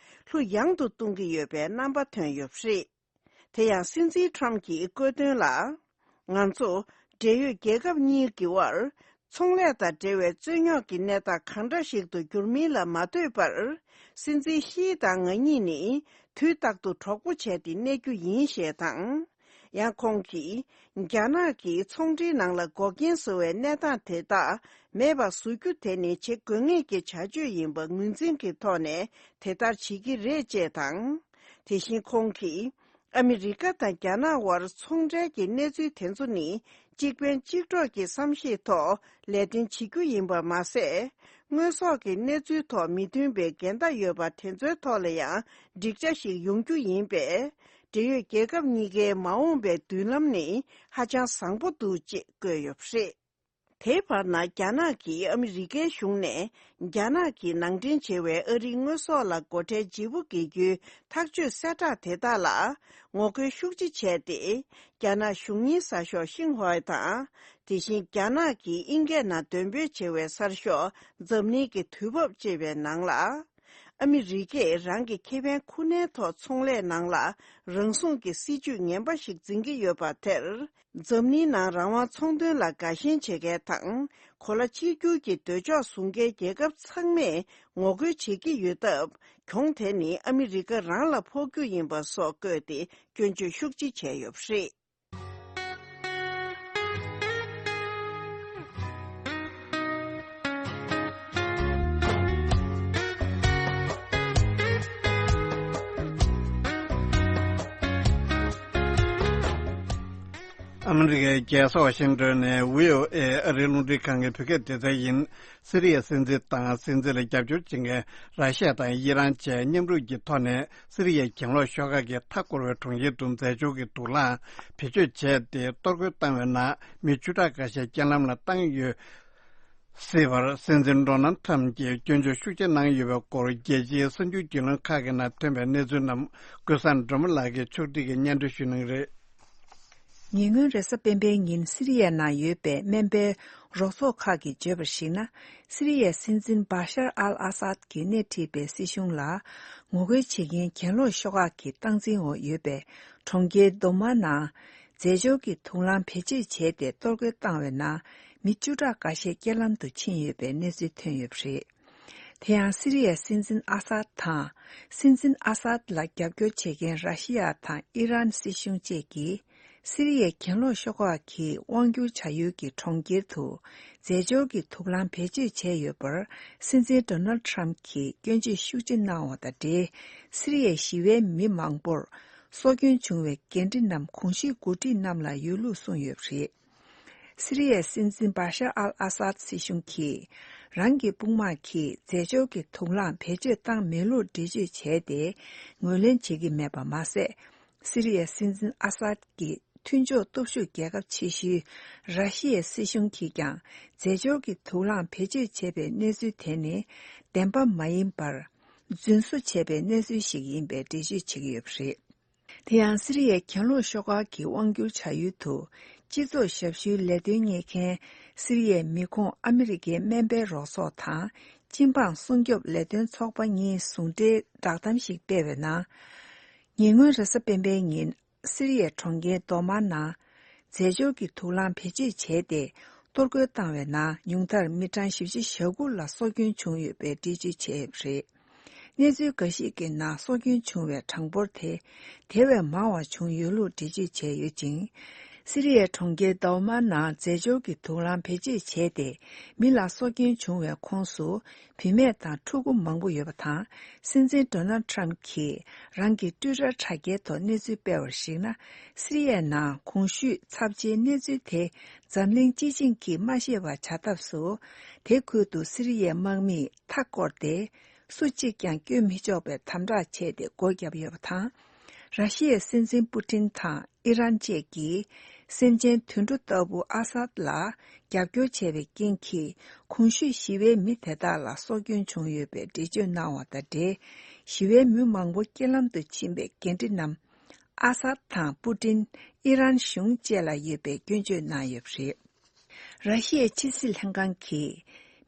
ལྷོད་ཡངས་དུ་གཏོང་གི་ཡོད་པའི་རྣམ་པ་ཐོན་ཡོད་པ་རེད། དེ་ཡང་སྲིད་འཛིན་ཁྲམ་གྱིས་བཀོད་དོན་ལ། ང་ཚོ་འབྲེལ་ཡོད་རྒྱལ་ཁབ་གཉིས་ཀྱི་དབར་ཚོང་ལས་དང་འབྲེལ་བའི་རྩོད་རྙོག་གི་གནས་སྟངས་གང་འདྲ་ཞིག་ཏུ་འགྱུར་མིན་ལ་མ་ལྟོས་པར། སྲིད་འཛིན་ཤིའི་དང་ང་གཉིས་ནི་དུས་རྟག་ཏུ་གྲོགས་པོ་བྱས་ཏེ་གནས་རྒྱུ་ཡིན་ཞེས་དང་། ཡང་ཁོང་གིས། རྒྱ་ནག་གིས་ཚོང་འབྲེལ་ནང་ལ་འགོག་རྐྱེན་བཟོ་བའི་གནས་སྟངས་དེ་དག་མེད་པ་བཟོ་རྒྱུ་དེ་ནི་བྱེད་དགོས་ངེས་ཀྱི་བྱ་སྤྱོད་ཡིན་པ་ངོས་འཛིན་གྱི་ཐོག་ནས་དེ་ལྟར་བྱེད་ཀྱི་རེད་ཅེས་དང་། དེ་བཞིན་ཁོང་གིས། ཨ་མི་རི་ཀ་དང་རྒྱ་ནག་དབར་ཚོང་འབྲེལ་གྱི་གནས་ཚུལ་དེ་ཚོ་ནི། གཅིག་ཕན་གཅིག་གྲོགས་ཀྱི་བསམ་ཤེས་ཐོག་ལས་དོན་བྱེད་རྒྱུ་ཡིན་པ་མ་ཟད། དངོས་ཟོག་གི་གནས་ཚུལ་ཐོག་མི་མཐུན་པའི་འགལ་ཟླ་ཡོད་པ་དེ་ཚོའི་ཐོག་ལ་ཡང་འགྲིག་ཆ་ཞིག་ཡོང་རྒྱུ་ཡིན་པས། འབྲེལ་ཡོད་རྒྱལ་ཁབ་གཉིས་ཀའི་མ་འོངས་པའི་མདུན་ལམ་ནི་ཧ་ཅང་བཟང་པོ་འདུག་ཅེས་བཀོད་ཡོད་པ་རེད། དེའི་བར་ན། རྒྱ་ནག་གིས་ཨ་མི་རི་ཀའི་གཞུང་ནས་རྒྱ་ནག་གིས་ནང་འདྲེན་བྱས་པའི་ཨ་རིའི་དངོས་ཟོག་ལ་སྒོ་ཁྲལ་ལྗིད་པོ་འགེལ་རྒྱུའི་ཐག་གཅོད་གསལ་བསྒྲགས་དེ་དག་ལ་ངོ་རྒོལ་ཤུགས་ཆེ་བྱས་ཏེ། རྒྱ་ནག་གཞུང་གཉེར་གསར་ཤོག་ཤིན་ཧྭ་དང་། དེ་བཞིན་རྒྱ་ནག་གིས་དབྱིན་སྐད་ནང་འདོན་སྤེལ་བྱེད་པའི་གསར་ཤོག་འཛམ་གླིང་གི་དུས་བབ་ཅེས་པའི་ནང་ལ། ཨ་མི་རི་ཀས་རང་གི་ཁེ་ཕན་ཁུར་ནས་ཐོག་ཚོང་ལས་ནང་ལ་རང་སྲུང་གི་སྲིད་ཇུས་ངན་པ་ཞིག་འཛིན་གྱི་ཡོད་པ་དེར། འཛམ་གླིང་ནང་རང་དབང་ཚོང་དོན་ལ་དགའ་ཞེན་བྱེད་མཁན་དང་། གོ་ལ་གཅིག་གྱུར་གྱི་འདོད་ཕྱོགས་བཟུང་མཁན་རྒྱལ་ཁབ་ཚང་མས་ངོ་རྒོལ་བྱེད་ཀྱི་ཡོད་སྟབས། གྱོང་དེ་ནི་ཨ་མི་རི་ཀ་རང་ལ་ཕོག་རྒྱུ་ཡིན་པ་སོགས་བཀོད་དེ་སྐྱོན་བརྗོད་ཤུགས་ཆེ་བྱས་ཡོད་པ་རེད། ཨ་མི་རི་ཀའི་རྒྱལ་ས་ཝ་ཤིང་ཏོན་ནས་བྷི་ཨོ་ཨེ་ཨ་རིའི་རླུང་འཕྲིན་ཁང་གི་བོད་སྐད་སྡེ་ཚན་ཡིན། སི་རི་ཡའི་སྲིད་འཛིན་དང་སྲིད་འཛིན་ལ་རྒྱབ་སྐྱོར་བྱེད་མཁན་ར་ཤི་ཡ་དང་ཨི་རན་བཅས་མཉམ་རུབ་ཀྱི་ཐོག་ནས། སི་རི་ཡའི་གྱེན་ལོག་ཤོག་ཁག་གིས་མཐའ་བསྐོར་བའི་གྲོང་ཁྱེར་དུ་འཛད་སྦྱོར་གྱི་དུག་རླངས་བེད་སྤྱོད་བྱས་ཏེ། གཏོར་རྒོལ་བཏང་བའི་ནང་མི་བཅུ་ཕྲག་འགའ་ཤས་རྐྱེན་ལམ་ལ་བཏང་ཡོད་སྲིད་པར། སྲིད་འཛིན་ཌོ་ནལ་ཁྲམ་གྱིས་སྐྱོན་བརྗོད་ཤུགས་ཆེ་གནང་ཡོད་པའི་སྐོར། རྒྱལ་སྤྱིའི་གསར་འགྱུར་བརྒྱུད་ལམ་ཁག་གི་ནང་ཐོན་པའི་གནས་ཚུལ་རྣམས། ཀུན་བཟང་སྒྲོལ་མ་ལགས་ཀྱིས་ཕྱོགས་སྒྲིག་གིས་སྙན་སྒྲོན་ཞུ་གནང་གི་རེད། ཉེ་སྔོན་རེས་གཟའ་སྤེན་པའི་ཉིན་སི་རི་ཡའི་ནང་ཡོད་པའི་སྨན་པའི་རོགས་ཚོགས་ཁག་གིས་བརྗོད་པར་གཞིགས་ན། སི་རི་ཡའི་སྲིད་འཛིན་བྷ་ཤར་ཨལ་ཨ་སཱད་ཀྱིས་སྣེ་ཁྲིད་པའི་སྲིད་གཞུང་ལ་ངོ་རྒོལ་བྱེད་མཁན་གྱེན་ལོག་ཤོག་ཁག་གི་སྟངས་འཛིན་འོག་ཡོད་པའི་གྲོང་ཁྱེར་རྡོ་མ་ནང་། རྫས་སྦྱོར་གྱི་དུག་རླངས་བེད་སྤྱོད་བྱས་ཏེ་གཏོར་རྒོལ་བཏང་བའི་ནང་། མི་བཅུ་ཕྲག་འགའ་ཤས་རྐྱེན་ལམ་དུ་ཕྱིན་ཡོད་པའི་གནས་ཚུལ་ཐོན་ཡོད་པ་རེད། དེ་ཡང་སི་རི་ཡའི་སྲིད་འཛིན་ཨ་སཱད་དང་། སྲིད་འཛིན་ཨ་སཱད་ལ་རྒྱབ་སྐྱོར་བྱེད་མཁན་ར་ཤི་ཡ་དང་ཨི་རན་སྲིད་གཞུང་བཅས་ཀྱིས། སི་རི་ཡའི་གྱེན་ལོག་ཤོག་ཁག་གིས་དབང་སྒྱུར་བྱ་ཡུལ་གྱི་གྲོང་ཁྱེར་དུ། རྫས་སྦྱོར་གྱི་དུག་རླངས་བེད་སྤྱོད་བྱས་ཡོད་པར། སྲིད་འཛིན་ཌོ་ནལ་ཁྲམ་གྱིས་སྐྱོན་བརྗོད་ཤུགས་ཆེ་གནང་བ་དང་འབྲེལ། སི་རི་ཡའི་ཞི་བའི་མི་མང་པོར། སྲོག་སྐྱོན་བྱུང་བའི་འགན་འཁྲི་རྣམས་གོང་ཞུས་འགོ་ཁྲིད་རྣམས་ལ་ཡོད་ལུགས་གསུངས་ཡོད་པ་རེད། སི་རི་ཡའི་སྲིད་འཛིན་བྷ་ཤར་ཨལ་ཨ་སཱད་སྲིད་གཞུང་གིས། རང་གི་དཔུང་དམག་གིས་རྫས་སྦྱོར་གྱི་དུག་རླངས་བེད་སྤྱོད་བཏང་མེད་ལུགས་འགྲེལ་བརྗོད་བྱས་ཏེ། ངོས་ལེན་བྱེད་ཀྱི་མེད་པ་མ་ཟད། སི་རི་ཡའི་སྲིད་འཛིན་ཨ་སཱད་ཀྱི་མཐུན་ཕྱོགས་སྟོབས་ཤུགས་རྒྱལ་ཁབ་ཆེ་ཤོས་ར་ཤི་ཡའི་སྲིད་གཞུང་གིས་ཀྱང་། རྫས་སྦྱོར་གྱི་དུག་རླངས་བེད་སྤྱོད་བྱས་པའི་གནས་ཚུལ་དེ་ནི། བདེན་པ་མ་ཡིན་པར། རྫུན་བཟོ་བྱས་པའི་གནས་ཚུལ་ཞིག་ཡིན་པའི་འགྲེལ་བརྗོད་བྱེད་ཀྱི་ཡོད་པ་རེད། དེ་ཡང་སི་རི་ཡའི་གྱེན་ལོག་ཤོག་ཁག་གི་དབང་སྒྱུར་བྱ་ཡུལ་དུ། སྤྱི་ཚོགས་ཞབས་ཞུའི་ལས་དོན་གཉེར་མཁན་སི་རི་ཡའི་མི་ཁོངས་ཨ་མི་རི་ཀའི་སྨན་པའི་རོགས་ཚོགས་དང་། སྤྱི་འབངས་སྲུང་སྐྱོབ་ལས་དོན་ཚོགས་པ་གཉིས་ཟུང་འབྲེལ་བསྒྲགས་གཏམ་ཞིག་སྤེལ་བའི་ནང་། ཉེ་སྔོན་རེས་གཟའ་སྤེན་པའི་ཉིན། སི་རི་ཡའི་གྲོང་ཁྱེར་རྡོ་མ་ནང་། རྫས་སྦྱོར་གྱི་དུག་རླངས་བེད་སྤྱོད་བྱས་ཏེ། གཏོར་རྒོལ་བཏང་བའི་ནང་ཉུང་མཐར་མི་གྲངས་བཞི་བཅུ་ཞེ་དགུ་ལ་སྲོག་སྐྱོན་བྱུང་ཡོད་པའི་འགྲེལ་བརྗོད་བྱས་ཡོད་པ་རེད། གནས་ཚུལ་འགའ་ཞིག་གི་ནང་སྲོག་སྐྱོན་བྱུང་བའི་གྲངས་འབོར་དེ་དེ་བས་མང་བ་བྱུང་ཡོད་ལུགས་འགྲེལ་བརྗོད་བྱས་ཡོད་ཅིང་། སི་རི་ཡའི་གྲོང་ཁྱེར་དའུ་མ་ནང་རྫས་སྦྱོར་གྱི་དུག་རླངས་བེད་སྤྱོད་བྱས་ཏེ། མི་ལ་སྲོག་སྐྱོན་བྱུང་བའི་ཁོངས་སུ། བུད་མེད་དང་ཕྲུ་གུ་མང་པོ་ཡོད་པ་དང་། སྲིད་འཛིན་ཌོ་ནལ་ཊམ་གྱིས་རང་གི་ཊུའི་ཊར་དྲ་རྒྱའི་ཐོག་གནས་ཚུལ་སྤེལ་བར་གཞིགས་ན། སི་རི་ཡའི་ནང་གོང་ཞུས་ཚབས་ཆེའི་གནས་ཚུལ་དེ་འཛམ་གླིང་སྤྱི་བྱིངས་ཀྱིས་མ་ཤེས་པ་བྱ་ཐབས་སུ། དེ་ཁུལ་དུ་སི་རི་ཡའི་དམག་མིས་མཐའ་བསྐོར་ཏེ། སུ་གཅིག་ཀྱང་བསྐྱོད་མི་ཆོག་པའི་དམ་དྲག་བྱས་ཏེ་སྒོ་བརྒྱབ་ཡོད་པ་དང་། ར་ཤི་ཡའི་སྲིད་འཛིན་པུ་ཊིན་དང་ཨི་རན་བཅས་ཀྱིས་སེམས་ཅན་དུད་འགྲོ་ལྟ་བུ་ཨ་སཱད་ལ་རྒྱབ་སྐྱོར་བྱས་པའི་རྐྱེན་གྱིས། གོང་ཞུས་ཞི་བའི་མི་དེ་དག་ལ་སྲོག་སྐྱོན་བྱུང་ཡོད་པའི་འགྲེལ་བརྗོད་གནང་བ་དང་འབྲེལ། ཞི་བའི་མི་མང་པོ་རྐྱེན་ལམ་དུ་ཕྱིན་པའི་འགན་འཁྲི་རྣམས། ཨ་སཱད་དང་པུ་ཏིན། ཨི་རན་གཞུང་བཅས་ལ་ཡོད་པའི་སྐྱོན་བརྗོད་གནང་ཡོད་པ་རེད། ར་ཤི་ཡའི་ཕྱི་སྲིད་ལྷན་ཁང་གིས།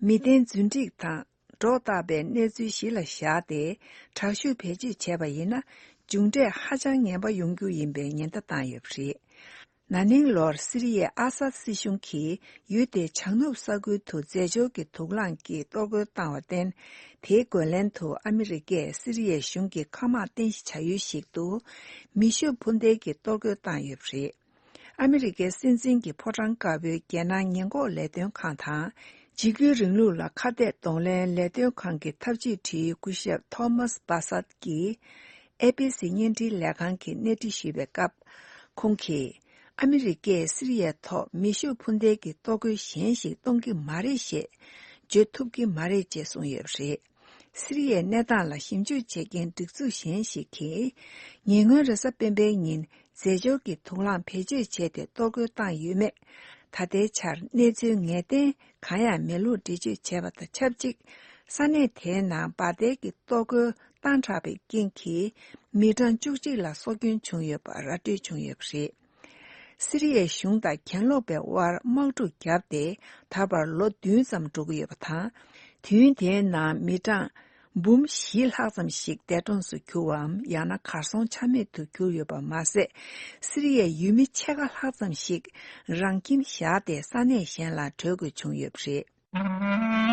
མི་བདེན་རྫུན་སྒྲིག་དང་སྒྲོ་བཏགས་པའི་གནས་ཚུལ་གཞི་ལ་བཞག་སྟེ། དྲག་ཤུགས་བེད་སྤྱོད་བྱས་པ་ཡིན་ན། མཇུག་འབྲས་ཧ་ཅང་ངན་པ་ཡོང་རྒྱུ་ཡིན་པའི་ཉེན་བརྡ་བཏང་ཡོད་པ་རེད། ན་ནིང་ལོར་སི་རི་ཡའི་ཨ་སཱད་སྲིད་གཞུང་གིས་ཡུལ་དེའི་བྱང་ནུབ་ས་ཁུལ་དུ་རྫས་སྦྱོར་གྱི་དུག་རླངས་ཀྱིས་གཏོར་རྒོལ་བཏང་བར་བརྟེན། དེའི་རྒོལ་ལན་དུ་ཨ་མི་རི་ཀས་སི་རི་ཡའི་གཞུང་གི་མཁའ་དམག་རྟེན་གཞི་བྱ་ཡུལ་ཞིག་ཏུ། མེ་ཤུགས་འཕུར་མདེལ་གྱིས་གཏོར་རྒོལ་བཏང་ཡོད་པ་རེད། ཨ་མི་རི་ཀའི་སྲིད་འཛིན་གྱི་ཕོ་བྲང་དཀར་པོའི་རྒྱལ་ནང་ཉེན་འགོག་ལས་དོན་ཁང་དང་། འཇིགས་སྐུལ་རིང་ལུགས་ལ་ཁ་གཏད་གདོང་ལེན་ལས་དོན་ཁང་གི་ཐབས་ཇུས་དྲུང་ཡིག་སྐུ་ཞབས་ཐོ་མཱས་བྷ་སད་ཀྱིས་ཨེ་པི་སི་བརྙན་འཕྲིན་ལས་ཁང་གི་གནས་འདྲི་ཞུས་པའི་སྐབས། ཁོང་གིས། ཨ་མི་རི་ཀས་སི་རི་ཡའི་ཐོག་མེ་ཤུགས་འཕུར་མདེལ་གྱི་གཏོར་རྒོལ་གཞན་ཞིག་གཏོང་གི་མ་རེད་ཞེས་བརྗོད་ཐུབ་ཀྱི་མ་རེད་ཅེས་གསུངས་ཡོད་པ་རེད། སི་རི་ཡའི་གནས་སྟངས་ལ་ཞིབ་འཇུག་བྱེད་མཁན་སྒྲིག་འཛུགས་གཞན་ཞིག་གིས། ཉེ་སྔོན་རེས་གཟའ་སྤེན་པའི་ཉིན་རྫས་སྦྱོར་གྱི་དུག་རླངས་བེད་སྤྱོད་བྱས་ཏེ་གཏོར་རྒོལ་བཏང་ཡོད་མེད། ད་ལྟའི་ཆར་གནས་ཚུལ་ངེས་གཏན་གང་ཡང་མེད་ལུགས་འགྲེལ་བརྗོད་བྱས་པ་དང་ཆབས་ཅིག་ས་གནས་དེའི་ནང་འབར་མདེལ་གྱི་གཏོར་རྒོལ་བཏང་དྲགས་པའི་རྐྱེན་གྱིས། མི་གྲངས་བཅུ་གཅིག་ལ་སྲོག་སྐྱོན་བྱུང་ཡོད་པ་ར་སྤྲོད་བྱུང་ཡོད་པ་རེད། སི་རི་ཡའི་གཞུང་དང་གྱེན་ལོག་པའི་དབར་དམག་འཁྲུག་བརྒྱབ་སྟེ། ད་བར་ལོ་བདུན་ཙམ་འགྲོ་གི་ཡོད་པ་དང་། དུས་ཡུན་དེའི་ནང་མི་གྲངས་འབུམ་བཞི་ལྷག་ཙམ་ཞིག་འདས་གྲོངས་སུ་གྱུར་བའམ། ཡང་ན་གར་སོང་ཆ་མེད་དུ་གྱུར་ཡོད་པ་མ་ཟད། སི་རི་ཡའི་ཡུལ་མི་ཕྱེད་ཀ་ལྷག་ཙམ་ཞིག་རང་ཁྱིམ་བཞག་སྟེ་ས་གནས་གཞན་ལ་བྲོས་དགོས་བྱུང་ཡོད་པ་རེད།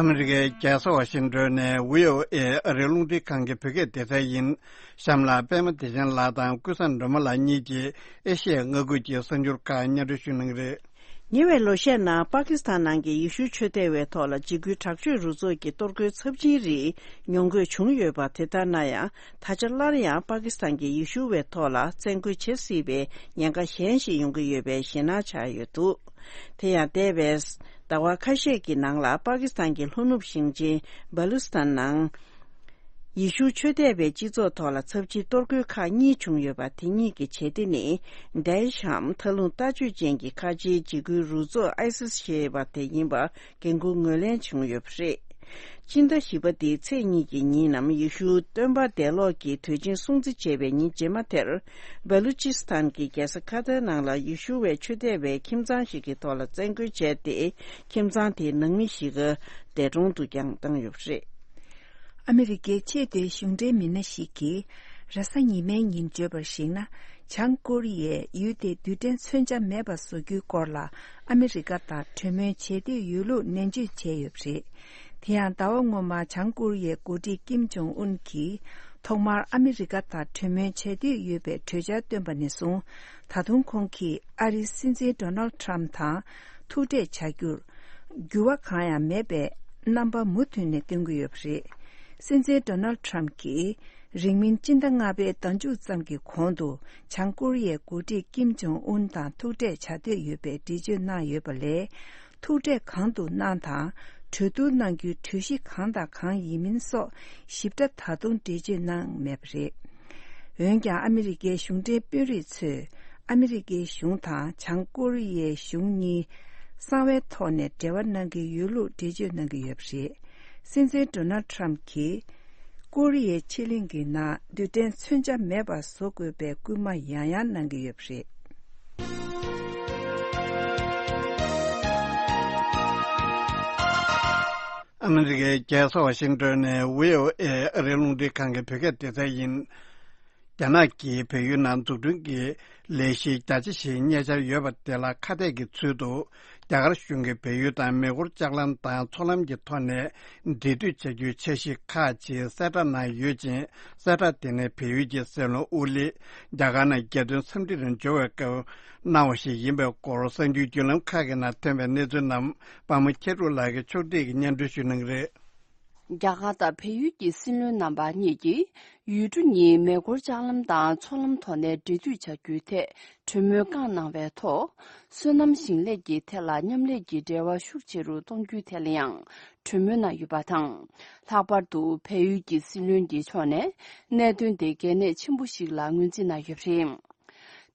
ཨ་མི་རི་ཀའི་རྒྱལ་ས་ཝ་ཤིང་ཏོན་ནས་བྷི་ཨོ་ཨེ་ཨ་རིའི་རླུང་འཕྲིན་ཁང་གི་བོད་སྐད་སྡེ་ཚན་ཡིན། གཤམ་ལ་པད་མ་བདེ་ཆེན་ལགས་དང་ཀུན་བཟང་སྒྲོལ་མ་ལགས་གཉིས་ཀྱིས་ཨེ་ཤི་ཡའི་མངའ་ཁུལ་གྱི་གསར་འགྱུར་ཁག་སྙན་སྒྲོན་ཞུ་གནང་གི་རེད། ཉེ་བའི་ལོ་ཤས་ནང་པ་ཀི་སི་ཐན་ནང་གི་ཡེ་ཤུ་ཆོས་དད་པའི་ཐོག་ལ་འཇིགས་སྐུལ་དྲག་སྤྱོད་རུ་ཚོགས་ཀྱི་གཏོར་རྒོལ་ཚབས་ཆེན་རིགས་མྱོང་དགོས་བྱུང་ཡོད་པ། དེ་ལྟར་ན་ཡང་། ད་ཆ་སླར་ཡང་པ་ཀི་སི་ཐན་གྱི་ཡེ་ཤུ་བའི་ཐོག་ལ་བཙན་རྒོལ་བྱེད་སྲིད་པའི་ཉེན་ཁ་གཞན་ཞིག་ཡོང་གི་ཡོད་པའི་ཞེད་སྣང་ཆགས་ཡོད་འདུག་དེ་ཡང་འདས་པའི་ཟླ་བ་ཁ་ཤས་ཀྱི་ནང་ལ་པ་ཀི་སི་ཐན་གྱི་ལྷོ་ནུབ་ཞིང་ཆེན་སྦ་ལུ་སི་ཐན་ནང་། ཡེ་ཤུ་ཆོས་དད་པའི་སྤྱི་ཚོགས་ཐོག་ལ་ཚབས་ཆེའི་གཏོར་རྒོལ་ཁག་གཉིས་བྱུང་ཡོད་པ། དེ་གཉིས་ཀྱི་བྱེད་གཏེ་ནི་དཱ་ཨེཤ་འམ་མཐའ་ལྷུང་ལྟ་སྤྱོད་ཅན་གྱི་ཁ་ཆེའི་འཇིགས་སྐུལ་རུ་ཚོགས་ཨའི་སི་ཞེས་པ་དེ་ཡིན་པ་འགན་འཁུར་ངོས་ལེན་བྱུང་ཡོད་པ་རེད། སྤྱི་ཟླ་བཞི་པ་འདིའི་ཚེས་གཉིས་ཀྱི་ཉིན་ནམ་ཡེ་ཤུ་སྟོན་པ་འདས་ལོག་གི་དུས་ཆེན་སྲུང་བརྩི་བྱས་པའི་ཉིན་རྗེས་མ་དེར། སྦ་ལུ་ཅི་སི་ཐན་གྱི་རྒྱལ་ས་ཁ་ཐར་ནང་ལ་ཡེ་ཤུ་བའི་ཆོས་དད་པའི་ཁྱིམ་ཚང་ཞིག་གི་ཐོག་ལ་བཙན་རྒོལ་བྱས་ཏེ། ཁྱིམ་ཚང་དེའི་ནང་མི་བཞི་ཀ་འདས་གྲོངས་སུ་ཀྱང་བཏང་ཡོད་པ་རེད། ཨ་མི་རི་ཀའི་ཆེས་མཐོའི་གཞུང་འབྲེལ་མི་སྣ་ཞིག་གིས་རེས་གཟའ་ཉི་མའི་ཉིན་བརྗོད་པར་གཞིགས་ན། བྱང་ཀོ་རི་ཡས་ཡུལ་དེའི་རྡུལ་ཕྲན་མཚོན་ཆ་མེད་པར་བཟོ་རྒྱུའི་སྐོར་ལ་ཨ་མི་རི་ཀ་དང་གྲོས་མོལ་བྱེད་འདོད་ཡོད་ལུགས་ནན་བརྗོད་བྱས་ཡོད་པ་རེད། དེ་ཡང་ཟླ་བ་སྔོན་མ་བྱང་ཀོ་རི་ཡའི་འགོ་ཁྲིད་ཀིམ་ཇོང་ཨུན་གྱིས་ཐོག་མར་ཨ་མི་རི་ཀ་དང་གྲོས་མོལ་བྱེད་འདོད་ཡོད་པའི་གྲོས་འཆར་བཏོན་པ་ནས་བཟུང་། ད་དུང་ཁོང་གིས་ཨ་རིའི་སྲིད་འཛིན་ཌོ་ནལ་ཊམ་དང་ཐུག་འཕྲད་བྱ་རྒྱུར། འགྱུར་བ་གང་ཡང་མེད་པའི་རྣམ་པ་མུ་མཐུད་ནས་སྟོན་གྱི་ཡོད་པ་རེད། སྲིད་འཛིན་ཌོ་ནལ་ཊམ་གྱིས་རིང་མིན་སྤྱི་ཟླ་ལྔ་པའི་ཟླ་མཇུག་ཙམ་གྱི་གོང་དུ་བྱང་ཀོ་རི་ཡའི་འགོ་ཁྲིད་ཀིམ་ཇོང་ཨུན་དང་ཐུག་འཕྲད་བྱ་འདོད་ཡོད་པའི་འགྲེལ་བརྗོད་གནང་ཡོད་པ་ལས། ཐུག་འཕྲད་གང་དུ་གནང་དང་། གྲོས་བསྡུར་གནང་རྒྱུའི་གྲོས་གཞི་གང་དང་གང་ཡིན་མིན་སོགས་ཞིབ་ཕྲ་ད་དུང་འགྲེལ་བརྗོད་གནང་མེད་པ་རེད། འོན་ཀྱང་ཨ་མི་རི་ཀའི་གཞུང་འབྲེལ་དཔོན་རིགས་ཚོས་ཨ་མི་རི་ཀའི་གཞུང་དང་བྱང་ཀོ་རི་ཡའི་གཞུང་གཉིས་གསང་བའི་ཐོག་ནས་འབྲེལ་བ་གནང་གི་ཡོད་ལུགས་འགྲེལ་བརྗོད་གནང་གི་ཡོད་པ་རེད། སྲིད་འཛིན་ཌོ་ནལ་ཊམ་གྱིས་ཀོ་རི་ཡའི་ཕྱེད་གླིང་གི་ནང་རྡུལ་ཕྲན་མཚོན་ཆ་མེད་པར་བཟོ་དགོས་པའི་སྐུལ་མ་ཡང་ཡང་གནང་གི་ཡོད་པ་རེད། ཨ་མི་རི་ཀའི་རྒྱལ་ས་ཝ་ཤིང་ཏོན་ནས་བྷི་ཨོ་ཨེ་ཨ་རིའི་རླུང་འཕྲིན་ཁང་གི་བོད་སྐད་སྡེ་ཚན་ཡིན། རྒྱ་ནག་གིས་བལ་ཡུལ་ནང་འཛུགས་སྐྲུན་གྱི་ལས་གཞི་རྒྱ་ཆེ་ཞིག་གཉེར་འཆར་ཡོད་པ་དེ་ལ་ཁ་གཏད་ཀྱི་ཚུལ་དུ། རྒྱ་གར་གཞུང་གིས་བལ་ཡུལ་དང་མེ་འཁོར་ལྕགས་ལམ་དང་མཚོ་ལམ་གྱི་ཐོག་ནས་འབྲེལ་མཐུད་བྱ་རྒྱུའི་འཆར་གཞི་ཁག་ཅིག་གསལ་བསྒྲགས་གནང་ཡོད་ཅིང་། གསལ་བསྒྲགས་དེ་ནི་བལ་ཡུལ་གྱི་སྲིད་བློན་ཨོ་ལི་རྒྱ་གར་ནང་རྒྱལ་དོན་འཚམས་འདྲིར་འབྱོར་བའི་སྐབས་གནང་བ་ཞིག་ཡིན་པའི་སྐོར་གསར་འགྱུར་བརྒྱུད་ལམ་ཁག་གི་ནང་ཐོན་པའི་གནས་ཚུལ་རྣམས་པདྨ་མཁས་གྲུབ་ལགས་ཀྱིས་ཕྱོགས་སྒྲིག་གིས་སྙན་སྒྲོན་ཞུ་གནང་གི་རེད། རྒྱ་གར་དང་བལ་ཡུལ་གྱི་སྲིད་བློན་རྣམ་པ་གཉིས་ཀྱིས་ཡུལ་གྲུ་གཉིས་མེ་འཁོར་ལྕགས་ལམ་དང་མཚོ་ལམ་ཐོག་ནས་འབྲེལ་མཐུད་བྱ་རྒྱུའི་ཐད་གྲོས་མོལ་བསྐངས་གནང་བའི་ཐོག་སོ་ནམ་ཞིང་ལས་ཀྱི་ཐད་ལ་མཉམ་ལས་ཀྱི་འབྲེལ་བ་ཤུགས་ཆེ་རུ་གཏོང་རྒྱུའི་ཐད་ལ་ཡང་གྲོས་མོལ་གནང་ཡོད་པ་དང་། ལྷག་པར་དུ་བལ་ཡུལ་གྱི་སྲིད་བློན་གྱི་ཕྱོགས་ནས་གནད་དོན་དེ་གལ་གནད་ཆེན་པོ་ཞིག་ལ་ངོས་འཛིན་གནང་ཡོད་པ་རེད།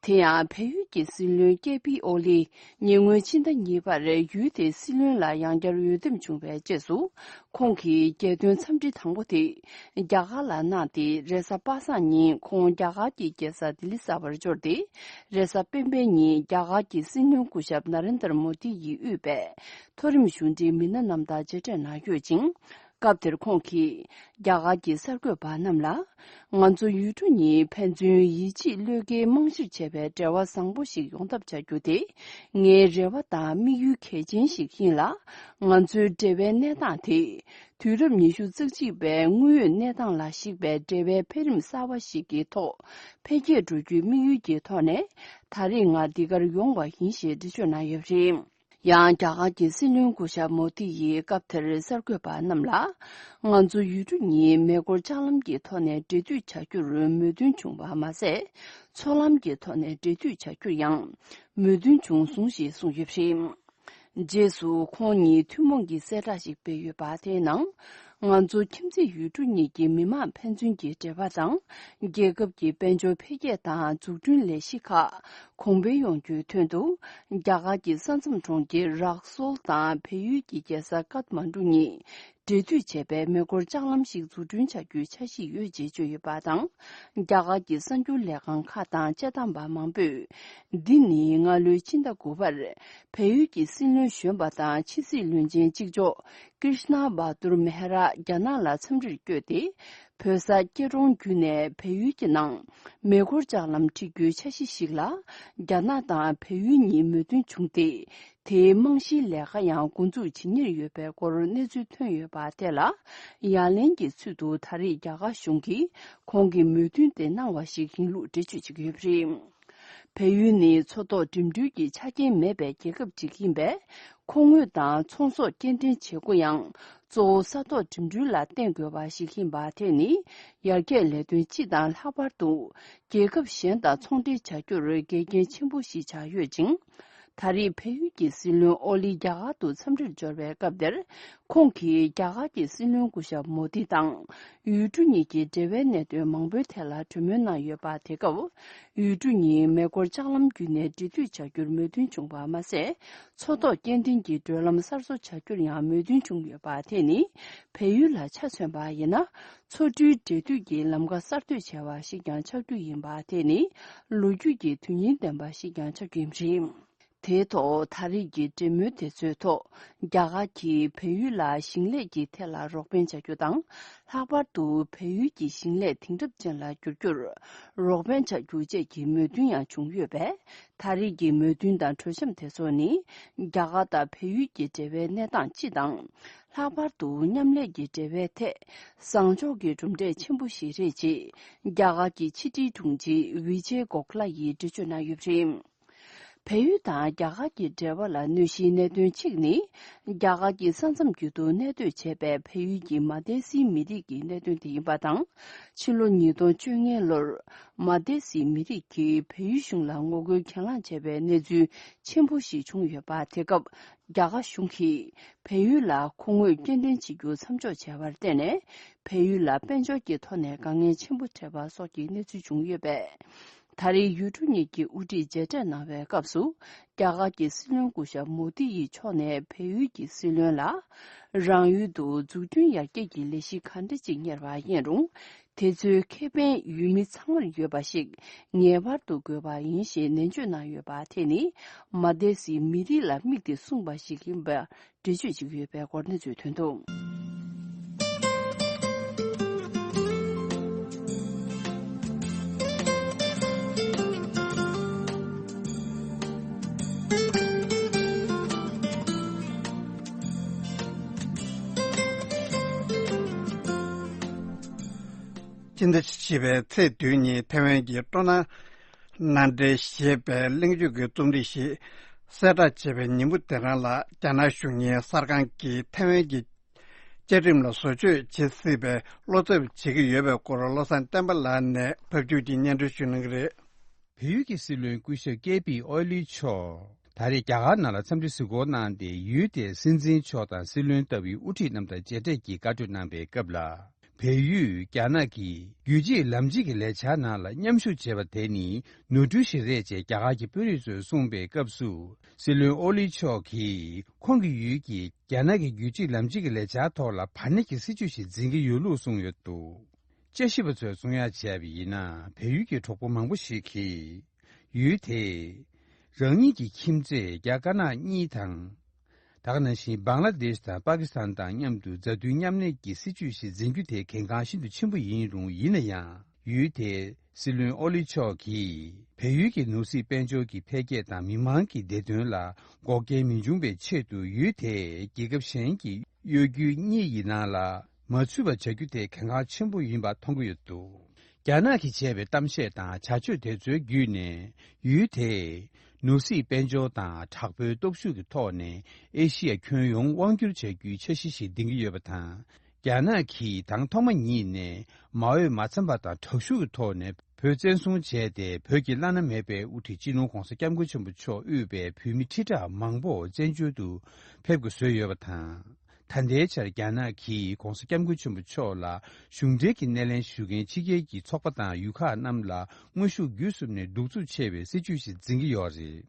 དེ་ཡང་བལ་ཡུལ་གྱི་སྲིད་བློན་ཀེ་པི་ཨོ་ལི་ཉེ་སྔོན་ཕྱི་ཟླ་གཉིས་པར་ཡུལ་དེའི་སྲིད་བློན་ལ་ཡང་བསྐྱར་འོས་འདེམས་བྱུང་བའི་རྗེས་སུ། ཁོང་གིས་རྒྱལ་དོན་འཚམས་འདྲི་དང་པོ་དེ་རྒྱ་གར་ལ་གནང་སྟེ། རེས་གཟའ་པ་སངས་ཉིན་ཁོང་རྒྱ་གར་གྱི་རྒྱལ་ས་ལྡི་ལི་གསར་པར་འབྱོར་ཏེ། རེས་གཟའ་སྤེན་པའི་ཉིན་རྒྱ་གར་གྱི་སྲིད་བློན་སྐུ་ཞབས་ན་རེན་དར་མོ་དི་ཡིས་དབུས་པའི་མཐོ་རིམ་གཞུང་འབྲེལ་མི་སྣ་རྣམས་དང་མཇལ་འཕྲད་གནང་ཡོད་ཅིང་། སྐབས་དེར་ཁོང་གིས་རྒྱ་གར་གྱི་གསར་འགོད་པ་རྣམས་ལ། ང་ཚོ་ཡུལ་གྲུ་གཉིས་ཕན་ཚུན་ཡིད་ཆེས་བློས་འགེལ་རྨང་གཞིར་བྱས་པའི་འབྲེལ་བ་བཟང་པོ་ཞིག་ཡོང་ཐབས་བྱ་རྒྱུ་དེ་ངའི་རེ་བ་དང་དམིགས་ཡུལ་གལ་ཆེན་ཞིག་ཡིན་ལ། ང་ཚོའི་འབྲེལ་བའི་གནས་སྟངས་དེ་དུས་རབས་ཉི་ཤུ་རྩ་གཅིག་པའི་དངོས་ཡོད་གནས་སྟངས་ལ་གཞིགས་པའི་འབྲེལ་བའི་འཕེལ་རིམ་གསར་བ་ཞིག་གི་ཐོག་འཕེལ་རྒྱས་འགྲོ་རྒྱུའི་དམིགས་ཡུལ་གྱི་ཐོག་ནས། ད་རེས་ང་འདི་གར་ཡོང་བ་ཡིན་ཞེས་འགྲེལ་བརྗོད་གནང་ཡོད་པ་རེད། ཡང་རྒྱ་གར་གྱི་སྲིད་བློན་སྐུ་ཞབས་མོ་དི་ཡིས་སྐབས་དེར་གསར་འགོད་པ་རྣམས་ལ། ང་ཚོ་ཡུལ་གྲུ་གཉིས་མེ་འཁོར་ལྕགས་ལམ་གྱི་ཐོག་ནས་འབྲེལ་མཐུད་བྱ་རྒྱུར་མོས་མཐུན་བྱུང་བ་མ་ཟད། མཚོ་ལམ་གྱི་ཐོག་ནས་འབྲེལ་མཐུད་བྱ་རྒྱུར་ཡང་མོས་མཐུན་བྱུང་སོང་ཞེས་གསུངས་ཡོད་པ་རེད། རྗེས་སུ་ཁོང་གཉིས་ཐུན་མོང་གི་གསལ་བསྒྲགས་ཤིག་སྤེལ་ཡོད་པ་དེའི་ནང་། ང་ཚོ་ཁྱིམ་མཚེས་ཡུལ་གྲུ་གཉིས་ཀྱི་མི་དམངས་ཕན་ཚུན་གྱི་འབྲེལ་བ་དང་། རྒྱལ་ཁབ་ཀྱི་དཔལ་འབྱོར་འཕེལ་རྒྱས་དང་འཛུགས་སྐྲུན་ལས་གཞི་ཁག་གོང་འཕེལ་ཡོང་རྒྱུའི་དོན་དུ། རྒྱ་གར་གྱི་ས་མཚམས་གྲོང་ཁྱེར་རག་སོལ་དང་བལ་ཡུལ་གྱི་རྒྱལ་ས་ཀཏ་མན་གྲུ་གཉིས་འབྲེལ་མཐུད་བྱས་པའི་མེ་འཁོར་ལྕགས་ལམ་ཞིག་འཛུགས་སྐྲུན་བྱ་རྒྱུའི་འཆར་གཞི་ཡོད་ཅེས་བརྗོད་ཡོད་པ་དང་། རྒྱ་གར་གྱི་གསར་འགྱུར་ལས་ཁང་ཁག་དང་དཔྱད་གཏམ་པ་མང་པོས། འདི་ནི་སྔ་ལོའི་ཕྱི་ཟླ་དགུ་པར་བལ་ཡུལ་གྱི་སྲིད་བློན་གཞོན་པ་དང་ཕྱི་སྲིད་བློན་ཆེན་གཅིག་ལྕོགས་ཀྲིཤ་ན་བྷ་དུར་མེ་ཧ་ར་རྒྱ་ནག་ལ་འཚམས་འདྲིར་བསྐྱོད་དེ། བོད་ས་སྐྱེ་གྲོང་བརྒྱུད་ནས་བལ་ཡུལ་གྱི་ནང་མེ་འཁོར་ལྕགས་ལམ་འཁྲིད་རྒྱུའི་འཆར་གཞི་ཞིག་ལ། རྒྱ་ནག་དང་བལ་ཡུལ་གཉིས་མོས་མཐུན་བྱུང་སྟེ། དེའི་རྨང་གཞིའི་ལས་ཀ་ཡང་འགོ་འཛུགས་བྱེད་ཉེར་ཡོད་པའི་སྐོར་གནས་ཚུལ་ཐོན་ཡོད་པ་དེ་ལ། ཡ་ལན་གྱི་ཚུལ་དུ་ད་རེས་རྒྱ་གར་གཞུང་གིས་ཁོང་གི་མོས་མཐུན་དེ་གནང་བ་ཞིག་ཡིན་ལུགས་འགྲེལ་བརྗོད་བྱེད་ཀྱི་ཡོད་པ་རེད། བལ་ཡུལ་ནི་མཚོ་ཐོག་འགྲིམ་འགྲུལ་གྱི་ཆ་རྐྱེན་མེད་པའི་རྒྱལ་ཁབ་ཅིག་ཡིན་པས། མཁོ་དངོས་དང་ཚོང་ཟོག་སྐྱེལ་འདྲེན་བྱེད་སྒོ་ཡང་གཙོ་བོ་ས་ཐོག་འགྲིམ་འགྲུལ་ལ་བརྟེན་དགོས་པ་ཞིག་ཡིན་པ་དེ་ནི། ཡར་རྒྱས་ལས་དོན་སྤྱི་དང་ལྷག་པར་དུ་རྒྱལ་ཁབ་གཞན་དང་ཚོང་འབྲེལ་བྱ་རྒྱུར་འགལ་རྐྱེན་ཆེན་པོ་ཞིག་ཆགས་ཡོད་ཅིང་། ད་རེས་བལ་ཡུལ་གྱི་སྲིད་བློན་ཨོ་ལི་རྒྱ་གར་དུ་འཚམས་འདྲིར་འབྱོར་བའི་སྐབས་དེར། ཁོང་གིས་རྒྱ་གར་གྱི་སྲིད་བློན་སྐུ་ཞབས་མོ་དི་དང་ཡུལ་གྲུ་གཉིས་ཀྱི་འབྲེལ་བའི་གནད་དོན་མང་པོའི་ཐད་ལ་གྲོས་མོལ་གནང་ཡོད་པ། དེ་སྐབས་ཡུལ་གྲུ་གཉིས་མེ་འཁོར་ལྕགས་ལམ་བརྒྱུད་ནས་འབྲེལ་མཐུད་བྱ་རྒྱུར་མོས་མཐུན་བྱུང་བ་མ་ཟད། མཚོ་ཐོག་སྐྱེལ་འདྲེན་གྱི་བགྲོད་ལམ་གསར་བཟོ་བྱ་རྒྱུར་ཡང་མོས་མཐུན་བྱུང་ཡོད་པ་དེ་ནི། བལ་ཡུལ་ལ་ཆ་མཚོན་པ་ཡིན་ན། མཚོ་གྲུའི་འབྲེལ་མཐུད་ཀྱི་ལམ་ཁ་གསར་གཏོད་བྱས་པ་ཞིག་ཀྱང་ཆགས་རྒྱུ་ཡིན་པ་དེ་ནི། ལོ་རྒྱུས་ཀྱི་དོན་སྙིང་ལྡན་པ་ཞིག་ཀྱང་ཆགས་རྒྱུ་ཡིན་པ་རེད། དེའི་ཐོག་ད་རེས་ཀྱི་འབྲེལ་མོལ་དེ་ཚོའི་ཐོག་རྒྱ་གར་གྱིས་བལ་ཡུལ་ལ་ཞིང་ལས་ཀྱི་ཐད་ལ་རོགས་ཕན་བྱ་རྒྱུ་དང་། ལྷག་པར་དུ་བལ་ཡུལ་གྱི་ཞིང་ལས་དེང་རབས་ཅན་ལ་བསྒྱུར་རྒྱུར་རོགས་ཕན་བྱ་རྒྱུ་བཅས་ཀྱི་མོས་མཐུན་ཡང་བྱུང་ཡོད་པས། ད་རེས་ཀྱི་མོས་མཐུན་དང་གྲོས་འཆམ་དེ་ཚོ་ནི། རྒྱ་གར་དང་བལ་ཡུལ་གྱི་འབྲེལ་བའི་གནས་སྟངས་སྤྱི་དང་། ལྷག་པར་དུ་མཉམ་ལས་ཀྱི་འབྲེལ་བའི་ཐད་བཟང་ཕྱོགས་ཀྱི་གྲུབ་འབྲས་ཆེན་པོ་ཞིག་རེད་ཅེས། རྒྱ་གར་གྱི་ཕྱི་དྲིལ་དྲུང་ཆེ་ཝི་ཇེ་གོ་ཁ་ལ་ཡིས་འགྲེལ་བརྗོད་གནང་ཡོད་པ་རེད། བལ་ཡུལ་དང་རྒྱ་གར་གྱི་འབྲེལ་བ་ལ་གནོད་གཞིའི་གནད་དོན་གཅིག་ནི། རྒྱ་གར་གྱི་ས་མཚམས་རྒྱུད་དུ་གནས་སྡོད་བྱས་པའི་བལ་ཡུལ་གྱི་མ་དེ་སིའི་མི་རིགས་ཀྱི་གནད་དོན་དེ་ཡིན་པ་དང་། ཕྱི་ལོ་ཉིས་སྟོང་བཅོ་ལྔ་ལོར། མ་དེ་སིའི་མི་རིགས་ཀྱིས་བལ་ཡུལ་གཞུང་ལ་ངོ་རྒོལ་གྱེན་ལངས་བྱས་པའི་གནས་ཚུལ་ཆེན་པོ་ཞིག་བྱུང་ཡོད་པ། དེ་སྐབས་རྒྱ་གར་གཞུང་གིས་བལ་ཡུལ་ལ་མཁོ་དངོས་སྐྱེལ་འདྲེན་བྱེད་རྒྱུ་མཚམས་འཇོག་བྱས་པར་བརྟེན་ནས། བལ་ཡུལ་ལ་དཔལ་འབྱོར་གྱི་ཐོག་ནས་དཀའ་ངལ་ཆེན་པོ་འཕྲད་པ་སོགས་ཀྱི་གནས་ཚུལ་བྱུང་ཡོད་པས། ད་རེས་ཡུལ་གྲུ་གཉིས་ཀྱི་དབུ་ཁྲིད་མཇལ་འཕྲད་གནང་བའི་སྐབས་སུ། རྒྱ་གར་གྱི་སྲིད་བློན་སྐུ་ཞབས་མོ་དི་ཡི་ཕྱོགས་ནས་བལ་ཡུལ་གྱི་སྲིད་བློན་ལ། རང་ཡུལ་དུ་འཛུགས་སྐྲུན་ཡར་རྒྱས་ཀྱི་ལས་གཞི་ག་འདྲ་ཅིག་གཉེར་བ་ཡིན་རུང་། དེ་ཚོའི་ཁེ་ཕན་ཡུལ་མི་ཚང་མར་ཡོད་པ་ཞིག་ངེས་པར་དུ་དགོས་པ་ཡིན་ཞེས་ནན་བརྗོད་གནང་ཡོད་པ། དེ་ནི་མ་དེ་སིའི་མི་རིགས་ལ་དམིགས་ཏེ་གསུངས་པ་ཞིག་ཡིན་པ་འགྲེལ་བརྗོད་བྱེད་ཀྱི་ཡོད་པའི་སྐོར་གནས་ཚུལ་ཐོན་འདུག། ཕྱི་ཟླ་བཞི་པའི་ཚེས་བདུན་ཉིན་ཐེ་ཝན་གྱི་སྤྲོ་སྣང་མནའ་འབྲེལ་ཞེས་པའི་གླེང་བརྗོད་ཀྱི་རྩོམ་སྒྲིག་ཞིག་གསལ་བསྒྲགས་བྱས་པའི་ཉིན་མོ་དེ་རང་ལ། རྒྱ་ནག་གཞུང་གཉེར་གསར་ཁང་གིས་ཐེ་ཝན་གྱི་བཅའ་ཁྲིམས་ལ་བཟོ་བཅོས་བྱེད་སྲིད་པའི་བློ་འཚབ་བྱེད་ཀྱི་ཡོད་པའི་སྐོར། བློ་བཟང་བསྟན་པ་ལགས་ནས་ཕབ་སྒྱུར་གྱིས་སྙན་སྒྲོན་ཞུ་གནང་གི་རེད། བལ་ཡུལ་གྱི་སྲིད་བློན་སྐུ་ཞབས་ཀེ་པི་ཨོ་ལི་མཆོག་ད་རེས་རྒྱ་གར་ནང་ལ་འཚམས་འདྲི་གཟིགས་སྐོར་གནང་སྟེ། ཡུལ་དེའི་སྲིད་འཛིན་མཆོག་དང་སྲིད་བློན་ལྟ་བུའི་དབུ་ཁྲིད་རྣམས་དང་མཇལ་འཕྲད་ཀྱིས་བཀའ་གྲོས་གནང་པའི་སྐབས་ལ། བལ་ཡུལ་རྒྱ་ནག་གི་རྒྱུད་གཅིག་ལམ་གཅིག་གི་ལས་འཆར་ནང་ལ་མཉམ་ཞུགས་བྱས་པ་དེ་ནི་ནོར་འཁྲུལ་ཞིག་རེད་ཅེས་རྒྱ་གར་གྱི་དཔོན་རིགས་ཚོས་གསུངས་པའི་སྐབས་སུ། སྲིད་བློན་ཨོ་ལི་མཆོག་གིས་ཁོང་གི་ཡུལ་གྱིས་རྒྱ་ནག་གི་རྒྱུད་གཅིག་ལམ་གཅིག་གི་ལས་འཆར་ཐོག་ལ་བར་གནས་ཀྱི་སྲིད་ཇུས་ཤིག་འཛིན་གྱི་ཡོད་ལུགས་གསུངས་ཡོད་འདུག་དཔྱད་ཞིབ་པ་ཚོས་གསུང་ཡ་བྱས་པ་ཡིན་ན། བལ་ཡུལ་གྱི་གྲོགས་པོ་མང་པོ་ཞིག་གིས་ཡུལ་དེས་རང་ཉིད་ཀྱི་ཁྱིམ་མཚེས་རྒྱ་དཀར་ནག་གཉིས་དང་། ད་ག་ནང་བཞིན་བང་ལ་དེཤ་དང་པ་ཀི་སི་ཐན་དང་མཉམ་དུ་མཛའ་མཐུན་མཉམ་གནས་ཀྱི་སྲིད་ཇུས་ཤིག་འཛིན་རྒྱུ་དེ་གལ་འགངས་ཤིན་ཏུ་ཆེན་པོ་ཡིན་རུང་། ཡིན་ན་ཡང་ཡུལ་དེའི་སྲིད་བློན་ཨོ་ལི་མཆོག་གིས་བལ་ཡུལ་གྱི་ནོར་སྲིད་དཔལ་འབྱོར་གྱི་འཕེལ་རྒྱས་དང་མི་མང་གི་བདེ་དོན་ལ་འགོག་རྐྱེན་མི་འབྱུང་བའི་ཆེད་དུ། ཡུལ་དེས་རྒྱལ་ཁབ་གཞན་གྱི་གཡོ་སྒྱུའི་གཉིས་ཡི་ནང་ལ་མ་ཚུད་པ་བྱ་རྒྱུ་དེ་གལ་འགངས་ཆེན་པོ་ཡིན་པ་མཐོང་གི་ཡོད་འདུག་རྒྱ་ནག་གིས་བྱས་པའི་གཏམ་བཤད་དང་བྱ་སྤྱོད་དེ་ཚོའི་བརྒྱུད་ནས། ཡུལ་དེས་ནོར་སྲིད་དཔལ་འབྱོར་དང་དྲག་པོའི་སྟོབས་ཤུགས་ཀྱི་ཐོག་ནས་ཨེ་ཤི་ཡ་ཁྱོན་ཡོངས་དབང་བསྒྱུར་བྱ་རྒྱུའི་འཆར་གཞི་ཞིག་འདིང་གི་ཡོད་པ་དང་། རྒྱ་ནག་གིས་དང་ཐོག་མ་ཉིད་ནས་མ་འོས་མ་འཚམས་པ་དང་དྲག་ཤུགས་ཀྱི་ཐོག་ནས་བོད་བཙན་བཟུང་བྱས་ཏེ། བོད་ཀྱི་བླ་ན་མེད་པའི་དབུ་ཁྲིད་སྤྱི་ནོར་༧གོང་ས་༧སྐྱབས་མགོན་ཆེན་པོ་མཆོག་དབུས་པའི་བོད་མི་ཁྲི་ཕྲག་མང་པོ་བཙན་བྱོལ་དུ་ཕེབས་དགོས་བཟོས་ཡོད་པ་དང་། ད་ལྟའི་ཆར་རྒྱ་ནག་གིས་༧གོང་ས་༧སྐྱབས་མགོན་ཆེན་པོ་མཆོག་ལ་གཞུང་འབྲེལ་གྱི་སྣེ་ལེན་ཞུ་མཁན་ཕྱི་རྒྱལ་གྱི་ཚོགས་པ་དང་ཡུལ་ཁག་རྣམས་ལ་དངོས་ཤུགས་བརྒྱུད་གསུམ་ནས་གདུག་རྩུབ་ཆེ་བའི་སྲིད་ཇུས་ཤིག་འཛིན་གྱི་ཡོད་རེད།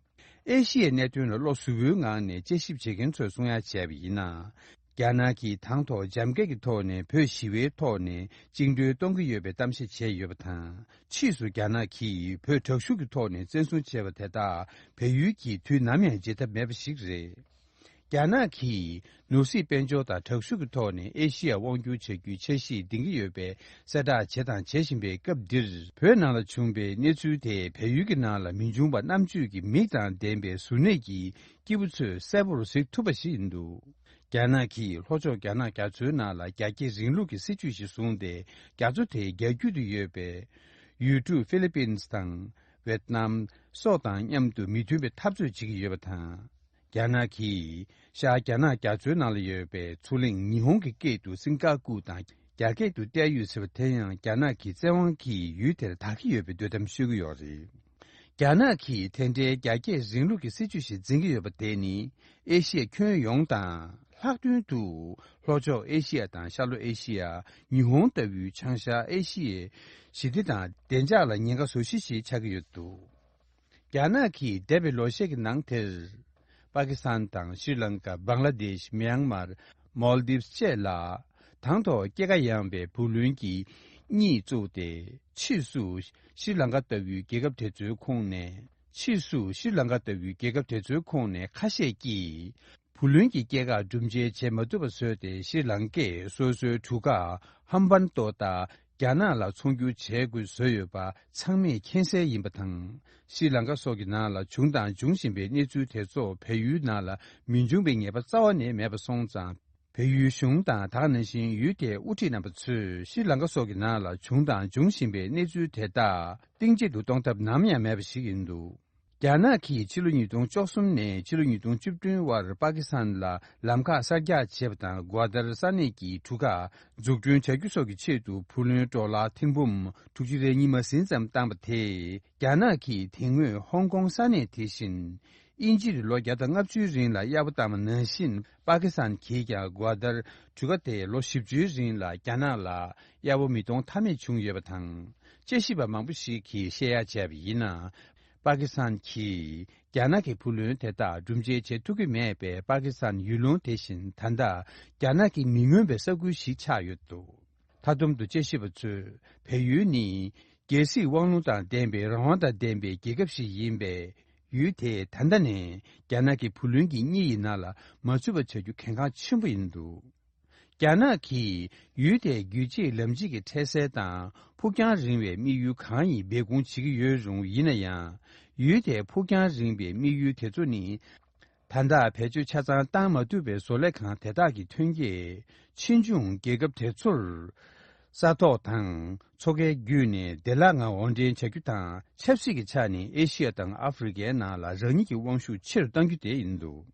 ཨེ་ཤི་ཡའི་གནད་དོན་ལ་བློ་གཟུ་བོའི་ངང་ནས་དཔྱད་ཞིབ་བྱེད་མཁན་ཚོས་གསུང་ཡ་བྱས་པ་ཡིན་ན། རྒྱ་ནག་གིས་དང་ཐོག་འཇམ་འགེལ་གྱི་ཐོག་ནས་བོད་ཞི་བའི་ཐོག་ནས་བཅིངས་འགྲོལ་གཏོང་གི་ཡོད་པའི་གཏམ་བཤད་བྱས་ཡོད་པ་དང་། ཕྱིས་སུ་རྒྱ་ནག་གིས་བོད་དྲག་ཤུགས་ཀྱི་ཐོག་ནས་བཙན་བཟུང་བྱས་པ་དེ་དག་བལ་ཡུལ་གྱིས་དུས་ནམ་ཡང་བརྗེད་ཐབས་མེད་པ་ཞིག་རེད། རྒྱ་ནག་གིས་ནོར་སྲིད་དཔལ་འབྱོར་དང་དྲག་ཤུགས་ཀྱི་ཐོག་ནས་ཨེ་ཤི་ཡར་དབང་བསྒྱུར་བྱ་རྒྱུའི་འཆར་གཞི་འདིང་གི་ཡོད་པའི་གསལ་བསྒྲགས་བྱས་དང་བྱེད་བཞིན་པའི་སྐབས་འདིར། བོད་ནང་ལ་བྱུང་བའི་གནས་ཚུལ་དེས་བལ་ཡུལ་གྱི་ནང་ལ་མི་འབྱུང་པ་རྣམ་དཔྱོད་ཀྱི་མིག་དང་ལྡན་པའི་གཟུར་གནས་ཀྱི་སྐྱེས་བུ་ཚོས་གསལ་པོར་གཟིགས་ཐུབ་པ་ཞིག་ཡིན་འདུག་རྒྱ་ནག་གིས་ལྷོ་ཕྱོགས་རྒྱ་ནག་རྒྱ་མཚོའི་ནང་ལ་རྒྱ་སྐྱེད་རིང་ལུགས་ཀྱི་སྲིད་ཇུས་ཤིག་བཟུང་སྟེ། རྒྱ་མཚོ་དེའི་རྒྱ་ཁྱོན་དུ་ཡོད་པའི་ཡུལ་གྲུ་ཧྥི་ལི་པིན་དང་ཝེད་ནམ་སོགས་དང་མཉམ་དུ་མི་མཐུན་པའི་འཐབ་རྩོད་བྱེད་ཀྱི་ཡོད་པ་དང་། རྒྱ་ནག་གིས་ཤར་རྒྱ་ནག་རྒྱ་མཚོའི་ནང་ལ་ཡོད་པའི་མཚོ་གླིང་ཉི་ཧོང་གི་སྐད་དུ་སིང་ག་ཀུ་དང་རྒྱ་སྐད་དུ་ཏའེ་ཡུས་ཟེར་བ་དེ་ཡང་རྒྱ་ནག་གི་བཙན་དབང་གིས་ཡུལ་དེར་དག་གི་ཡོད་པའི་འདོད་གཏམ་ཤོད་ཀྱི་ཡོད་རེད། རྒྱ་ནག་གིས་དེ་འདྲའི་རྒྱ་སྐྱེད་རིང་ལུགས་ཀྱི་སྲིད་ཇུས་ཤིག་འཛིན་གྱི་ཡོད་པ་དེ་ནི། ཨེ་ཤི་ཡ་ཁྱོན་ཡོངས་དང་། ལྷག་དོན་དུ་ལྷོ་ཕྱོགས་ཨེ་ཤི་ཡ་དང་ཤར་ལྷོ་ཨེ་ཤི་ཡ། ཉི་ཧོང་ལྟ་བུའི་བྱང་ཤར་ཨེ་ཤི་ཡའི་ཞི་བདེ་དང་བདེ་འཇགས་ལ་ཉེན་ཁ་བཟོ་གཞི་ཞིག་ཆགས་ཀྱི་ཡོད་འདུག་རྒྱ་ནག་གིས་འདས་པའི་ལོ་ཤས་ཀྱི་ནང་དེར། པ་ཀི་སི་ཐན་དང་ཤྲི་ལང་ཀ། བང་ལ་དེཤ། མྱན་མར། མོལ་དིབ་བཅས་ལ། དང་ཐོག་སྐྱེད་ཀ་ཡངས་པའི་བུ་ལོན་གྱི་གཉིད་བཙུགས་ཏེ། ཕྱིས་སུ་ཤྲི་ལང་ཀ་ལྟ་བུའི་རྒྱལ་ཁབ་དེ་ཚོའི་ཁོངས་ནས། ཕྱིས་སུ་ཤྲི་ལང་ཀ་ལྟ་བུའི་རྒྱལ་ཁབ་དེ་ཚོའི་ཁོངས་ནས་ཁ་ཤས་ཀྱིས། བུ་ལོན་གྱི་སྐྱེད་ཀ་སྒྲུབ་འཇལ་བྱེད་མ་ཐུབ་པ་བཟོས་ཏེ། ཤྲི་ལང་ཀས་སོ་སོའི་གྲུ་ཁ་ཧམ་བན་ཏོ་དང་རྒྱ་ནག་ལ་ཚོང་སྒྱུར་བྱེད་དགོས་བཟོས་ཡོད་པ་ཚང་མས་མཁྱེན་གསལ་ཡིན་པ་དང་། ཤྲི་ལང་ཀ་སོགས་ཀྱི་ནང་ལ་བྱུང་དང་འབྱུང་བཞིན་པའི་གནས་ཚུལ་དེ་ཚོ་བལ་ཡུལ་ནང་ལ་མི་འབྱུང་བའི་ངེས་པ་རྩ་བ་ནས་མེད་པ་སོང་ཙང་། བལ་ཡུལ་གཞུང་དང་། ད་ག་ནང་བཞིན་ཡུལ་དེའི་དབུ་ཁྲིད་རྣམ་པ་ཚོས་ཤྲི་ལང་ཀ་སོགས་ཀྱི་ནང་ལ་བྱུང་དང་འབྱུང་བཞིན་པའི་གནས་ཚུལ་དེ་དག་གཏིང་བརྗེད་དུ་གཏོང་ཐབས་ནམ་ཡང་མེད་པ་ཞིག་ཡིན་འདུག་རྒྱ་ནག་གིས་ཕྱི་ལོ་ཉིས་སྟོང་བཅུ་གསུམ་ནས་ཕྱི་ལོ་ཉིས་སྟོང་བཅུ་བདུན་བར་པ་ཀི་སི་ཐན་ལ་ལམ་ཁ་གསར་རྒྱག་བྱས་པ་དང་། གོ་ཏར་ས་གནས་ཀྱི་གྲུ་ཁ་འཛུགས་སྐྲུན་བྱ་རྒྱུ་སོགས་ཀྱི་ཆེད་དུ་བུ་ལོན་ཌོ་ལར་ཐེར་འབུམ་དྲུག་ཅུ་རེ་གཉིས་མ་ཟིན་ཙམ་བཏང་པ་དེས། རྒྱ་ནག་གིས་དེ་སྔོན་ཧོང་ཀོང་ས་གནས་དེ་བཞིན་དབྱིན་ཇིར་ལོ་བརྒྱ་དང་ལྔ་བཅུའི་རིང་ལ་གཡར་པོ་བཏང་བ་ནང་བཞིན། པ་ཀི་སི་ཐན་གྱིས་ཀྱང་གོ་ཏར་གྲུ་ཁ་དེ་ལོ་བཞི་བཅུའི་རིང་ལ་རྒྱ་ནག་ལ་གཡར་པོ་མི་གཏོང་ཐབས་མེད་བྱུང་ཡོད་པ་དང་། དཔྱད་ཞིབ་པ་མང་པོ་ཞིག་གིས་བཤད་ཡ་བྱས་པ་ཡིན་ན། པ་ཀི་སི་ཐན་གྱིས་རྒྱ་ནག་གི་བུ་ལོན་དེ་དག་སྒྲུབ་འཇལ་བྱེད་ཐུབ་ཀྱི་མེད་པས། པ་ཀི་སི་ཐན་ཡུལ་ལུང་དེ་བཞིན་ད་ལྟ་རྒྱ་ནག་གིས་མི་མངོན་པའི་ས་ཁུལ་ཞིག་ཆགས་ཡོད་འདུག་མཐའ་སྡོམ་དུ་དཔྱད་ཞིབ་པ་ཚོས་བལ་ཡུལ་ནི་རྒྱལ་སྲིད་དབང་ལུང་དང་ལྡན་པའི་རང་དབང་དང་ལྡན་པའི་རྒྱལ་ཁབ་ཞིག་ཡིན་པས། ཡུལ་དེས་ད་ལྟ་ནས་རྒྱ་ནག་གི་བུ་ལོན་གྱི་གཉིས་ཡི་ནང་ལ་མ་ཚུད་པ་བྱ་རྒྱུ་གལ་འགངས་ཆེན་པོ་ཡིན་འདུག་རྒྱ་ནག་གིས་ཡུལ་དེའི་རྒྱུད་གཅིག་ལམ་གཅིག་གི་འཕྲལ་སེལ་དང་ཕུགས་རྒྱང་རིང་བའི་དམིགས་ཡུལ་གང་ཡིན་སྦས་སྐུང་བྱེད་ཀྱི་ཡོད་རུང་། ཡིན་ན་ཡང་ཡུལ་དེའི་ཕུགས་རྒྱང་རིང་བའི་དམིགས་ཡུལ་དེ་ཚོ་ནི། ད་ལྟ་བེད་སྤྱོད་ཆ་ཚང་བཏང་མ་ཐུབ་པའི་བཟོ་ལས་ཁང་དེ་དག་གི་ཐོན་སྐྱེད་ཕྱིས་འབྱུང་རྒྱལ་ཁབ་དེ་ཚོར་ ས་ཐོག་དང་མཚོ་ཁའི་བརྒྱུད་ནས་བདེ་བླག་ངང་དབོར་འདྲེན་བྱ་རྒྱུ་དང་། ཆབ་སྲིད་ཀྱི་ཆ་ནས་ཨེ་ཤི་ཡ་དང་ཨ་ཧྥེ་རི་ཁའི་ནང་ལ་རང་ཉིད་ཀྱི་དབང་ཤུགས་ཆེ་རུ་གཏང་རྒྱུ་དེ་ཡིན་འདུག།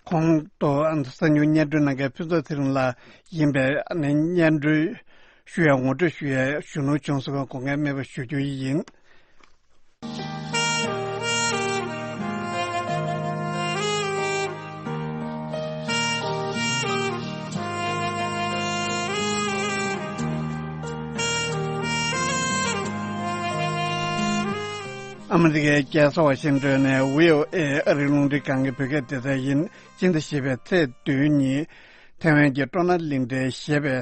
གོང་དུ་གསར་འགྱུར་སྙན་སྒྲོན་གནང་མཁན་ཕུན་ཚོགས་ཚེ་རིང་ལགས་ཡིན་པས། ཨ་ནི་སྙན་སྒྲོན་ཞུ་ཡ་ངོ་སྤྲོད་ཞུ་ཡ་གཞོན་ནུ་ཆུང་སོགས་དགོངས་འགལ་མེད་པ་ཞུ་རྒྱུ་ཡིན། ཨ་མི་རི་ཀའི་རྒྱལ་ས་ཝ་ཤིང་ཏོན་ནས་བྷི་ཨོ་ཨེ་ཨ་རིའི་རླུང་འཕྲིན་ཁང་གི་བོད་སྐད་སྡེ་ཚན་ཡིན། སྤྱི་ཟླ་བཞི་པའི་ཚེས་བདུན་ཉིན་ཐའེ་ཝན་གྱི་སྤྲོ་སྣང་གླིང་ཕྲན་ཞེས་པའི་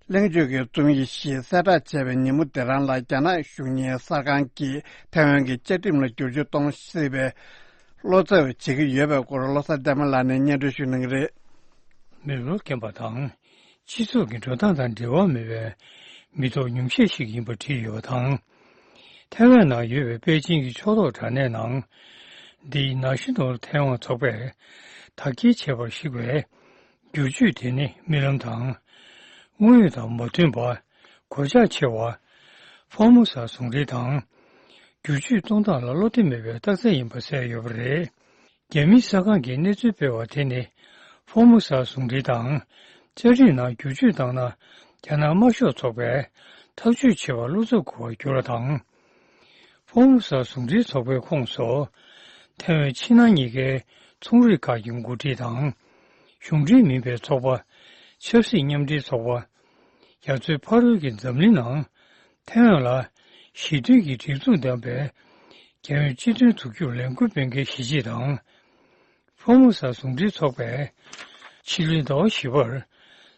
གླེང་བརྗོད་ཀྱི་རྩོམ་ཡིག་ཞིག་གསལ་བསྒྲགས་བྱས་པའི་ཉིན་མོ་དེ་རང་ལ། རྒྱ་ནག་གཞུང་གཉེར་གསར་ཁང་གིས་ཐའེ་ཝན་གྱི་བཅའ་ཁྲིམས་ལ་བསྒྱུར་བཅོས་གཏོང་སྲིད་པའི་བློ་འཚབ་བྱེད་ཀྱི་ཡོད་པའི་སྐོར་བློ་བཟང་བསྟན་འཕེལ་ལགས་ནས་སྙན་སྒྲོན་ཞུ་གནང་གི་རེད། མི་རབས་རྒན་པ་དང་སྤྱི་ཚོགས་ཀྱི་འགྲོ་སྟངས་དང་འབྲེལ་བ་མེད་པའི་མི་ཐོག་ཉུང་ཤས་ཤིག་ཡིན་པ་བྲིས་ཡོད་པ་དང་། ཐའེ་ཝན་ནང་ཡོད་པའི་པེ་ཅིང་གི་ཕྱོགས་གཏོགས་དྲ་གནས་ནང་། འདི་ནཱ་ཤི་ནོལ་ཐའེ་ཝན་ཚོགས་པས་དག་སྐྱེལ་བྱས་པར་གཞིགས་པའི་བསྒྱུར་བཅོས་དེ་ནི་རྨི་ལམ་དང་། དངོས་ཡོད་དང་མ་མཐུན་པ། གོད་ཆག་ཆེ་བ། ཧྥོར་མུ་ས་ཟུང་འབྲེལ་དང་། བསྒྱུར་བཅོས་གཏོང་སྟངས་ལ་བློ་བདེ་མེད་པའི་རྟགས་མཚན་ཡིན་པ་གསལ་ཡོད་པ་རེད། རྒྱ་མིའི་གསར་ཁང་གིས་གནས་ཚུལ་སྤེལ་བ་དེ་ནི། ཧྥོར་མུ་ས་ཟུང་འབྲེལ་དང་། བཅའ་ཁྲིམས་ནང་བསྒྱུར་བཅོས་བཏང་ན། རྒྱ་ནག་དམར་ཤོག་ཚོགས་པས་ཐག་གཅོད་བྱེད་པར་བློ་འཚབ་དགོས་པར་གྱུར་བ་དང་། ཧྥོར་མུ་ས་ཟུང་འབྲེལ་ཚོགས་པའི་ཁོངས་སུ། ཐའེ་ཝན་ཕྱི་ནང་གཉིས་ཀའི་ཚོང་རིགས་ཁག་གི་འགོ་ཁྲིད་དང་། གཞུང་འབྲེལ་མིན་པའི་ཚོགས་པ། ཆབ་སྲིད་མཉམ་འབྲེལ་ཚོགས་པ། རྒྱ་མཚོའི་ཕ་རོལ་གྱི་འཛམ་གླིང་ནང་། ཐའེ་ཝན་ལ་ཞི་མཐུན་གྱི་སྒྲིག་འཛུགས་བདམས་པའི་རྒྱལ་ཡོངས་སྤྱི་མཐུན་འཛུགས་སྐྱོང་ལས་འགུལ་སྤེལ་མཁན་གཞིས་བྱེས་དང་། ཧྥོར་མུ་ས་ཟུང་འབྲེལ་ཚོགས་པས་ཕྱི་ལོའི་ཟླ་བ་བཞི་པར་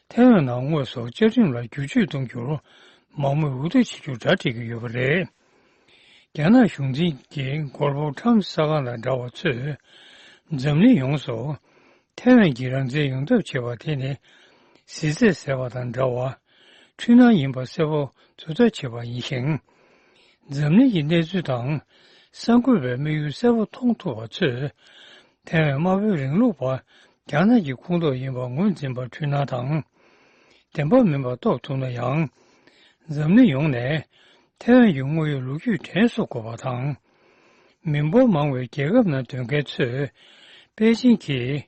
ཐའེ་ཝན་ནང་དངོས་སུ་བཅའ་ཁྲིམས་ལ་བསྒྱུར་བཅོས་གཏོང་རྒྱུར་མང་མོས་འུར་སྒྲ་བྱེད་རྒྱུར་གྲ་སྒྲིག་གི་ཡོད་པ་རེད། རྒྱ་ནག་གཞུང་འཛིན་གྱི་མགོན་པོ་ཁྲམ་གསར་ཁང་དང་འདྲ་བ་ཚོས་འཛམ་གླིང་ཡོངས་སུ་ཐའེ་ཝན་གྱི་རང་བཙན་ཡོང་ཐབས་བྱེད་པ་དེ་ནི་གཟི་རྫས་ཟ་བ་དང་འདྲ་བ། འཁྲུལ་སྣང་ཡིན་པ་གསལ་པོ་བརྗོད་ཐབས་བྱས་པ་ཡིན་ཞིང་། འཛམ་གླིང་གི་གནས་ཚུལ་དང་གསར་འགོད་པའི་དམིགས་ཡུལ་གསལ་པོ་མཐོང་ཐུབ་པ་ཚོས། ཐའེ་ཝན་དམར་པོའི་རིང་ལུགས་པ་རྒྱ་ནག་གི་ཁོངས་གཏོགས་ཡིན་པར་ངོས་འཛིན་པར་འཁྲུལ་སྣང་དང་། བདེན་པ་མིན་པ་རྟོགས་ཐུབ་ན་ཡང་། འཛམ་གླིང་ཡོངས་ནས་ཐའེ་ཝན་གྱི་དངོས་ཡོད་ལོ་རྒྱུས་དྲན་གསོ་དགོས་པ་དང་། མི་འབོར་མང་བའི་རྒྱལ་ཁབ་ནང་སྡོད་མཁན་ཚོས་པེ་ཅིང་གིས་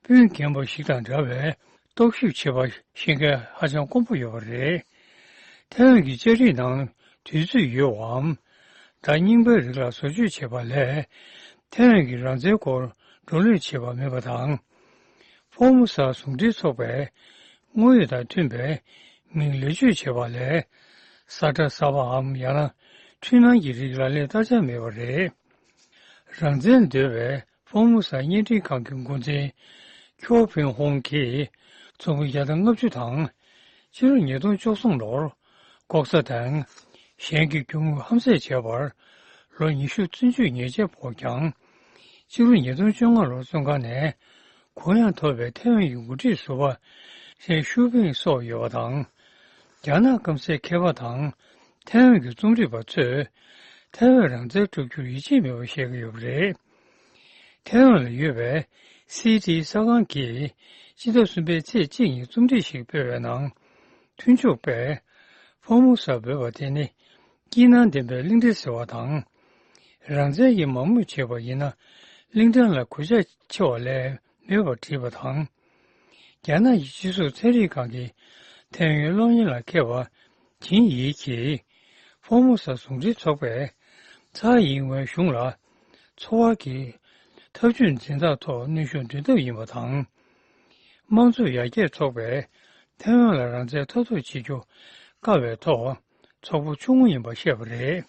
སྤུན་རྒན་པ་ཞིག་དང་འདྲ་བའི་རྟོག་ཞིབ་བྱེད་པ་ཤེས་མཁན་ཧ་ཅང་དཀོན་པོ་ཡོད་པ་རེད། ཐའེ་ཝན་གྱི་བཅའ་ཁྲིམས་ནང་དུས་ཚོད་ཡོད་པའམ། བརྡ་རྙིང་པའི་རིགས་ལ་བཟོ་བཅོས་བྱེད་པ་ལས། ཐའེ་ཝན་གྱི་རང་བཙན་སྐོར་བགྲོ་གླེང་བྱེད་པ་མེད་པ་དང་། ཧྥོར་མུ་ས་ཟུང་འབྲེལ་ཚོགས་པའི་དངོས་ཡོད་དང་མཐུན་པའི་མིང་ལེགས་བཅོས་བྱེད་པ་ལས། ས་ཁྲ་ཟ་བའམ་ཡང་ན་འཁྲུལ་སྣང་གི་རིགས་ལ་ལས་བརྟག་དཔྱད་མེད་པ་རེད། རང་བཙན་འདོད་པའི་ཧྥོར་མུ་ས་བརྙན་འཕྲིན་ཁང་གི་འགོ་འཛིན་ཁྱོ་ཕིན་ཧོང་གིས་ཚོགས་མི་བརྒྱ་དང་ལྔ་བཅུ་དང་། ཕྱི་ལོ་ཉིས་སྟོང་བཅུ་གསུམ་ལོར་ལྐོག་ཟ་དང་། གཞན་གྱི་རྒྱུ་དངོས་ཧམ་བཟས་བྱས་པར་ལོ་ཉི་ཤུ་བཙོན་འཇུག་ཉེས་ཆད་ཕོག་ཀྱང་། ཕྱི་ལོ་ཉིས་སྟོང་བཅོ་ལྔ་ལོར་བཙོན་ཁང་ནས་གུ་ཡངས་ཐོབ་པའི་ཐའེ་ཝན་གྱི་འགོ་ཁྲིད་ཟུར་པ་ཧྲེན་ཤུ་ཕིང་སོགས་ཡོད་པ་དང་། རྒྱ་ནག་སྐམ་སའི་མཁས་པ་དང་ཐའེ་ཝན་གྱི་རྩོམ་སྒྲིག་པ་ཚོས་ཐའེ་ཝན་རང་བཙན་སྒྲུབ་རྒྱུར་ཡིད་ཆེས་མེད་པ་བཤད་ཀྱི་ཡོད་པ་རེད། ཐའེ་ཝན་ལ་ཡོད་པའི་སི་ཏི་གསར་ཁང་གིས་སྤྱི་ཟླ་གསུམ་པའི་ཚེས་གཅིག་ཉིན་རྩོམ་སྒྲིག་ཞིག་སྤེལ་བའི་ནང་། མཐུན་ཕྱོགས་པས་ཧྥོར་མུ་ས་འབོད་པ་དེ་ནི་སྐྱིད་སྣང་ལྡན་པའི་གླིང་ཕྲན་ཟེར་བ་དང་། རང་བཙན་གྱི་མང་མོས་བྱས་པ་ཡིན་ན་གླིང་ཕྲན་ལ་གོད་ཆག་ཆེ་བ་ལས་མེད་པར་བྲིས་པ་དང་། རྒྱ་ནག་གི་སྤྱི་ཟུར་ཚན་རིག་ཁང་གི་ཐའེ་ཝན་གློག་བརྙན་ལ་མཁས་པ་ཇིན་ཡི་གིས་ཧྥོར་མུ་ས་ཟུང་འབྲེལ་ཚོགས་པས་ཚར་ཡིན་ཝའི་གཞུང་ལ་འཚོ་བ་གི་ཐབས་ཇུས་འཛིན་སྟངས་ཐོག་གནོན་ཤུགས་འདོན་ཐབས་ཡིན་པ་དང་། དམངས་གཙོ་ཡར་རྒྱས་ཚོགས་པས་ཐའེ་ཝན་ལ་རང་བཙན་མཐའ་སྟོར་བྱེད་རྒྱུ་བཀག་པའི་ཐོག་ཚོགས་པ་ཆུང་ངུ་ཡིན་པ་བཤད་པ་རེད།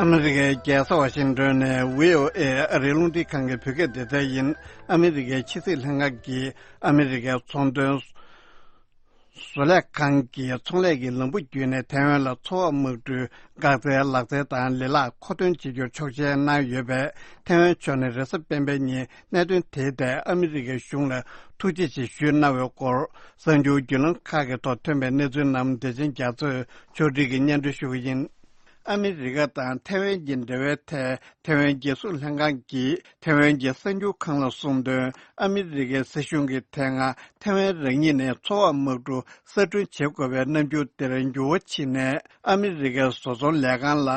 ཨ་མི་རི་ཀའི་རྒྱལ་ས་ཝ་ཤིང་ཏོན་ནས་བྷི་ཨོ་ཨེ་ཨ་རིའི་རླུང་འཕྲིན་ཁང་གི་བོད་སྐད་སྡེ་ཚན་ཡིན། ཨ་མི་རི་ཀའི་ཕྱི་སྲིད་ལྷན་ཁང་གིས་ཨ་མི་རི་ཀའི་ཚོང་དོན་ བཟོ་ལས་ཁང་གི་ཚོང་ལས་ཀྱི་ལམ་བུ་བརྒྱུད་ནས་ཐའེ་ཝན་ལ་འཚོ་བ་དམག་གྲུའི་འགག་རྩའི་ལག་རྩལ་དང་ལེ་ལག་མཁོ་འདོན་བྱེད་རྒྱུར་ཆོག་མཆན་གནང་ཡོད་པས། ཐའེ་ཝན་ཕྱོགས་ནས་རེས་གཟའ་སྤེན་པའི་ཉིན་གནད་དོན་དེའི་ཐད་ཨ་མི་རི་ཀའི་གཞུང་ལ་ཐུགས་རྗེ་ཆེ་ཞུས་གནང་བའི་སྐོར། གསར་འགྱུར་བརྒྱུད་ལམ་ཁག་གི་ཐོག་ཐོན་པའི་གནས་ཚུལ་རྣམས་བདེ་ཆེན་རྒྱ་མཚོས་ཕྱོགས་སྒྲིག་གིས་སྙན་སྒྲོན་ཞུ་གི་ཡིན། ཨ་མི་རི་ཀ་དང་ཐའེ་ཝན་གྱི་འབྲེལ་བའི་ཐད། ཐའེ་ཝན་རྒྱལ་སྲུང་ལྷན་ཁང་གིས་ཐའེ་ཝན་གྱི་གསར་འགྱུར་ཁང་ལ་གསུངས་དོན། ཨ་མི་རི་ཀའི་སྲིད་གཞུང་གིས་དེ་སྔ་ཐའེ་ཝན་རང་ཉིད་ནས་འཚོ་བ་དམག་གྲུ་གསར་སྐྲུན་བྱེད་དགོས་པའི་རྣམ་འགྱུར་དེར་འགྱུར་བ་ཕྱིན་ནས། ཨ་མི་རི་ཀའི་བཟོ་ཚོང་ལས་ཁང་ལ་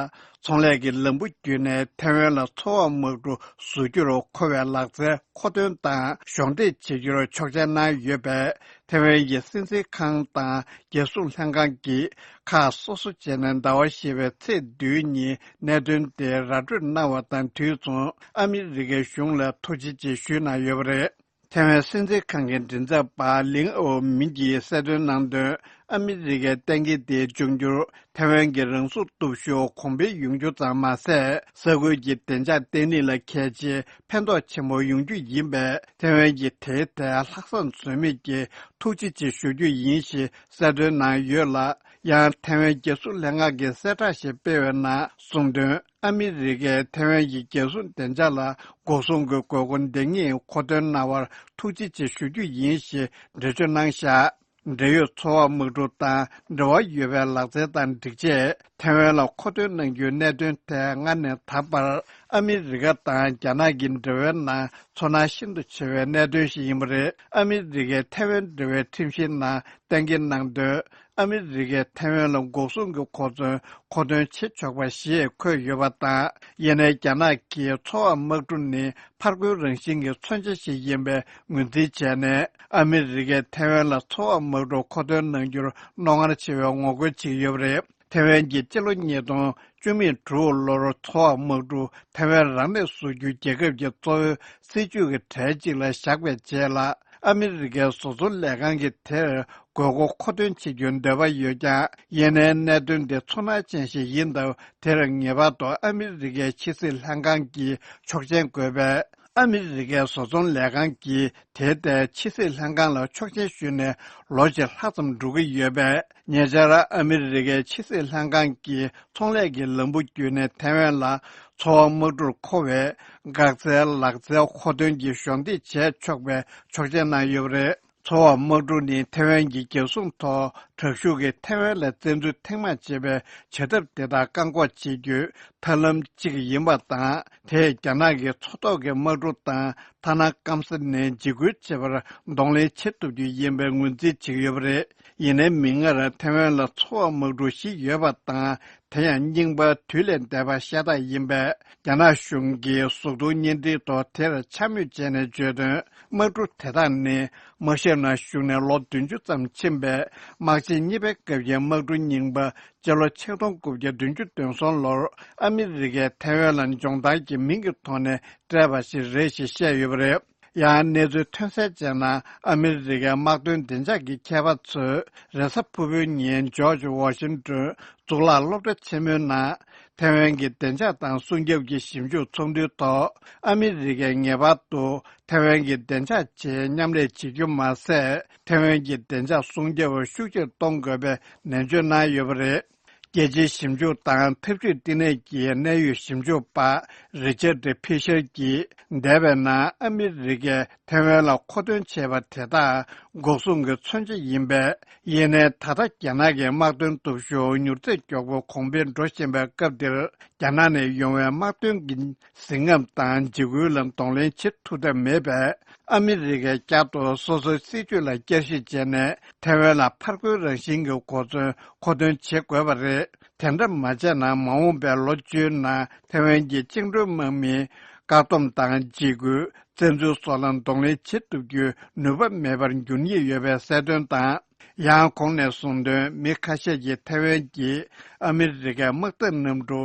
ཚོང་ལས་ཀྱི་ལམ་བུ་བརྒྱུད་ནས་ཐའེ་ཝན་ལ་འཚོ་བ་དམག་གྲུ་བཟོ་རྒྱུར་མཁོ་བའི་ལག་རྩལ་མཁོ་འདོན་དང་གཞོགས་འདེགས་བྱེད་རྒྱུར་ཆོག་མཆན་གནང་ཡོད་པས། ཐའེ་ཝན་གྱི་སྲིད་འཛིན་ཁང་དང་རྒྱལ་སྲུང་ལྷན་ཁང་གིས་ཁག་སོ་སོ་བྱས་ནས་ཟླ་བ་བཞི་པའི་ཚེས་བདུན་ཉིན་གནད་དོན་དེ་ར་སྤྲོད་གནང་བ་དང་དུས་མཚུངས། ཨ་མི་རི་ཀའི་གཞུང་ལ་ཐུགས་རྗེ་ཆེ་ཞུས་གནང་ཡོད་པ་རེད། ཐའེ་ཝན་སྲིད་འཛིན་ཁང་གི་མགྲིན་ཚབ་པ་ལིང་ཨོ་མིན་གྱིས་གསལ་སྟོན་གནང་དོན། ཨ་མི་རི་ཀའི་གཏན་འཁེལ་དེའི་འབྱུང་འགྱུར། ཐའེ་ཝན་གྱི་རང་སྲུང་སྟོབས་ཤུགས་གོང་འཕེལ་ཡོང་རྒྱུ་ཙམ་མ་ཟད། ས་ཁུལ་གྱི་བདེ་འཇགས་བརྟན་ལྷིང་ལ་གལ་ཆེའི་ཕན་ཐོགས་ཆེན་པོ་ཡོང་རྒྱུ་ཡིན་པས། ཐའེ་ཝན་གྱིས་དེའི་ཐད་ལྷག་བསམ་ཟོལ་མེད་ཀྱིས་ཐུགས་རྗེ་ཆེ་ཞུ་རྒྱུ་ཡིན་ཞེས་གསལ་སྟོན་གནང་ཡོད་ལ། ཡང་ཐའེ་ཝན་རྒྱལ་སྲུང་ལྷན་ཁང་གིས་གསལ་བསྒྲགས་ཤིག་སྤེལ་བའི་ནང་གསུངས་དོན། ཨ་མི་རི་ཀས་ཐའེ་ཝན་གྱི་རྒྱལ་སྲུང་བདེ་འཇགས་ལ་འགོག་སྲུང་གི་དགོས་མཁོ་འདང་ངེས་མཁོ་འདོན་གནང་བར་ཐུགས་རྗེ་ཆེ་ཞུ་རྒྱུ་ཡིན་ཞེས་འགྲེལ་བརྗོད་གནང་བཞག་འབྲེལ་ཡོད་འཚོ་བ་དམག་གྲུ་དང་འབྲེལ་བ་ཡོད་པའི་ལག་རྩལ་དང་སྒྲིག་ཆས་ཐའེ་ཝན་ལ་མཁོ་འདོན་གནང་རྒྱུའི་གནད་དོན་ཐད་སྔར་ནས་ད་བར་ཨ་མི་རི་ཀ་དང་རྒྱ་ནག་གི་འབྲེལ་བའི་ནང་ཚོར་སྣང་ཤིན་ཏུ་ཆེ་བའི་གནད་དོན་ཞིག་ཡིན་པ་རེད། ཨ་མི་རི་ཀས་ཐའེ་ཝན་འབྲེལ་བའི་ཁྲིམས་གཞིའི་ནང་གཏན་འཁེལ་གནང་དོན། ཨ་མི་རི་ཀས་ཐའེ་ཝན་ལ་འགོག་སྲུང་གི་གོ་མཚོན་མཁོ་འདོན་བྱེད་ཆོག་པ་ཞེས་འཁོད་ཡོད་པ་དང་། ཡིན་ནའི་རྒྱ་ནག་གིས་འཚོ་བ་དམག་གྲུ་ནི་ཕར་རྒོལ་རང་བཞིན་གྱི་མཚོན་ཆ་ཞིག་ཡིན་པའི་ངོས་འཛིན་བྱས་ནས། ཨ་མི་རི་ཀས་ཐའེ་ཝན་ལ་འཚོ་བ་དམག་གྲུ་མཁོ་འདོན་གནང་རྒྱུར་རྣོ་ངར་ཆེ་བའི་ངོ་རྒོལ་བྱེད་ཀྱི་ཡོད་པ་རེད། ཐའེ་ཝན་གྱིས་སྤྱི་ལོ་ཉིས་སྟོང་བཅུ་མེད་དྲུག་ལོར་འཚོ་བ་དམག་གྲུ་ཐའེ་ཝན་རང་ལས་བཟོ་རྒྱུ་རྒྱལ་ཁབ་ཀྱི་གཙོ་བོའི་སྲིད་ཇུས་ཀྱི་གྲས་གཅིག་ལ་བཞག་པའི་རྗེས་ལ། ཨ་མི་རི་ཀའི་བཟོ་ཚོང་ལས་ཁང་གིས་དེར་དགོས་མཁོ་མཁོ་འདོན་བྱེད་རྒྱུའི་འདོད་པ་ཡོད་ཀྱང་། ཡིན་ནའི་གནད་དོན་འདི་ཚོར་སྣང་ཅན་ཞིག་ཡིན་སྟབས། དེར་ངེས་པར་དུ་ཨ་མི་རི་ཀའི་ཕྱི་སྲིད་ལྷན་ཁང་གིས་ཆོག་མཆན་དགོས་པས། ཨ་མི་རི་ཀའི་བཟོ་ཚོང་ལས་ཁང་གིས་དེའི་ཐད་ཕྱི་སྲིད་ལྷན་ཁང་ལ་ཆོག་མཆན་ཞུས་ནས་ལོ་གཅིག་ལྷག་ཙམ་འགྲོ་གི་ཡོད་པས། ཉེ་ཆར་ཨ་མི་རི་ཀའི་ཕྱི་སྲིད་ལྷན་ཁང་གིས་ཚོང་ལས་ཀྱི་ལམ་བུ་བརྒྱུད་ནས་ཐའེ་ཝན་ལ་འཚོ་བ་དམག་གྲུར་མཁོ་བའི་འགག་རྩའི་ལག་རྩལ་མཁོ་འདོན་གྱི་གཞོགས་འདེགས་བྱས་ཆོག་པའི་ཆོག་མཆན་གནང་ཡོད་པ་རེད། འཚོ་བ་དམག་གྲུ་ནི་ཐའེ་ཝན་གྱི་རྒྱལ་སྲུང་ཐོག་དྲག་ཤུགས་ཀྱིས་ཐའེ་ཝན་ལ་བཙན་འཛུལ་ཐེངས་མང་བྱས་པའི་བྱ་ཐབས་དེ་དག་བཀག་འགོག་བྱེད་རྒྱུའི་ཐབས་ལམ་གཅིག་ཡིན་པ་དང་། དེས་རྒྱ་ནག་གི་མཚོ་ཐོག་གི་དམག་གྲུ་དང་ཐ་ན་སྐམ་ས་ནས་འཇིགས་སྐུལ་བྱེད་པར་གདོང་ལེན་བྱེད་ཐུབ་རྒྱུ་ཡིན་པའི་ངོས་འཛིན་བྱེད་ཀྱི་ཡོད་པ་རེད། ཡིན་ནའི་མིག་སྔར་ཐའེ་ཝན་ལ་འཚོ་བ་དམག་གྲུ་བཞི་ཡོད་པ་དང་། དེ་ཡང་རྙིང་པ་དུས་ལས་འདས་པ་ཤ་སྟག་ཡིན་པས། རྒྱ་ནག་གཞུང་གིས་གཟུགས་མཐོང་བརྙན་འཕྲིན་ཐོག་དེར་འཕྱ་སྨོད་བྱས་ནས་བརྗོད་དོན། དམག་གྲུ་དེ་དག་ནི་དམག་ཞབས་ནང་ཞུགས་ནས་ལོ་བདུན་ཅུ་ཙམ་ཕྱིན་པའི་དམག་ཆེན་གཉིས་པའི་སྐབས་ཀྱི་དམག་གྲུ་རྙིང་པ། སྤྱི་ལོ་ཆིག་སྟོང་དགུ་བརྒྱ་བདུན་ཅུ་དོན་གསུམ་ལོར་ཨ་མི་རི་ཀས་ཐའེ་ཝན་ལ་འཇོན་ཐང་གི་མིང་གི་ཐོག་ནས་སྤྲད་པ་ཞིག་རེད་ཞེས་བཤད་ཡོད་པ་རེད། ཡང་གནས་ཚུལ་ཐོན་གསལ་བྱས་ན། ཨ་མི་རི་ཀའི་དམག་དོན་བདེ་འཇགས་ཀྱི་མཁས་པ་ཚོས་རེས་གཟའ་ཕུར་བུའི་ཉིན་ཇོརྗ་ཝ་ཤིང་ཏོན་གཙུག་ལག་སློབ་གྲྭ་ཆེན་མོའི་ནང་། ཐའེ་ཝན་གྱི་བདེ་འཇགས་དང་སྲུང་སྐྱོབ་ཀྱི་ཞིབ་འཇུག་ཚོགས་འདུའི་ཐོག་ཨ་མི་རི་ཀས་ངེས་པར་དུ་ཐའེ་ཝན་གྱི་བདེ་འཇགས་ཆེད་མཉམ་ལས་བྱེད་རྒྱུ་མ་ཟད། ཐའེ་ཝན་གྱི་བདེ་འཇགས་སྲུང་སྐྱོབ་ཤུགས་ཆེར་གཏོང་དགོས་པའི་ནན་བརྗོད་གནང་ཡོད་པ་རེད། རྒྱལ་སྤྱིའི་ཞིབ་འཇུག་དང་འཐབ་ཇུས་བསྟི་གནས་ཀྱི་གནད་ཡོད་ཞིབ་འཇུག་པ་རི་ཅར་ཌི་ཕི་ཤར་གྱིས། འདས་པའི་ནང་ཨ་མི་རི་ཀས་ཐའེ་ཝན་ལ་མཁོ་འདོན་བྱས་པ་དེ་དག་འགོག་སྲུང་གི་མཚོན་ཆ་ཡིན་པས། ཡིན་ནའི་ད་ལྟ་རྒྱ་ནག་གི་དམག་དོན་སྟོབས་ཤུགས་མྱུར་ཚད་མགྱོགས་པོ་གོང་འཕེལ་འགྲོ་བཞིན་པའི་སྐབས་འདིར། རྒྱ་ནག་ནས་ཡོང་བའི་དམག་དོན་གྱི་ཟིང་རྔམ་དང་འཇིགས་སྐུལ་ལ་གདོང་ལེན་བྱེད་ཐུབ་ཐབས་མེད་པས། ཨ་མི་རི་ཀས་བསྐྱར་དུ་སོ་སོའི་སྲིད་ཇུས་ལ་བསྐྱར་ཞིབ་བྱས་ནས། ཐའེ་ཝན་ལ་ཕར་རྒོལ་རང་བཞིན་གྱི་གོ་མཚོན་མཁོ་འདོན་བྱེད་དགོས་པ་རེད། དེ་འདྲ་མ་བྱས་ན། མ་འོངས་པའི་ལོ་བཅུའི་ནང་ཐའེ་ཝན་གྱི་བཅིངས་འགྲོལ་དམག་མིའི་བཀག་སྡོམ་དང་འཇིགས་སྐུལ། བཙན་འཛུལ་སོགས་ལ་གདོང་ལེན་བྱེད་ཐུབ་རྒྱུའི་ནུས་པ་མེད་པར་འགྱུར་ཉེན་ཡོད་པའི་གསལ་སྟོན་དང་། ཡང་གོང་ནས་གསུངས་དོན། མི་ཁ་ཤས་ཀྱིས་ཐའེ་ཝན་གྱིས་ཨ་མི་རི་ཀའི་དམག་འཐབ་གནམ་གྲུ་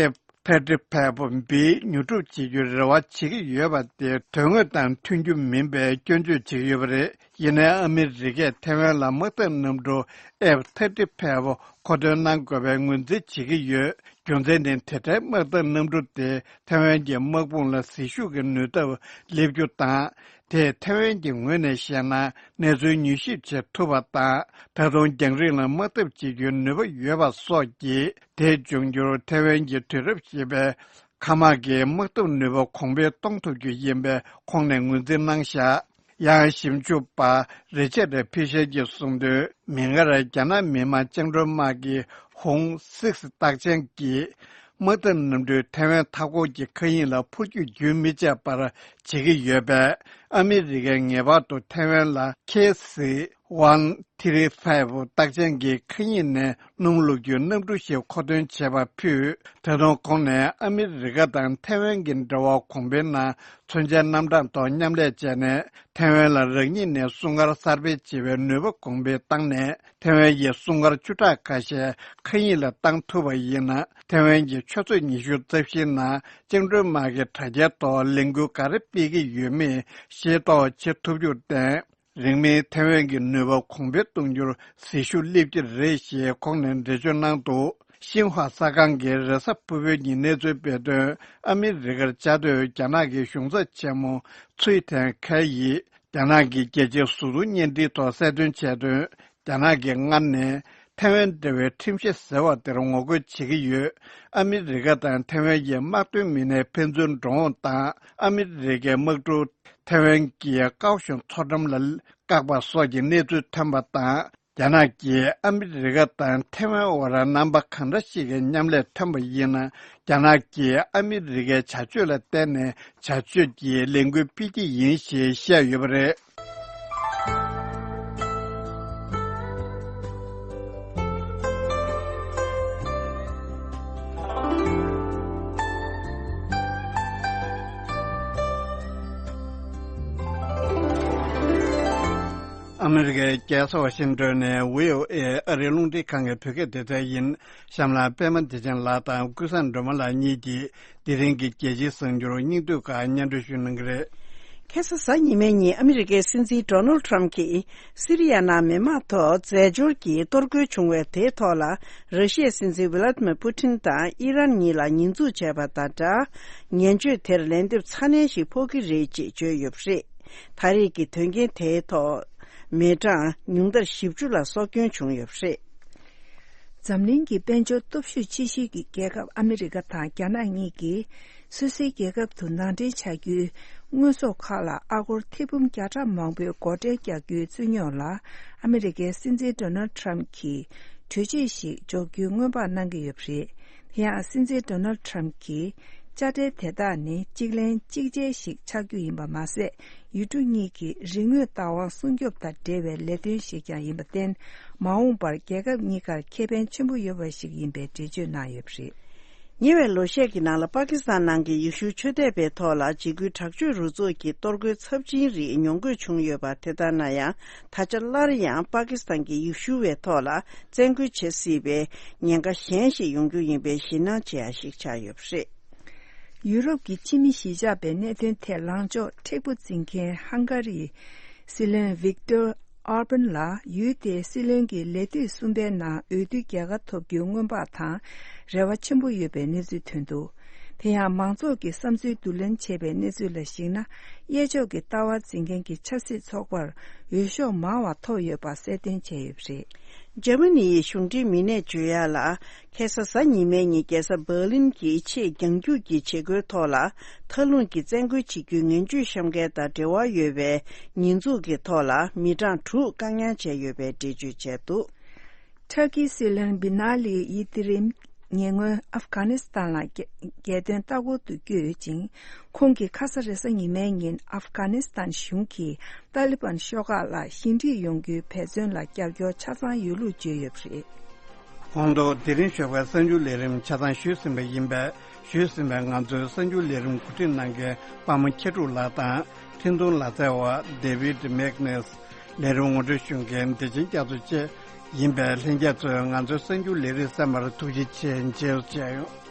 ཨེཕ་ཐར་ཊི་ཕའེ་ཝི་བི་ཉོ་སྒྲུབ་བྱེད་རྒྱུའི་རེ་བ་བྱེད་ཀྱི་ཡོད་པ་དེ་དོན་དངོས་དང་མཐུན་རྒྱུ་མིན་པའི་སྐྱོན་བརྗོད་བྱེད་ཀྱི་ཡོད་པ་རེད། ཡིན་ནའི་ཨ་མི་རི་ཀས་ཐའེ་ཝན་ལ་དམག་འཐབ་གནམ་གྲུ་ཨེཕ་ཐར་ཊི་ཕའེ་ཝི་མཁོ་འདོན་གནང་དགོས་པའི་ངོས་འཛིན་བྱེད་ཀྱི་ཡོད། རྒྱུ་མཚན་ནི་དེ་འདྲའི་དམག་འཐབ་གནམ་གྲུ་དེ་ཐའེ་ཝན་གྱི་དམག་དཔུང་ལ་ཟིལ་ཤུགས་ཀྱི་ནུས་སྟོབས་སླེབས་རྒྱུ་དང་། དེས་ཐེ་ཝན་གྱི་ངོས་ནས་བཤད་ན་གནས་ཚུལ་མྱུལ་ཞིབ་བྱེད་ཐུབ་པ་དང་། ད་དུང་རྒྱང་རིང་ལ་དམག་འཐབ་བྱེད་རྒྱུའི་ནུས་པ་ཡོད་པ་སོགས་ཀྱིས། དེ་འབྱུང་འགྱུར་ཐེ་ཝན་གྱི་དུས་རབས་བཞི་པའི་མཁའ་དམག་གི་དམག་འཐབ་ནུས་པ་གོང་འཕེལ་གཏོང་ཐུབ་རྒྱུ་ཡིན་པའི་ཁོང་ནས་ངོས་འཛིན་གནང་བཞག་ཡང་ཞིབ་འཇུག་པ་རི་ཆར་ཕི་ཤར་གྱིས་གསུངས་དོན། མི་སྒེར་རྒྱ་ནག་མི་དམངས་བཅིངས་འགྲོལ་དམག་གི་ཧུང་སིགས་རྟགས་ཅན་གྱི་དམག་འཐབ་གནམ་གྲུས་ཐེ་ཝན་མཐའ་འཁོར་གྱི་མཁའ་དབྱིངས་ལ་འཕུར་སྐྱོད་རྒྱུན་མི་ཆད་པར་བྱེད་ཀྱི་ཡོད་པས། ཨ་མི་རི་ཀས་ངེས་པར་དུ་ཐེ་ཝན་ལ་ཁེ་སི་ཝན་ཐི་རི་ཕའི་ཝུ་རྟགས་ཅན་གྱི་མཁའ་དབྱིངས་ནས་སྣུམ་བླུག་རྒྱུའི་གནམ་གྲུ་ཞིག་མཁོ་འདོན་བྱས་པ་ཕུད། ད་དུང་ཁོང་ནས་ཨ་མི་རི་ཀ་དང་ཐེ་ཝན་གྱི་འབྲེལ་བ་གོང་འཕེལ་ནང་མཚོན་ཆའི་རྣམ་གྲངས་ཐོག་མཉམ་ལས་བྱས་ནས། ཐེ་ཝན་ལ་རང་ཉིད་ནས་སྲུང་སྐར་གསར་སྤེལ་བྱེད་པའི་ནུས་པ་གོང་འཕེལ་བཏང་ནས། ཐེ་ཝན་གྱི་སྲུང་སྐར་བཅུ་ཕྲག་ཁ་ཤས་མཁའ་དབྱིངས་ལ་བཏང་ཐུབ་པ་ཡིན་ན། ཐེ་ཝན་གྱི་ཆུ་ཚོད་ཉི་ཤུ་རྩ་བཞིའི་ནང་བཅིངས་འགྲོལ་དམག་གི་དྲ་རྒྱའི་ཐོག་ལས་འགུལ་ག་རེ་སྤེལ་གྱི་ཡོད་མེད་ཤེས་རྟོགས་བྱེད་ཐུབ་རྒྱུར་བརྟེན། རིང་མིན་ཐེ་ཝན་གྱི་ནུས་པ་གོང་འཕེལ་གཏོང་རྒྱུར་ཟིལ་ཤུགས་སླེབས་ཀྱི་རེད་ཞེས་ཁོང་ནས་འགྲེལ་བརྗོད་གནང་འདུག་ཤིན་ཧྭ་གསར་ཁང་གིས་རེས་གཟའ་ཕུར་བུའི་ཉིན་གནས་ཚུལ་སྤེལ་དོན། ཨ་མི་རི་ཀར་བཅའ་སྡོད་རྒྱ་ནག་གི་གཞུང་ཚབ་ཆེན་མོ་ཚུའེ་ཐེན་ཁའེ་ཡིས། རྒྱ་ནག་གི་རྒྱལ་སྤྱིའི་ཟུར་འཛུགས་བརྙན་འཕྲིན་ཐོག་གསལ་སྟོན་བྱས་དོན། རྒྱ་ནག་གིས་སྔར་ནས་ཐེ་ཝན་འབྲེལ་བའི་ཁྲིམས་གཞི་ཟེར་བ་དེར་ངོ་རྒོལ་བྱེད་ཀྱི་ཡོད། ཨ་མི་རི་ཀ་དང་ཐེ་ཝན་གྱི་དམག་དོན་མི་སྣའི་ཕན་ཚུན་འགྲོ་འོང་དང་། ཨ་མི་རི་ཀའི་དམག་གྲུ་ཐེ་ཝན་གྱི་ཀའོ་ཤུན་མཚོ་འགྲམ་ལ་བཀག་པ་སོགས་ཀྱི་གནས་ཚུལ་ཐོན་པ་དང་། རྒྱ་ནག་གིས་ཨ་མི་རི་ཀ་དང་ཐེ་ཝན་དབར་རྣམ་པ་གང་འདྲ་ཞིག་གི་མཉམ་ལས་ཐོན་པ་ཡིན་ན། རྒྱ་ནག་གིས་ཨ་མི་རི་ཀའི་བྱ་སྤྱོད་ལ་བརྟེན་ནས་བྱ་སྤྱོད་ཀྱི་ལས་འགུལ་སྤེལ་གྱི་ཡིན་ཞེས་བཤད་ཡོད་པ་རེད། ཨ་མི་རི་ཀའི་རྒྱལ་ས་ཝ་ཤིང་ཏོན་ནས་བྷི་ཨོ་ཨེ་ཨ་རིའི་རླུང་འཕྲིན་ཁང་གི་བོད་སྐད་སྡེ་ཚན་ཡིན། གཤམ་ལ་པད་མ་བདེ་ཆེན་ལགས་དང་ཀུན་བཟང་སྒྲོལ་མ་ལགས་གཉིས་ཀྱིས་དེ་རིང་གི་རྒྱལ་སྤྱིའི་གསར་འགྱུར་སྙིང་བསྡུས་ཁག་སྙན་སྒྲོན་ཞུ་གནང་གི་རེད། ཁ་སང་གཟའ་ཉི་མའི་ཉིན་ཨ་མི་རི་ཀའི་སྲིད་འཛིན་ཌོ་ནལ་ཌི་ཊརམ་གྱིས་སི་རི་ཡ་ནང་མི་མང་ཐོག་རྫས་སྦྱོར་གྱི་གཏོར་རྒོལ་བྱུང་བའི་དེའི་ཐོག་ལ། ར་ཤི་ཡའི་སྲིད་འཛིན་ཝི་ལ་ཏི་མིར་པུ་ཏིན་དང་ཨི་རན་གཉིས་ལ་ཉེས་འཛུགས་བྱས་པ་དང་སྦྲགས། ངན་བྱུས་དེར་ལན་འདེབས་ཚ་ནན་ཞིག་ཕོག་གི་རེད་ཅེས་བརྗོད་ཡོད་པ་རེད། ད་རེས་ཀྱི་དོན་རྐྱེན་དེའི་ཐོག་མི་གྲངས་ཉུང་མཐར་བཞི་བཅུ་ལ་སྲོག་སྐྱོན་བྱུང་ཡོད་པ་རེད། འཛམ་གླིང་གི་དཔལ་འབྱོར་སྟོབས་ཤུགས་ཆེ་ཤོས་ཀྱི་རྒྱལ་ཁབ་ཨ་མི་རི་ཀ་དང་རྒྱ་ནག་གཉིས་ཀྱིས་སུད་སིའི་རྒྱལ་ཁབ་ཏུ་ནང་འདྲེན་བྱ་རྒྱུའི་དངོས་ཟོག་ཁག་ལ་ཨ་སྒོར་ཐེར་འབུམ་བརྒྱ་ཕྲག་མང་པོའི་སྒོ་ཁྲལ་རྒྱག་རྒྱུའི་རྩོད་རྙོག་ལ། ཨ་མི་རི་ཀའི་སྲིད་འཛིན་ཌོ་ནལ་ཌི་ཊརམ་གྱིས་གྲོས་ཆོད་ཞིག་འཇོག་རྒྱུའི་སྔོན་དཔག་གནང་གི་ཡོད་པ་རེད། དེ་ཡང་སྲིད་འཛིན་ཌོ་ནལ་ཌི་ཊརམ་གྱི་དཔྱ་ཁྲལ་དེ་དག་ནི་གཅིག་ལན་གཅིག་འཇལ་ཞིག་ཆགས་རྒྱུ་ཡིན་པ་མ་ཟད། ཡུལ་གྲུ་གཉིས་ཀྱི་རིག་དངོས་བདག་དབང་སྲུང་སྐྱོབ་དང་འབྲེལ་བའི་ལས་དོན་ཞིག་ཀྱང་ཡིན་པར་བརྟེན། མ་འོངས་པར་རྒྱལ་ཁབ་གཉིས་ཀར་ཁེ་ཕན་ཆེན་པོ་ཡོད་པ་ཞིག་ཡིན་པའི་འགྲེལ་བརྗོད་གནང་ཡོད་པ་རེད། ཉེ་བའི་ལོ་ཤས་ཀྱི་ནང་ལ་པ་ཀི་སི་ཐན་ནང་གི་ཡེ་ཤུའི་ཆོས་དད་པའི་ཐོག་ལ་འཇིགས་སྐུལ་དྲག་སྤྱོད་རུ་ཚོགས་ཀྱི་གཏོར་རྒོལ་ཚབས་ཆེན་རིགས་མྱོང་དགོས་བྱུང་ཡོད་པ། དེ་ལྟར་ན་ཡང་། ད་ཆ་སླར་ཡང་པ་ཀི་སི་ཐན་གྱི་ཡེ་ཤུ་བའི་ཐོག་ལ་བཙན་རྒོལ་བྱེད་སྲིད་པའི་ཉེན་ཁ་གཞན་ཞིག་ཡོང་རྒྱུ་ཡིན་པའི་ཞེད་སྣང་བྱེད་ཡ་ཞིག་ཆགས་ཡོད་པ་རེད། ཡུ་རོབ་ཀྱི་ཕྱི་མི་གཞིས་ཆགས་པའི་གནད་དོན་ཐད་ལངས་ཕྱོགས་མཁྲེགས་པོ་འཛིན་མཁན་ཧང་ག་རིའི་སྲིད་བློན་ཝིག་ཏོར་ཨོར་པན་ལ་ཡུལ་དེའི་སྲིད་བློན་གྱི་ལས་དུས་གསུམ་པའི་ནང་འོས་བསྡུ་རྒྱལ་ཁ་ཐོབ་རྒྱུའི་སྔོན་དཔག་དང་རེ་བ་ཆེན་པོ་ཡོད་པའི་གནས་ཚུལ་ཐོན་འདུག་དེ་ཡང་མང་ཚོགས་ཀྱི་བསམ་ཚུལ་བསྡུ་ལེན་བྱས་པའི་གནས་ཚུལ་ལ་གཞིགས་ན། གཡས་ཕྱོགས་ཀྱི་ལྟ་བ་འཛིན་མཁན་གྱི་ཆབ་སྲིད་ཚོགས་པར་འོས་ཤོག་མང་བ་ཐོབ་ཡོད་པ་གསལ་སྟོན་བྱས་ཡོད་པ་རེད། འཇར་མ་ནི་ཡི་གཞུང་འབྲེལ་མི་སྣས་བརྗོད་ཡ་ལ། ཁ་སང་གཟའ་ཉི་མའི་ཉིན་རྒྱལ་ས་འབར་ལིན་གྱི་ཆེས་རྒྱང་རྒྱུག་གི་བྱེད་སྒོའི་ཐོག་ལ། མཐའ་ལྷུང་གི་བཙན་རྒོལ་བྱེད་རྒྱུའི་ངན་བྱུས་བཤམས་མཁན་དང་འབྲེལ་བ་ཡོད་པའི་ཉེས་འཛུགས་ཀྱི་ཐོག་ལ་མི་གྲངས་དྲུག་བཀག་ཉར་བྱས་ཡོད་པའི་འགྲེལ་བརྗོད་བྱས་འདུག་ཊར་ཀིའི་སྲིད་བློན་བི་ན་ལི་ཡིལ་དི་རིམ་ཉེ་སྔོན་ཨབ་གྷ་ནི་སི་ཐན་ལ་རྒྱ་རྒྱལ་དོན་ལྟ་སྐོར་དུ་བསྐྱོད་ཡོད་ཅིང་། ཁོང་གིས་ཁ་ས་རེས་གཟའ་ཉི་མའི་ཉིན་ཨབ་གྷ་ནི་སི་ཐན་གཞུང་གིས་ཏཱ་ལི་བན་ཤོག་ཁག་ལ་ཞི་འགྲིག་ཡོང་རྒྱུའི་འབད་བརྩོན་ལ་རྒྱབ་སྐྱོར་ཆ་ཚང་ཡོད་ལུགས་བརྗོད་ཡོད་པ་རེད། ཧོང་ཏོ་དེ་རིང་ཞོགས་པའི་གསར་འགྱུར་ལས་རིམ་ཆ་ཚང་ཞུས་ཟིན་པ་ཡིན་པས། ཞུས་ཟིན་པའི་ང་ཚོའི་གསར་འགྱུར་ལས་རིམ་གོ་སྒྲིག་གནང་མཁན་པདྨ་མཁས་གྲུབ་ལགས་དང་། འཕྲིན་གཏོང་ལག་རྩལ་བ་David Magnus། ལས་རིམ་ངོ་སྤྲོད་ཞུ་མཁན་བདེ་ཆེན་རྒྱ་མཚོ་བཅས་ཡིན་པས། ལྷན་རྒྱས་ཚོས་ང་ཚོའི་གསར་འགྱུར་ལས་རིམ་གསན་པར་ཐུགས་རྗེ་ཆེ། མཇལ་བར་བྱས་ཡོང་།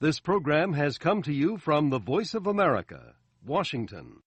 This program has come to you from the Voice of America, Washington.